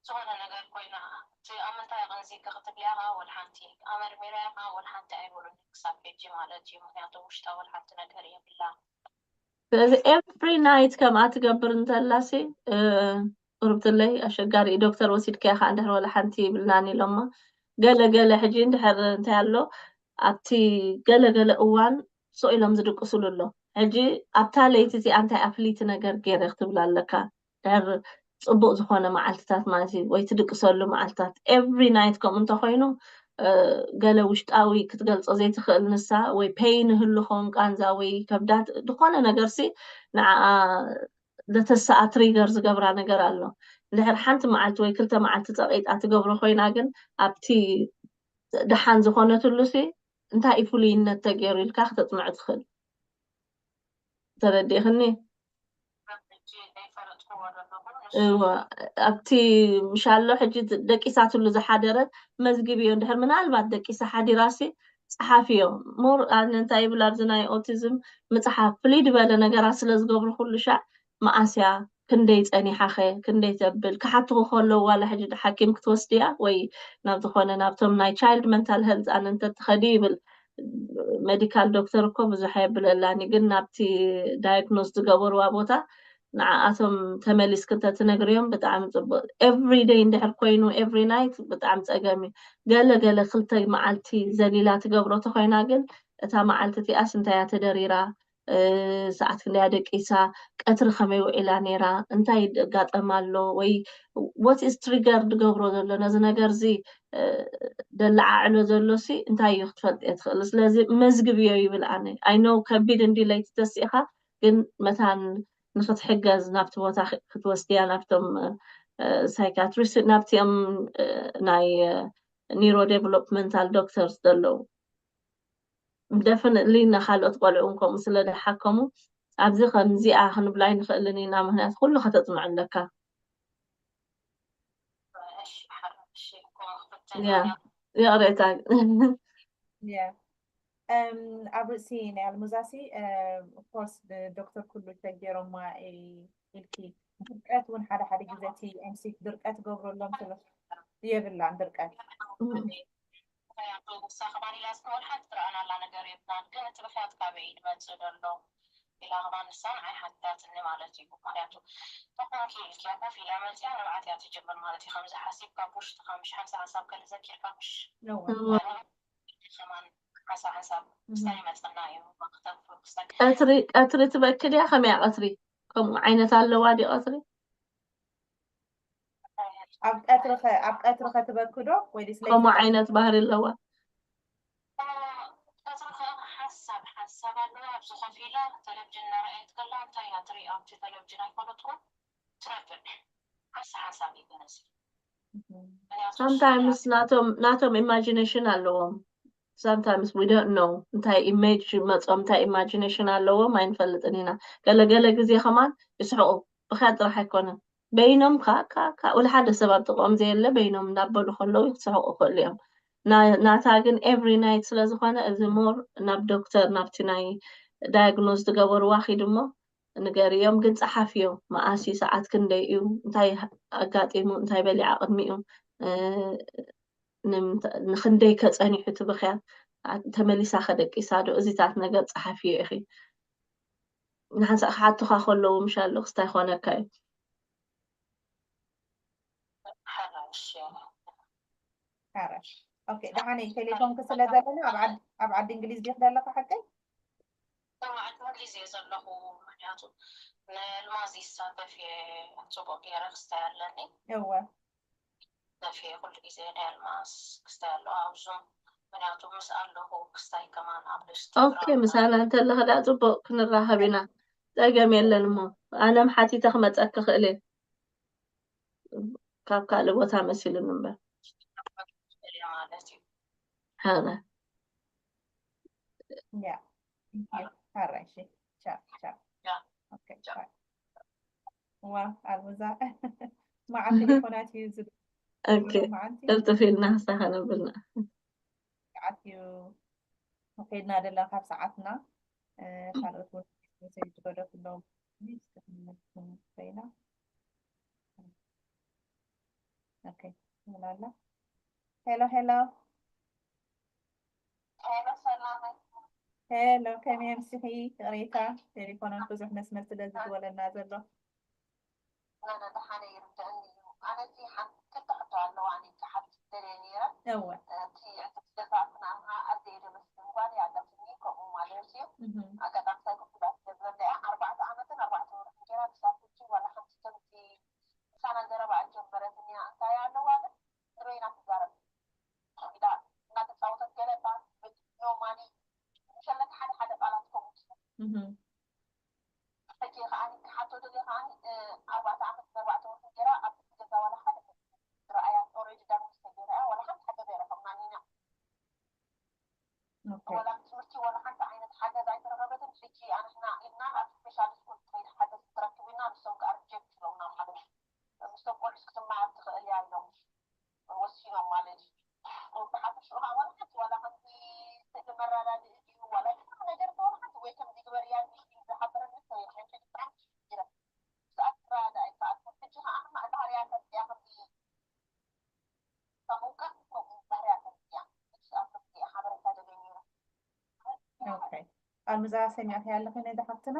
ዝኾነ ነገር ኮይና እቲ ኣብ ምንታይ ኣቐንዚካ ክትብልያ ኸዓ ወላ ሓንቲ ኣመርሚረያ ኸዓ ወላ ሓንቲ ኣይበሉኒ ክሳብ ሕጂ ማለት እዩ ምክንያቱ ውሽጣ ወላ ሓንቲ ነገር የብላ ስለዚ every night ከምኣ ትገብር እንተላሲ ቁርብትለይ ኣሸጋሪ ዶክተር ወሲድካያ ከዓ እንድሕር ወላ ሓንቲ ይብልናን ኢሎማ ገለ ገለ ሕጂ እንድሕር እንታይ ኣሎ ኣብቲ ገለ ገለ እዋን ስቕ ኢሎም ዝድቅስሉ ኣሎ ሕጂ ኣብታ ለይቲ እዚኣ እንታይ ኣፍሊቲ ነገር ገይረ ክትብል ኣለካ ድሕር ፅቡቅ ዝኮነ መዓልትታት ማለት እዩ ወይ ትድቅሰሉ መዓልትታት every night ከምኡ እንተኮይኑ ገለ ውሽጣዊ ክትገልፆ ዘይትኽእል ንሳ ወይ ፔይን ህሉ ኸውን ቃንዛ ወይ ከብዳት ዝኾነ ነገርሲ ንዓኣ ዘተስኣ ትሪገር ዝገብራ ነገር ኣሎ እንድሕር ሓንቲ መዓልቲ ወይ ክልተ መዓልቲ ፀቂጣ ትገብሮ ኮይና ግን ኣብቲ ደሓን ዝኾነትሉ ሲ እንታይ እዩ ፍሉይነት ተገይሩ ኢልካ ክተፅንዖ ትኽእል ተረዲእኽኒ እወ ኣብቲ ምሻሎ ሕጂ ደቂሳትሉ ዝሓደረት መዝግብዮ እንድሕር ምናልባት ደቂሳ ሓዲራሲ ፀሓፍዮ ሞር ኣነ እንታይ ይብል ኣብዚ ናይ ኦቲዝም ምፅሓፍ ፍልይ ዝበለ ነገራት ስለ ዝገብሩ ኩሉ ሻዕ መኣስያ ክንደይ ፀኒሓኸ ክንደይ ተብል ክሓትኹ ከለዉ ዋላ ሕጂ ሓኪም ክትወስድያ ወይ ናብ ዝኾነ ናብቶም ናይ ቻይልድ መንታል ሄልት ኣነ እንተትኸዲ ይብል ሜዲካል ዶክተር እኮ ብዙሕ የብለላኒ ግን ናብቲ ዳያግኖስ ዝገበርዋ ቦታ ንዓኣቶም ተመሊስኪ እንተትነግርዮም ብጣዕሚ ፅቡቅ every day እንድሕር ኮይኑ every night ብጣዕሚ ፀገም እዩ ገለ ገለ ክልተ መዓልቲ ዘሊላ ትገብሮ ተኮይና ግን እታ መዓልቲ እቲኣስ እንታያ ተደሪራ ሰዓት ክንደያ ደቂሳ፣ ቀትሪ ከመይ ውዒላ ነይራ፣ እንታይ ኣጋጠማ ኣሎ፣ ወይ what is trigger ዝገብሮ ዘሎ ነዚ ነገር እዚ ደላዓዕሎ ዘሎ ሲ እንታይ እዩ ክትፈልጥ እየ ትኽእል። ስለዚ መዝግብዮ ይብል። ኣነ I know ከቢድ እንዲ ለይቲ ተሲእኻ፣ ግን መታን ንክትሕገዝ ናብቲ ቦታ ክትወስድያ ናብቶም ሳይካትሪስት፣ ናብቲኦም ናይ ኒውሮ ዴቨሎፕመንታል ዶክተርስ ዘለዉ። ደፍንትሊ ንካልኦት ቆልዑ እውን ከምኡ ስለ ዝሓከሙ ኣብዚ ከምዚኣ ክንብላ ኣይንኽእልን ኢና። ምክንያቱ ኩሉ ከተፅንዖ ኣለካ። ይቕሬታ። ኣብ ርእሲ ናይ ኣልሙዛሲ ኦፍኮርስ ብዶክተር ኩሉ ሸጊሮማ ኢልኪ፣ ድርቀት እውን ሓደ ሓደ ግዜ እቲ ኤምሲክ ድርቀት ገብረሎም ስለ የብላን ድርቀት። ምክንያቱ ንሳ ከማን ኢላ ዝተወልሓት ትረኣናላ ነገር የብላን። ግን እቲ ብክያት ካበይ ድመፅእ ደሎ ኢላ ከማን ንሳ ንዓይ ሓቲታትኒ ማለት እዩ። ምክንያቱ ተኾንኪ ኢልኪያ ኮፍ ኢላ መፅያ ንብዓት እያ ትጅምር ማለት እዩ። ከምዚ ሓሲብካ ቡሽ ተኻምሽ ሓንሳ ሓንሳብ ከል ዘኪርካ ምሽ ከማን ሓንሳብ ሓንሳብ ክስታይ ይመፀና እዩ። ክተንፍር ክስታይ ቀትሪ ቀትሪ ትበኪ ድያ? ከመያ ቀትሪ ከምኡ ዓይነት ኣለዋ ድዩ ቀትሪ? ኣብ ቀትሪ ከ ኣብ ቀትሪ ከ ትበኪ ዶ ወይ ድስ ለይቲ ከምኡ ትበኪ? ዓይነት ባህሪ ኣለዋ? ቀትሪ ከ ሓንሳብ ሓንሳብ ኣለዋ። ኣብዚ ኮፍ ኢላ ቴሌቪዥን እናረኣየት ከላ እንታይ እያ ትርኢ ኣብቲ ቴሌቪዥን ኣይፈለጥኩን ትነብዕ ሓንሳ ሓንሳብ እዩ ገነሲ እህም። ምክንያቱ ሳምታይምስ ናቶም ናቶም ኢማጂኔሽን ኣለዎም። ሳምታይምስ we don't know እንታይ ኢሜጅ መጾም እንታይ ኢማጂኔሽን ኣለዎም ኣይንፈልጥን ኢና። ገለገለ ግዜ ከማን ይስሕቁ። ብክያ ጥራሕ ኣይኮነን በይኖም ካካ ወላ ሓደ ሰብ ኣብ ጥቕኦም ዘየለ በይኖም እንዳበሉ ከለዉ ክስሕቁ ይኽእሉ እዮም። ና- ናታ ግን ኤቭሪ ናይት ስለ ዝኾነ እዚ ሞር ናብ ዶክተር ናብቲ ናይ ዳያግኖዝ ዝገበርዋ ኪድ እሞ ንገርዮም። ግን ጸሓፍዮ መኣስ እዩ ሰዓት ክንደይ እዩ እንታይ ኣጋጢሙ እንታይ በሊዓ ቅድሚኡ እ፣ ንምንታ- ንክንደይ ከጸኒሑ እቲ ብኽያት ኣ- ተመሊሳ ከደቂሳ ዶ እዚታት ነገር ጸሓፍዮ ኢኺ። ንሓንሳእ ክሓቱኻ ከለዉ ምሻ ኣሎ ክስታይ ኮነካ እዩ። ሓራሽ ሓራሽ ኦኬ። ደሓነይ ቴሌፎንኪ ስለ ዘለና ኣብ ዓድ- ኣብ ዓዲ እንግሊዝ ዲኽ ዘለኻ ሓቀይ? ኣብ ዓዲ እንግሊዝ እየ ዘለኹ። ምክንያቱ ንልማዝ ይሳተፍ እየ ጽቡቅ ገይረ ክስታይ ኣለኒ እወ ነፊ ኩሉ ግዜ ናይ ኣልማዝ ክስታይ ኣለዋ ኣብዙም ምክንያቱ ምስ ኣለኹ ክስታይ ከማን ኣብ ደስቲ ኦኬ ምሳና እንተለኸ ዳ ጽቡቅ ክንራኸብ ኢና። ጸገም የለን እሞ ኣነም ሓቲተ ክመጸክ ክእል እየ። ካብ ካልእ ቦታ መሲሉኒ እምበር ማለት እዩ። ሓረ ያ ሓራይ እሺ ቻው ቻው ያ ኦኬ ቻው ዋ ኣልሙዛ መዓት ቴሌፎናት እዩ ዝብል ኦኬ መዓንቲ ቅልጥፍ ኢልና ክሳኸ ነብልና ሰዓት እዩ ከይድና ዘለና ካብ ሰዓትና እ፣ ካልኦት እውን ሜሴጅ ዝገደፉ ኣለዉ ኮይና ኦኬ ትብል ኣላ ሄሎ ሄሎ ሄሎ ሰላም ሄሎ ከመይ ኣምሲኺ ይቕሬታ ቴሌፎናት ብዙሕ መስመር ስለ ዝድወለና ዘሎ ኣነ ደሓነ ይርድእኒ እዩ። ኣነ እዚ ሓንቲ ክልተ ሕቶ ኣለዋ ኣነ ክሓት ደልየ ነይረ እወ እቲ ዕፅፍቲ ገዛእትና ኣደየ ደመስግን ጓል ኣለትኒ ከምኡ ማለት እዩ። እህም። ኣጋጣሚ እንታይ ክፍላት ገብረለያ ኣርባዕተ ዓመትን ኣርባዕተ ወርሒ ገይራ ክሳብ ሕጂ ዋላ ሓንቲ ከምቲ ምሳና ዘረባ ኣጀመረትን እያ እንታይ ኣለዋ ግን ንበይና ትዛረብ ኢላ እናተፃወተት ገለ እባ ኖማሊ ምሸለቲ ሓደ ሓደ ቃላት ከምኡ እህም። ሕጂ ከዓኒ ክሓቶ ደልየ ከዓኒ ኣርባዕተ ዓመት ኣርባዕተ ወርሒ ገይራ ኣብ ገዛ ዋላ ሓደ ዝረኣያ ኦሬዲ ዳግም ዝተገይራ እያ ዋላ ሓንቲ ሓደ ዘይረኸብናን ኢና ኦኬ ወላ ትምህርቲ ወላ ሓንቲ ዓይነት ሓገዝ ኣይተረኸበትን። ሕጂ ኣንሕና ኢልና ኣብ ስፔሻል ስኩል ትኸይድ ሓገዝ ትረክብ ኢልና ንሶም ከዓ ሪጀክት ኢሎምና ማለት እዩ። ምስቶም ቆልዑስ ክትመሃር ትኽእል እያ ኢሎም ወሲኖም ማለት እዩ። ብሓፈሽኡ ከዓ ወላ ሓንቲ ዋላ ከምዚ ስእሊ መረዳድኢ ድዩ ዋላ ዝኾነ ነገር ወላ ሓንቲ ወይ ከምዚ ግበር እያ ዝሓበረኒ ሰብ የለን። ሕጂ ብጣዕሚ ተሸጊረ። ብሰዓት ክረዳዳእ ኣይከኣልኩን። ሕጂ ከዓ ማዕዳ ባህርያ ከምዚኣ ከምዚ ኦኬ ኣልምዛ ሰሚዕክያ ኣለኺ ነዛ ሓፍትና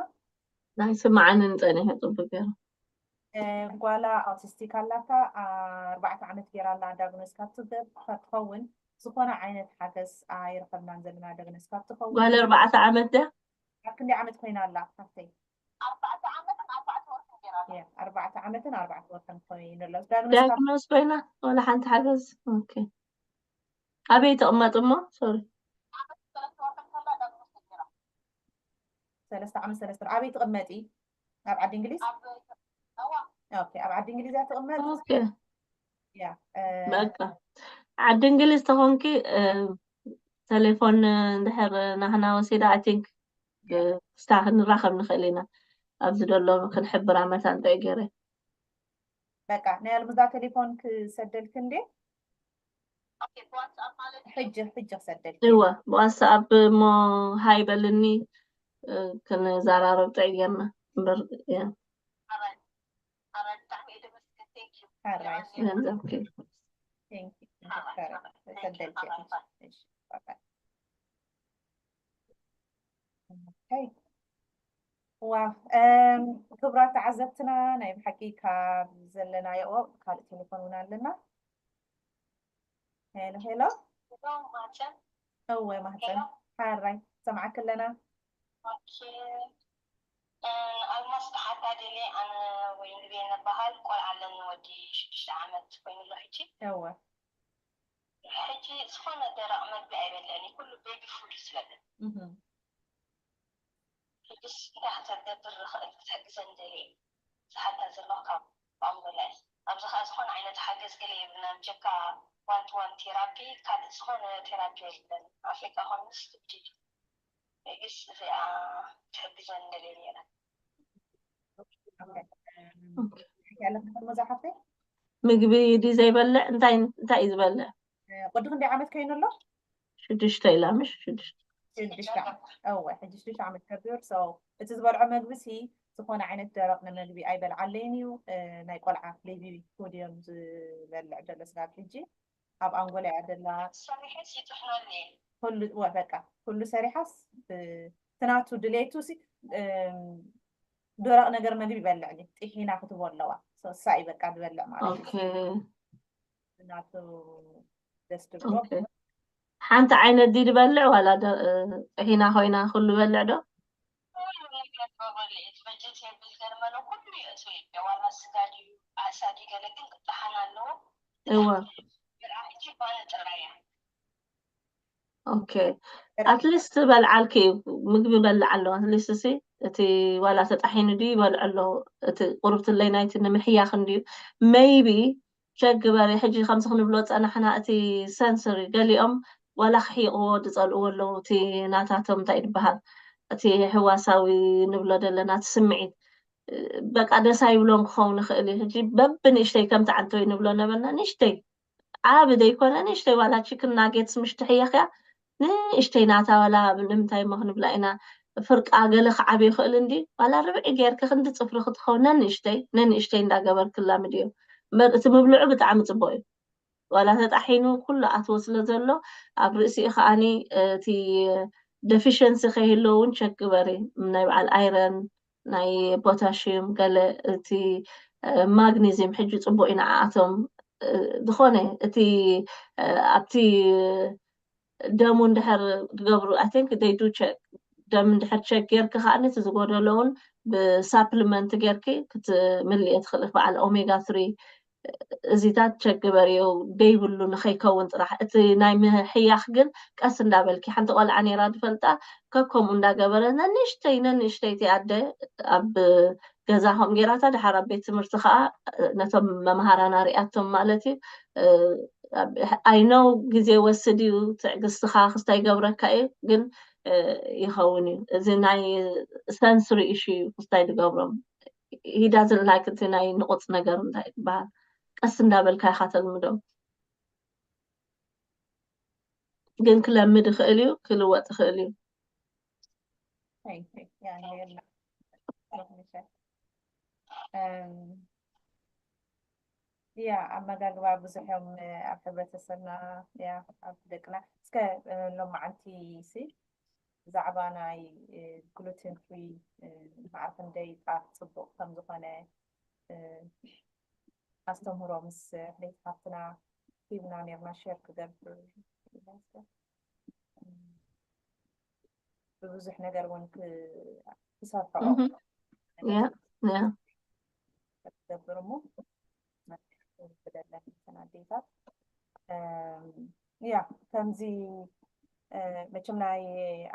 ናይ ስማዓንን ጸኒሐ ጽቡቅ ገይሩ እ፣ ጓላ ኣውቲስቲክ ኣላታ ኣርባዕተ ዓመት ገይራ ኣላ ዳግኖስ ካብ ትገብ ካብ ትኸውን ዝኾነ ዓይነት ሓገዝ ኣይረኸብናን ዘለና ዳግኖስ ካብ ትኸውን ጓል ኣርባዕተ ዓመት ድያ ኣብ ክንደይ ዓመት ኮይና ኣላ ሓፍተይ? ኣርባዕተ ዓመትን ኣርባዕተ ወርሕን ገይራ ኣላ። ኣርባዕተ ዓመትን ኣርባዕተ ወርሕን ኮይኑ ኣሎ። ዳግመ ዳግኖስ ኮይና ዋላ ሓንቲ ሓገዝ? ኦኬ። ኣበይ ትቕመጥ እሞ? ሶሪ። ሰለስተ ዓመት ሰለስተ ወርሒ ኣበይ ትቕመጢ? ኣብ ዓዲ እንግሊዝ? ኦኬ፣ ኣብ ዓዲ እንግሊዝ እያ ትቕመጥ? ኦኬ። ያ፣ እ፣ በቃ ዓዲ እንግሊዝ ተኾንኪ፣ እ፣ ቴሌፎን እንድሕር ናህና ወሲዳ፣ I think፣ እ፣ ክስታ ክንራኸብ ንኽእል ኢና። ኣብዚ ደሎ ክንሕብራ መታን እንታይ ገይረ። በቃ ናይ ኣልሙዛ ቴሌፎን ክሰደልክ እንዴ? ሕጂ፣ ሕጂ ክሰደልክ። እወ፣ ብዋትስኣፕ እሞ ሃይ በልኒ፣ እ፣ ክንዘራረብ ጥዕይ ጌርና። እምበር፣ ያ። ሓራይ። ኦኬ። Thank you። ሰደልክ። እሺ፣ ባይ ባይ። ኦኬ። ዋው፣ እም፣ ክቡራት ተዓዘብትና፣ ናይ ብሓቂ ካብ ዘለናዮ፣ ኦ፣ ካልእ ቴሌፎን እውን ኣለና። ሄሎ፣ ሄሎ። ሄሎ፣ ማህፀን። እወ፣ ማህፀን። ሄሎ። ሓራይ፣ ሰምዓክ ኣለና። ኦኬ። እ፣ ኣልማዝ ተሓታደለ፣ ኣነ ወይን ልቤ ነባሃል፣ ቆልዓ ኣለኒ፣ ወዲ ሽዱሽተ ዓመት ኮይኑ ኣሎ ሕጂ። እወ። ሕጂ ዝኾነ ደረቕ መግቢ ኣይበልዕን እዩ፣ ኩሉ ቤቢ ፉድ እዩ ዝበልዕ። እህ። ሕጅስ እንታይ ክትገብር ዝኽእል ክትሕግዘን ደልየ እየ ዝሓታ ዘለኹ ካብ ኣንጎላ እየ። ኣብዚ ኸዓ ዝኾነ ዓይነት ሓገዝ ገለ የብልናን፣ ብጀካ ዋን ቱ ዋን ቴራፒ ካልእ ዝኾነ ቴራፒ የብለን። ኣፍሪቃ ኾንስ ትብዲ ሕጅስ እዚኣ ክትሕግዘን ደልየ ነይረ። ያለፈ መዛሓፍቲ ምግቢ ድዩ ዘይበልዕ? እንታይ እንታይ እዩ ዝበልዕ? ወዲ ክንደይ ዓመት ኮይኑ ኣሎ? ሽዱሽተ ኢላ ምሽ? ሽዱሽተ። ሽዱሽተ ዓመት። እወ፣ ሕጂ ሽዱሽተ ዓመት ከብር። So፣ እቲ ዝበልዖ መግቢ ሲ ዝኾነ ዓይነት ደረቕ መግቢ ኣይበልዓለይን እዩ። እ፣ ናይ ቆልዓ ቤቢ ፉድ እዮም ዝበልዕ ዘሎ ስጋብ ሕጂ። ኣብ ኣንጎላ እያ ደላ። ሰሪሐስ ይጥሕነሉ እየ። ኩሉ፣ ወ፣ በቃ፣ ኩሉ ሰሪሓስ፣ እ፣ ትናቱ ድሌቱ ሲ፣ እም፣ ደረቕ ነገር መግቢ ይበልዕ እዩ። ጥሒና ክትቦ ኣለዋ። So፣ እሳ እዩ በቃ ዝበልዕ ማለት እዩ። ኦኬ። ናቱ ደስ ትብሎ። ኦኬ። ሓንቲ ዓይነት ድዩ ዝበልዕ ዋላ ደ-፣ እ፣ ጥሒና ኮይና ኩሉ በልዕ ዶ? ኩሉ ነገር በበልዕ እዩ። በጀት የብል ገርመ ነው፣ ኩሉ የእትው እዩ። ዋላ ስጋ ድዩ፣ ዓሳ ድዩ፣ ገለ ግን ክጠሓን ኣለዎ። እወ። ብርኣ ሕጂ ባኒ ጥራይ እያ። ኦኬ። ኣትሊስት በልዓልኪ እዩ፣ ምግቢ በልዕ ኣለዋ። ኣትሊስት ሲ እቲ ዋላ ተጣሒኑ ድዩ ይበልዖ ኣለዉ። እቲ ቁርብትለይ ናይቲ ንምሕያኽ እንድዩ። ሜይቢ ቸክ ግበሪ። ሕጂ ከምዚ ክንብሎ ጸናሕና፣ እቲ ሰንሰሪ ገሊኦም ዋላ ክሕይቕዎ ዝጸልእዎ ኣለዉ። እቲ ናታቶም እንታይ ድበሃል፣ እቲ ሕዋሳዊ ንብሎ ዘለና፣ እቲ ስምዒት፣ በቃ ደስ ኣይብሎም ክኸውን ይኽእል እዩ። ሕጂ በብንእሽተይ ከምቲ ዓንተወይ ንብሎ ነበርና፣ ንእሽተይ ዓቢ ዘይኮነ ንእሽተይ ዋላ ቺክን ናጌትስ ምሽ ትሕየኽያ፣ ንእሽተይ ናታ ዋላ ንምንታይ እሞ ክንብላ ኢና፣ ፍርቃ ገለ ክዓቢ ይኽእል እንዲ፣ ዋላ ርብዒ ጌርኪ ክንዲ ጽፍሪ ክትኸውን ነንእሽተይ፣ ነንእሽተይ እንዳገበርኪ ላምድዮ። እምበር እቲ ምብልዑ ብጣዕሚ ጽቡቕ እዩ። ዋላ ተጣሒኑ ኩሉ ኣትዎ ስለ ዘሎ፣ ኣብ ርእሲኡ ከኣኒ እቲ ደፊሸንሲ ከይህልዎ እውን ቸክ ግበሪ። ናይ በዓል ኣይረን፣ ናይ ፖታሽየም፣ ገለ እቲ፣ እ፣ ማግኔዚየም ሕጂ ጽቡቕ እዩ ንዓኣቶም። እ፣ ዝኾነ እቲ፣ እ፣ ኣብቲ ደሙ እንድሕር ትገብሩ፣ I think they do check፣ ደም እንድሕር ቸክ ጌርኪ ከኣ ነቲ ዝጎደሎ እውን ብሳፕሊመንት ጌርኪ ክትምልእዮ ትኽእሊ፣ በዓል ኦሜጋ ትሪ እዚታት ቸክ ግበርዮ፣ ደይብሉ ንኸይከውን ጥራሕ። እቲ ናይ ምሕያኽ ግን ቀስ እንዳበልኪ፣ ሓንቲ ቆልዓ ነይራ ዝፈልጣ፣ ከከምኡ እንዳገበረ ነንእሽተይ ነንእሽተይ እቲ ኣደ ኣብ ገዛ ከምኡ ጌራታ፣ ድሓር ኣብ ቤት ትምህርቲ ከኣ ነቶም መምሃራና ሪኣቶም ማለት እዩ። እ፣ ኣብ፣ I know ግዜ ወስድ እዩ፣ ትዕግስትኻ ክስታይ ይገብረካ እዩ፣ ግን፣ እ፣ ይኸውን እዩ። እዚ ናይ ሰንስሪ ኢሹ እዩ ክስታይ ዝገብሮም። He doesn't like እቲ ናይ ንቑጽ ነገር እንታይ ዝበሃል። ቀስ እንዳበልካ ኢኻ ተልምዶ። ግን ክለምድ ይኽእል እዩ፣ ክልወጥ ይኽእል እዩ። Thank you። ያ፣ ያ፣ ያ። እም፣ ያ፣ ኣመጋግባ ብዙሕ እዮም፣ እ፣ ኣብ ሕብረተሰብና፣ ያ፣ ኣብ ደቅና። እስከ፣ እ፣ ሎማዓንቲ ሲ ብዛዕባ ናይ፣ እ፣ ግሉተን ፍሪ፣ እ፣ መዓር ክንደይ ጣፍ ጽቡቕ ከም ዝኾነ፣ እ፣ ኣስተምህሮ ምስ ሕሌት ሃፍትና ሂብና ኔርና፣ ሼር ክገብር ኢለ እስከ። ብብዙሕ ነገር እውን ክሰርሖ ያ ያ ክትገብር እሞ ብደለን ተናዴታት ያ ከምዚ መቸም ናይ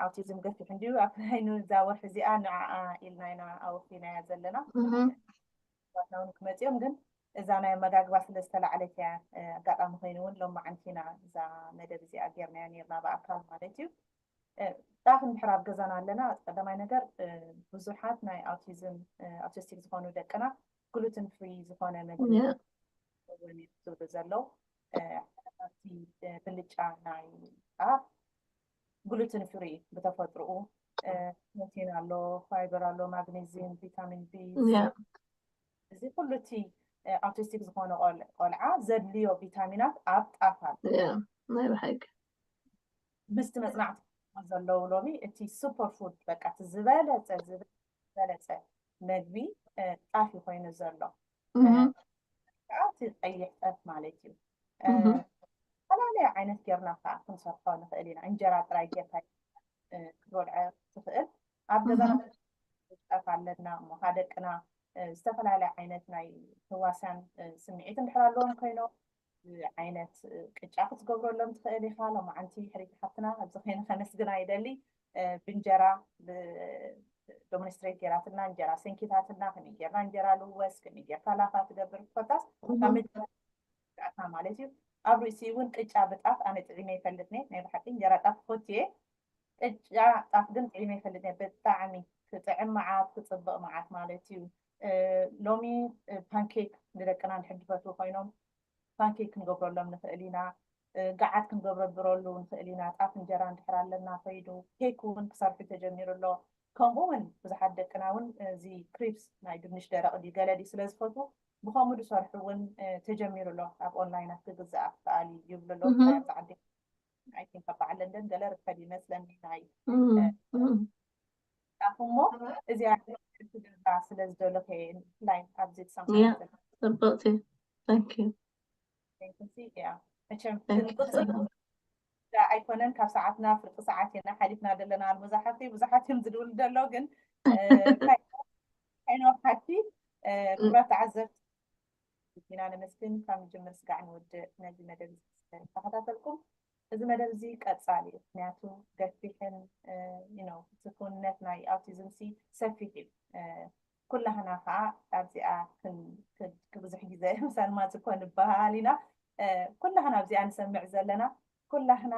ኣውቲዝም ገፊሕ እንዲዩ ኣብ ናይ ንዛ ወርሒ እዚኣ ንዓኣ ኢልና ኢና ኣወፊናያ ዘለና ናውን ክመፅኦም ግን እዛ ናይ ኣመጋግባ ስለ ዝተላዕለት እያ ኣጋጣሚ ኮይኑ እውን ሎማዓንቲ ኢና እዛ መደብ እዚኣ ጌርናያ ነርና ብኣካል ማለት እዩ ጣፍ እንድሕር ኣብ ገዛና ኣለና ቀዳማይ ነገር ብዙሓት ናይ ኣውቲዝም ኣውቲስቲክ ዝኾኑ ደቅና ግሉትን ፍሪ ዝኾነ መግቢ ዝብሉ ዘለዉ ብልጫ ናይ ጣፍ ግሉትን ፍሪ ብተፈጥሮኡ ፕሮቲን ኣሎ ፋይበር ኣሎ ማግኔዚየም ቪታሚን ቢ እዚ ኩሉ እቲ ኣውቲስቲክ ዝኾነ ቆልዓ ዘድልዮ ቪታሚናት ኣብ ጣፍ ኣሎ ናይ ብሓቂ ምስቲ መፅናዕቲ ዘለዉ ሎሚ እቲ ሱፐር ፉድ በቃ እቲ ዝበለፀ ዝበለፀ መግቢ ጣፍ ኮይኑ ዘሎ ከዓ እቲ ቀይሕ ጠፍ ማለት እዩ ዝተፈላለየ ዓይነት ጌርና ከዓ ክንሰርሖ ንኽእል ኢና እንጀራ ጥራይ ጌርካ ክትበልዖ ትኽእል ኣብ ገዛና ጠፍ ኣለና እሞ ደቅና ዝተፈላለየ ዓይነት ናይ ህዋሳን ስምዒት እንድሕር ኣለዎም ኮይኖም ዓይነት ቅጫ ክትገብረሎም ትኽእል ኢኻ ሎማዓንቲ ሕሪት ሓፍትና ኣብዚ ኮይነ ከመስግና ይደሊ ብእንጀራ ዶሚኒስትሬት ጌራትና እንጀራ ሰንኪታትና ከመይ ጌርና እንጀራ ልወስ ከመይ ጌርካ ላፋ ትገብር ኮታስ ካብ መጀመርታ ማለት እዩ ኣብ ርእሲ እውን ቅጫ ብጣፍ ኣነ ጥዒመ ይፈልጥኒ ናይ ብሓቂ እንጀራ ጣፍ ፎትየ ቅጫ ጣፍ ግን ጥዒመ ይፈልጥኒ ብጣዕሚ ክጥዕም መዓት ክፅብቕ መዓት ማለት እዩ ሎሚ ፓንኬክ ንደቅና እንድሕር ዝፈትዉ ኮይኖም ፓንኬክ ክንገብረሎም ንኽእል ኢና ገዓት ክንገብረብረሉ ንኽእል ኢና ጣፍ እንጀራ እንድሕር ኣለና ከይዱ ኬክ እውን ክሰርሑ ተጀሚሩ ኣሎ ከምኡ እውን ብዙሓት ደቅና እውን እዚ ክሪፕስ ናይ ድንሽ ደረቕ ድዩ ገለ ድዩ ስለ ዝፈትዉ ብኸምኡ ዝሰርሑ እውን ተጀሚሩ ኣሎ ኣብ ኦንላይናት ክግዛኣ ክከኣል እዩ ይብሉ ኣለዉ ብፍላይ ኣብዚ ዓዲ I think ኣብ በዓል ለንደን ገለ ርከብ ይመስለኒ ናይ ጣፍ እሞ እዚኣ ክትገብራ ስለ ዝደለኹ እየ ብፍላይ ኣብዚ ትሰምዓኒ ዘለኺ ፅብቕቲ thank you ያ መቸም ክንቅፅል ኣይኮነን ካብ ሰዓትና ፍርቂ ሰዓት ኢና ሓሊፍና ዘለና ብዙሓት ብዙሓት እዮም ዝድውሉ ዘሎ ግን ካይኖ ሓቲ ክብራት ተዓዘብቲ ኢና ነመስግን ካብ ንጅምር ስጋዕ ንውድእ ነዚ መደብ ዝተከታተልኩም እዚ መደብ እዚ ቀፃሊ እዩ ምክንያቱ ገፊሕን እቲ ክውንነት ናይ ኣውቲዝም ሲ ሰፊሕ እዩ ኩላህና ከዓ ኣብዚኣ ብዙሕ ግዜ ምሳልማት እኮ ንበሃል ኢና ኩላህና ኣብዚኣ ንሰምዕ ዘለና ኩላህና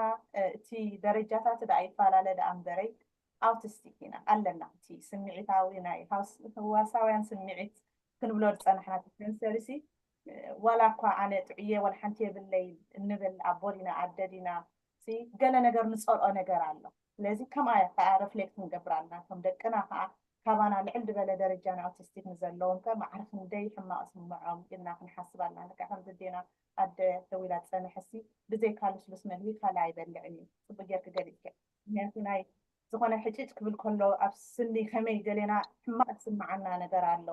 እቲ ደረጃታት ደኣ ይፈላለ ደኣ እምበረይ ኣውቲስቲክ ኢና ኣለና እቲ ስምዒታዊ ናይ ህዋሳውያን ስምዒት ክንብሎ ዝፀናሕና ተንሰርሲ ዋላ እኳ ኣነ ጥዑየ ዋላ ሓንቲ የብለይ እንብል ኣቦ ዲና ኣደ ዲና ገለ ነገር ንፀልኦ ነገር ኣሎ ስለዚ ከምኣ ከዓ ሪፍሌክት ንገብር ኣለና እቶም ደቅና ከዓ ካባና ልዕል ዝበለ ደረጃ ናይ ኣውቲስቲክ ንዘለዎም ከ ማዕረ ክንደይ ሕማቕ ስምዖም ኢልና ክንሓስብ ኣለና ልክዕ ከምዚ ዴና ኣደ ደዊላ ዝፀንሐሲ ብዘይካ ልስሉስ መግቢ ካልእ ኣይበልዕን እዩ ፅቡቅ ጌርኪ ገሊፅኪ ምክንያቱ ናይ ዝኾነ ሕጭጭ ክብል ከሎ ኣብ ስኒ ከመይ ገሌና ሕማቕ ዝስምዓና ነገር ኣሎ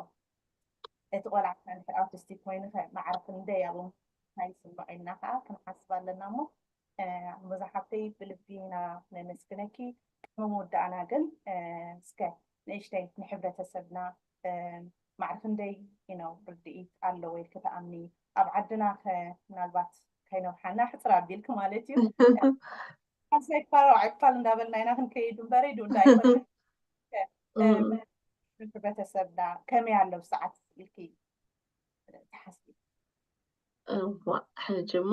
እቲ ቆልዓ እንድሕር ኣውቲስቲክ ኮይኑ ከ ማዕረ ክንደይ ኣብኡ እንታይ ይስምዖ ኢልና ከዓ ክንሓስብ ኣለና እሞ ብዙሓተይ ብልቢ ኢና ነመስግነኪ ቅድሚ ምውዳእና ግን እስከ ንእሽተይ ንሕብረተሰብና ማዕረ ክንደይ ነው ርድኢት ኣለዎ ኢልኪ ትኣምኒ ኣብ ዓድና ከ ምናልባት ከይነውሓና ሕፅር ኣቢልኪ ማለት እዩ ሳይፋሮ ኣይፋል እንዳበልና ኢና ክንከይድ እምበረ ይድውዳ ኣይኮነ ሕብረተሰብና ከመይ ኣለዉ ሰዓት ኢልኪ ትሓስቢ እዋ ሕጂ እሞ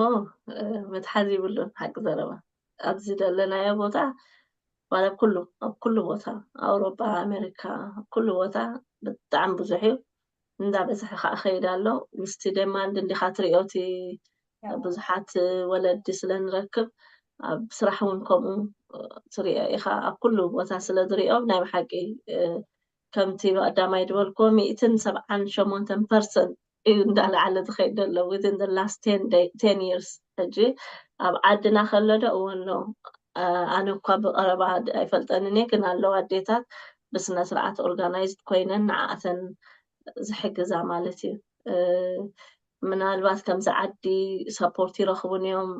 መትሓዚ ይብሉን ሓቂ ዘረባ ኣብዚ ዘለናዮ ቦታ ማለት ኩሉ ኣብ ኩሉ ቦታ ኣውሮጳ ኣሜሪካ ኣብ ኩሉ ቦታ ብጣዕሚ ብዙሕ እዩ እንዳበዝሐ ከዓ ከይድ ኣሎ ምስቲ ደማንድ እንዲካ ትሪኦ እቲ ብዙሓት ወለዲ ስለ ንረክብ ኣብ ስራሕ እውን ከምኡ ትሪኦ ኢኻ ኣብ ኩሉ ቦታ ስለ ዝሪኦ ናይ ብሓቂ ከምቲ ብቀዳማይ ዝበልክዎ ሚእትን ሰብዓን ሸሞንተን ፐርሰንት እዩ እንዳለዓለ ዝኸይድ ዘሎ within the last ten years ሕጂ ኣብ ዓድና ከሎ ዶ እወ ኣሎ ኣነ እኳ ብቀረባ ኣይፈልጠንን እየ ግን ኣለዋ ኣዴታት ብስነ ስርዓት ኦርጋናይዝድ ኮይነን ንዓኣተን ዝሕግዛ ማለት እዩ ምናልባት ከምዚ ዓዲ ሰፖርት ይረኽቡን እዮም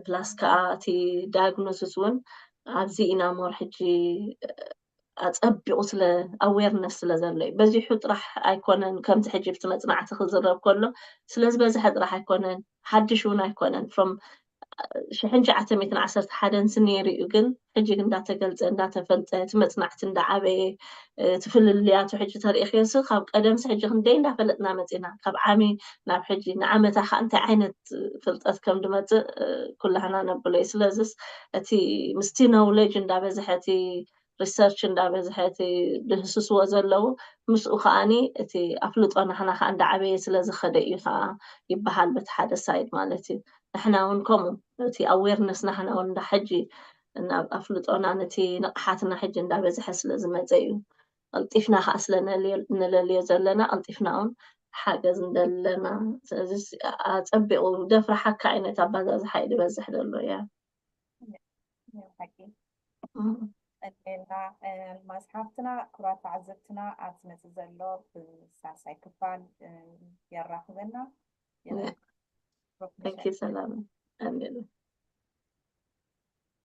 ፕላስ ከዓ እቲ ዳያግኖሲስ እውን ኣብዚ ኢና ሞር ሕጂ ኣፀቢቑ ስለ ኣዌርነስ ስለ ዘሎ እዩ። በዚሑ ጥራሕ ኣይኮነን፣ ከምዚ ሕጂ ብቲ መፅናዕቲ ክዝረብ ከሎ ስለ ዝበዝሐ ጥራሕ ኣይኮነን፣ ሓድሽ እውን ኣይኮነን። ፍሮም ሽሕን ትሽዓተ ሚእትን ዓሰርተ ሓደን ነይሩ እዩ፣ ግን ሕጂ ግን እንዳተገልፀ እንዳተፈልጠ እቲ መፅናዕቲ እንዳዓበየ እቲ ፍልልያቱ ሕጂ ተሪእኽዮ ሲ ካብ ቀደምሲ ሕጂ ክንደይ እንዳፈለጥና መፂና ካብ ዓሚ ናብ ሕጂ ንዓመታ ከዓ እንታይ ዓይነት ፍልጠት ከም ድመፅእ ኩላህና ነብሎ እዩ። ስለዚስ እቲ ምስቲ ነውለጅ እንዳበዝሐ እቲ ሪሰርች እንዳበዝሐ እቲ ድህስስዎ ዘለዉ ምስኡ ከዓኒ እቲ ኣፍልጦ ናህና ከዓ እንዳዓበየ ስለ ዝኸደ እዩ ከዓ ይበሃል በቲ ሓደ ሳይድ ማለት እዩ። ንሕና እውን ከምኡ እቲ ኣዌርነስ ናህና እውን እንዳ ሕጂ ናብ ኣፍልጦና ነቲ ንቕሓትና ሕጂ እንዳበዝሐ ስለ ዝመፀ እዩ ቀልጢፍና ከዓ ስለ ነልዮ- ንለልዮ ዘለና ቀልጢፍና እውን ሓገዝ እንደለና። ስለዚ ኣፀቢቑ ደፍርሓካ ዓይነት ኣባዛዝሓ እዩ ዝበዝሕ ዘሎ እያ። ሓቂ እና ኣልማዝ ሓፍትና ክቡራት ተዓዘብትና ኣብ ዝመፅእ ዘሎ ብሳልሳይ ክፋል የራኽበና። ሰላም።